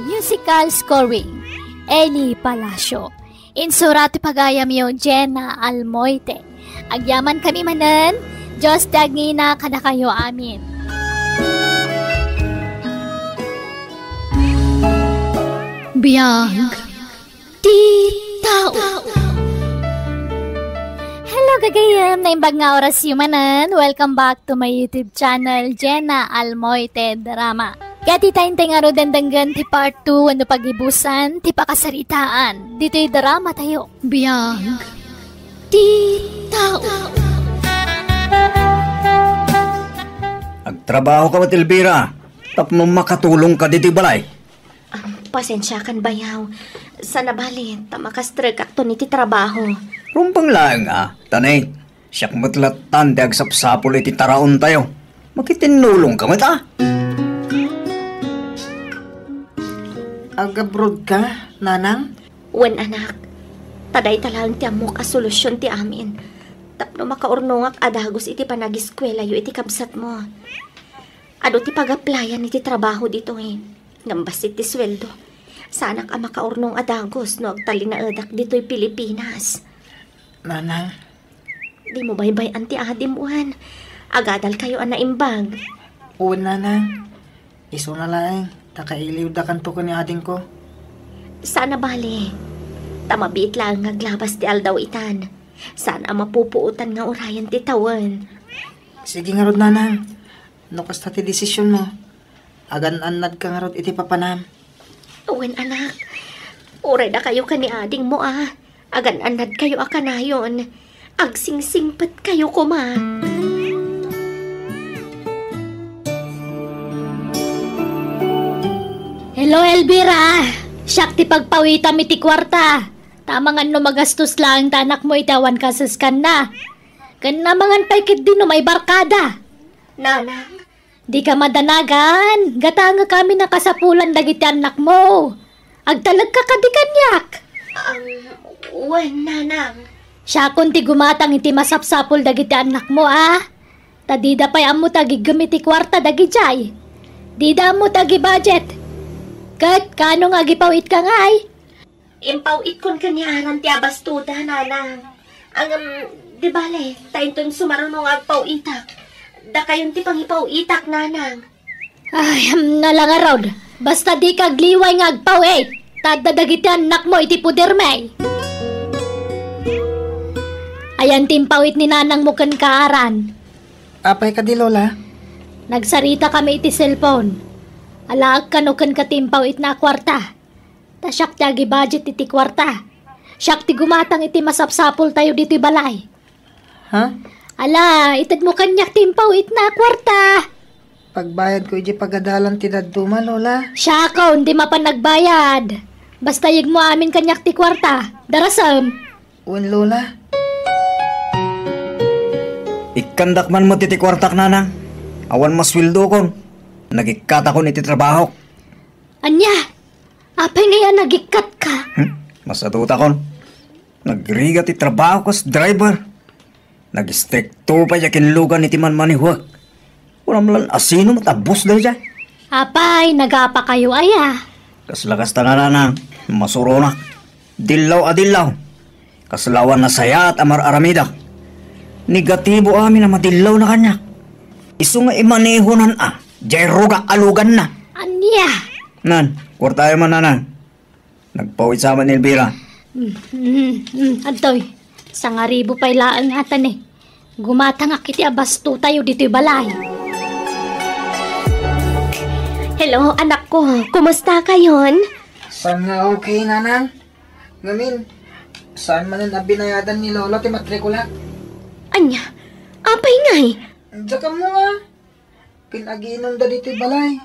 Musical scoring, Eli Palacio. Insura ti pagayamyo, Jenna Almoite. Agyamankami manen, Dios ti agngina kadakayo amin. Biag ti tao. Hello, gagayyem! Naimbag nga orasyo manen. Welcome back to my YouTube channel, Jenna Almoite Drama. Ket ita intay ngaruden denggen ti part two wenno pagibusan ti pakasaritaan ditoy drama tayo. Biag ti tao. Agtrabahoka met, Elvira, tapno makatulongka ditoy balay. Ah, pasensiakan, bayaw. Saan a bale, ta makastrekakton iti trabaho. Rumbeng laeng a, ta ne, siak met lattan ti agsapsapul iti taraontayo. Makitinnulongka met a. Agabroadka, nanang? Wen, anak. Ta dayta laeng ti ammok a solusion ti amin. Tapno makaurnongak a dagus iti panagiskuelayo iti kabsatmo. Adu ti pag-applyan iti trabaho ditoy. Ngem bassit ti sueldo. Saanak a makaurnong a dagus no agtalinaedak ditoy Pilipinas. Nanang. Dimo baybay-an ti adim, wen. Agadalkayo a naimbag. Wen, nanang. Isuna laeng, ta kailiwdakanto ken ni adingko. Saan a bale. Ta mabiit laeng nga aglabas ti aldaw itan. Saan a mapupuotan nga urayen ti tawen. Sige ngarud, nanang. No kasta ti desisionmo, agan-annadka ngarud iti papanam. Wen, anak. Uray dakayo ken ni adingmo a agan-annadkayo a kanayon. Agsingsingpetkayo koma. Hello, Elvira. Siak ti pagpawitam iti kuarta. Ta amangan no magastos laeng ti anakmo iti awan kasaskanna. Ken amangan pay ketdi no maibarkada. Nanang. Dika madanagan, gatangek amin a kasapulan dagiti annakmo. Agtalekka kadi kaniak. Um, wen, nanang. Siakon ti gumatang iti masapsapul dagiti annakmo, a. Ta dida pay ammo ti agiggem iti kuarta dagidiay. Dida ammo ti agibudget. Ket kaano nga agipaw-itka ngay? Impaw-itkon ken ni Aran ti abastoda, nanang. Ngem, di bale, ta inton sumaruno nga agpaw-itak, dakayon ti pangipaw-itak, nanang. Ay, am, nala ngarud. Basta dika agliway nga agpaw-it, ta adda dagiti annakmo iti pudermi. Ayan ti impaw-it ni nanangmo kenka, Aran. Apay kadi, Lola? Nagsaritakami iti cellphone. Alaek kano kenka ti impaw-itna a kuarta. Ta siak ti agibudget iti kuarta. Siak ti gumatang iti masapsapultayo ditoy balay. Ha? Ala, itedmo kaniak ti impaw-itna a kuarta. Pagbayadko idiay pagadalan ti dadduma, Lola. Siakon, di mapan nagbayad. Basta yegmo amin kaniak ti kuarta. Darasem. Wen, Lola. Ikkandak man met iti kuartak, nanang. Awan masueldokon. Nagikkatakon iti trabahok. Ania? Apay ngay a nagikkatka? Hmm? Masadutakon. Nagrigat ti trabaho kas driver. Nag-instructor pay a kinlugan iti manmanihuek. Kunam lan asino met a boss daydiay? Apay, nagapakayo aya? Kasla kasta nga nanang, masuronak. Dillaw a dillaw. Kasla awan nasayaat a mar-aramida. Negatibo amin a madillawna kaniak. Isu nga imanehonan a, jay ruga a luganna. Ania? Nan, kuartayo man, nanang. Nagpawid sa man, Elvira. Mm, mm, mm, adtoy. Sangaribu pay laeng ata ni. Gumatangak iti abasto tayo ditoy balay. Hello, anak ko. Kumusta kayon? Saan nga okay, nanang? Ngamin, saan manen a binayadan ni Lolo ti matrikula? Anya? Apay ngay? Diak ammo nga. Kin agiinumda ditoy balay.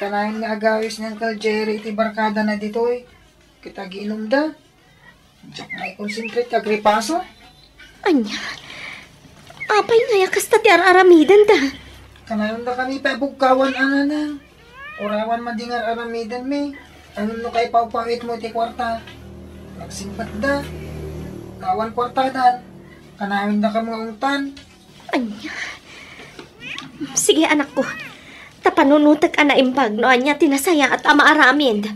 Kanayon nga agawis ni Uncle Jerry iti barkadana ditoy. Ket agiinumda. Diak maikonsentrate ti agripaso. Anya? Apay ngay a kasta ti ar-aramidenda? Kanayonda kami pay a bugkawan, a nanang. Urawan madi nga ar-aramidenmi. Ngem no kaipawpawitmo iti kuarta, nagsimbetda. No awan kuartadan, kanayonda kami nga ungtan. Anya? Sige, anakko. Ta panunotek a naimbag no ania ti nasayaat a maaramid.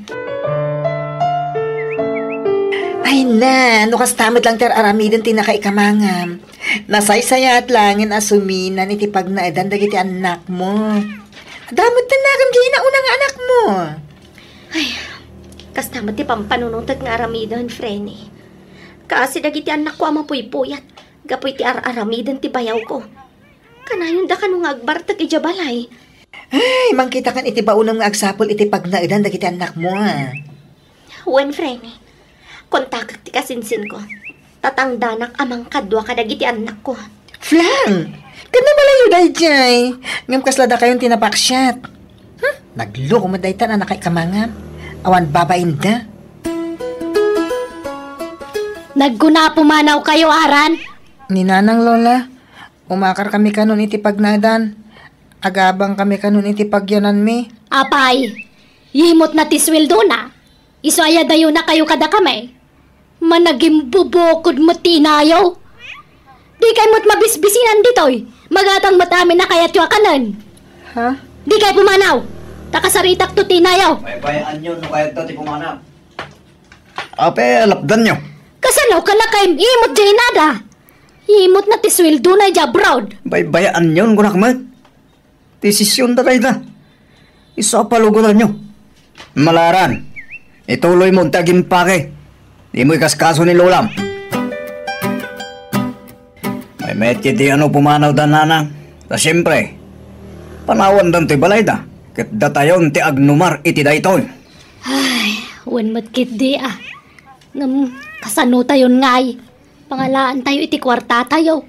Ay na, no kasta met lang ti ar-aramiden ti nakaikamangam. Nasaysayaat laengen a suminan iti pagnaedan dagiti annakmo. Adda met ti annakam diay nauna nga annakmo. Ay, kasta met ti pampanunotek nga aramiden, Frenny. Kaasi dagiti annakko a mapuypuyat gapu iti ar-aramiden ti bayawko. Kanayonda kano nga agbartek idiay balay? Ay, mangkitakan iti baonem nga agsapul iti pagnaedan dagiti annakmo, a. Wen, Frenny. Kontakek ti kasinsinko. Tatangdanak a mangkadua kadagiti annakko. Flan! Ket no malayo daydiay, ngem kasla dakayon ti napaksiat. Hmm? Nagloko met dayta a nakaikamangam. Awan babainda. Nagkuna a pumanawkayo, Aran? Ni Nanang, Lola. Umakarkami kanon iti pagnaedan. Agabangkami kanon iti pagyananmi. Apay, yimotna ti suweldona. Isu aya dayonakayo kadakami. Managimbubukod met ti inayo. Dikay met mabisbisinan ditoy. Magatang met amin a kayatyo a kanen. Ha? Dikay pumanaw. Ta kasaritakto ti inayo. Baybayaanyon no kayatda ti pumanaw. Apay, alapdanyo. Kasano ka nakaim-imot diay inada? Imot na ti sueldo na idiay abroad. Baybayaanyon, kunak met. Desisyon ta dayta. Isu a palugotanyo. Malaran, ituloy mo ti agimpake. Dimo ikaskaso ni Lolam. Maymayat ketdi a no pumanawda, Nanang. Ta siempre, panawandan toy balayda. Ket datayon ti agnumar iti daytoy. Ay, wen met ketdi a. Ngem, kasano tayon ngay? Pangalaantayo iti kuartatayo.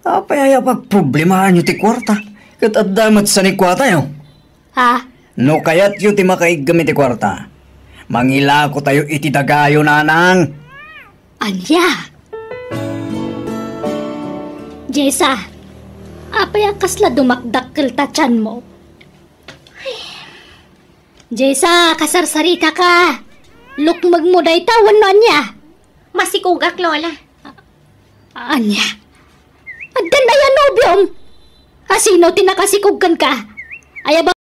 Apay aya pagproblemaanyo ti kuarta? Ket adda met sanikuatayo. Ha? No kayatyo ti makaiggem iti kuarta, mangilakotayo iti dagayo, Nanang. Ania? Jessa, apay a kasla dumakdakkel ta tianmo? Jessa, kasarsarita ka. Lukmegmo dayta wenno ania? Masikogak, Lola. Ania? Addan aya nobiom? Asino ti nakasikog kenka? Aya ba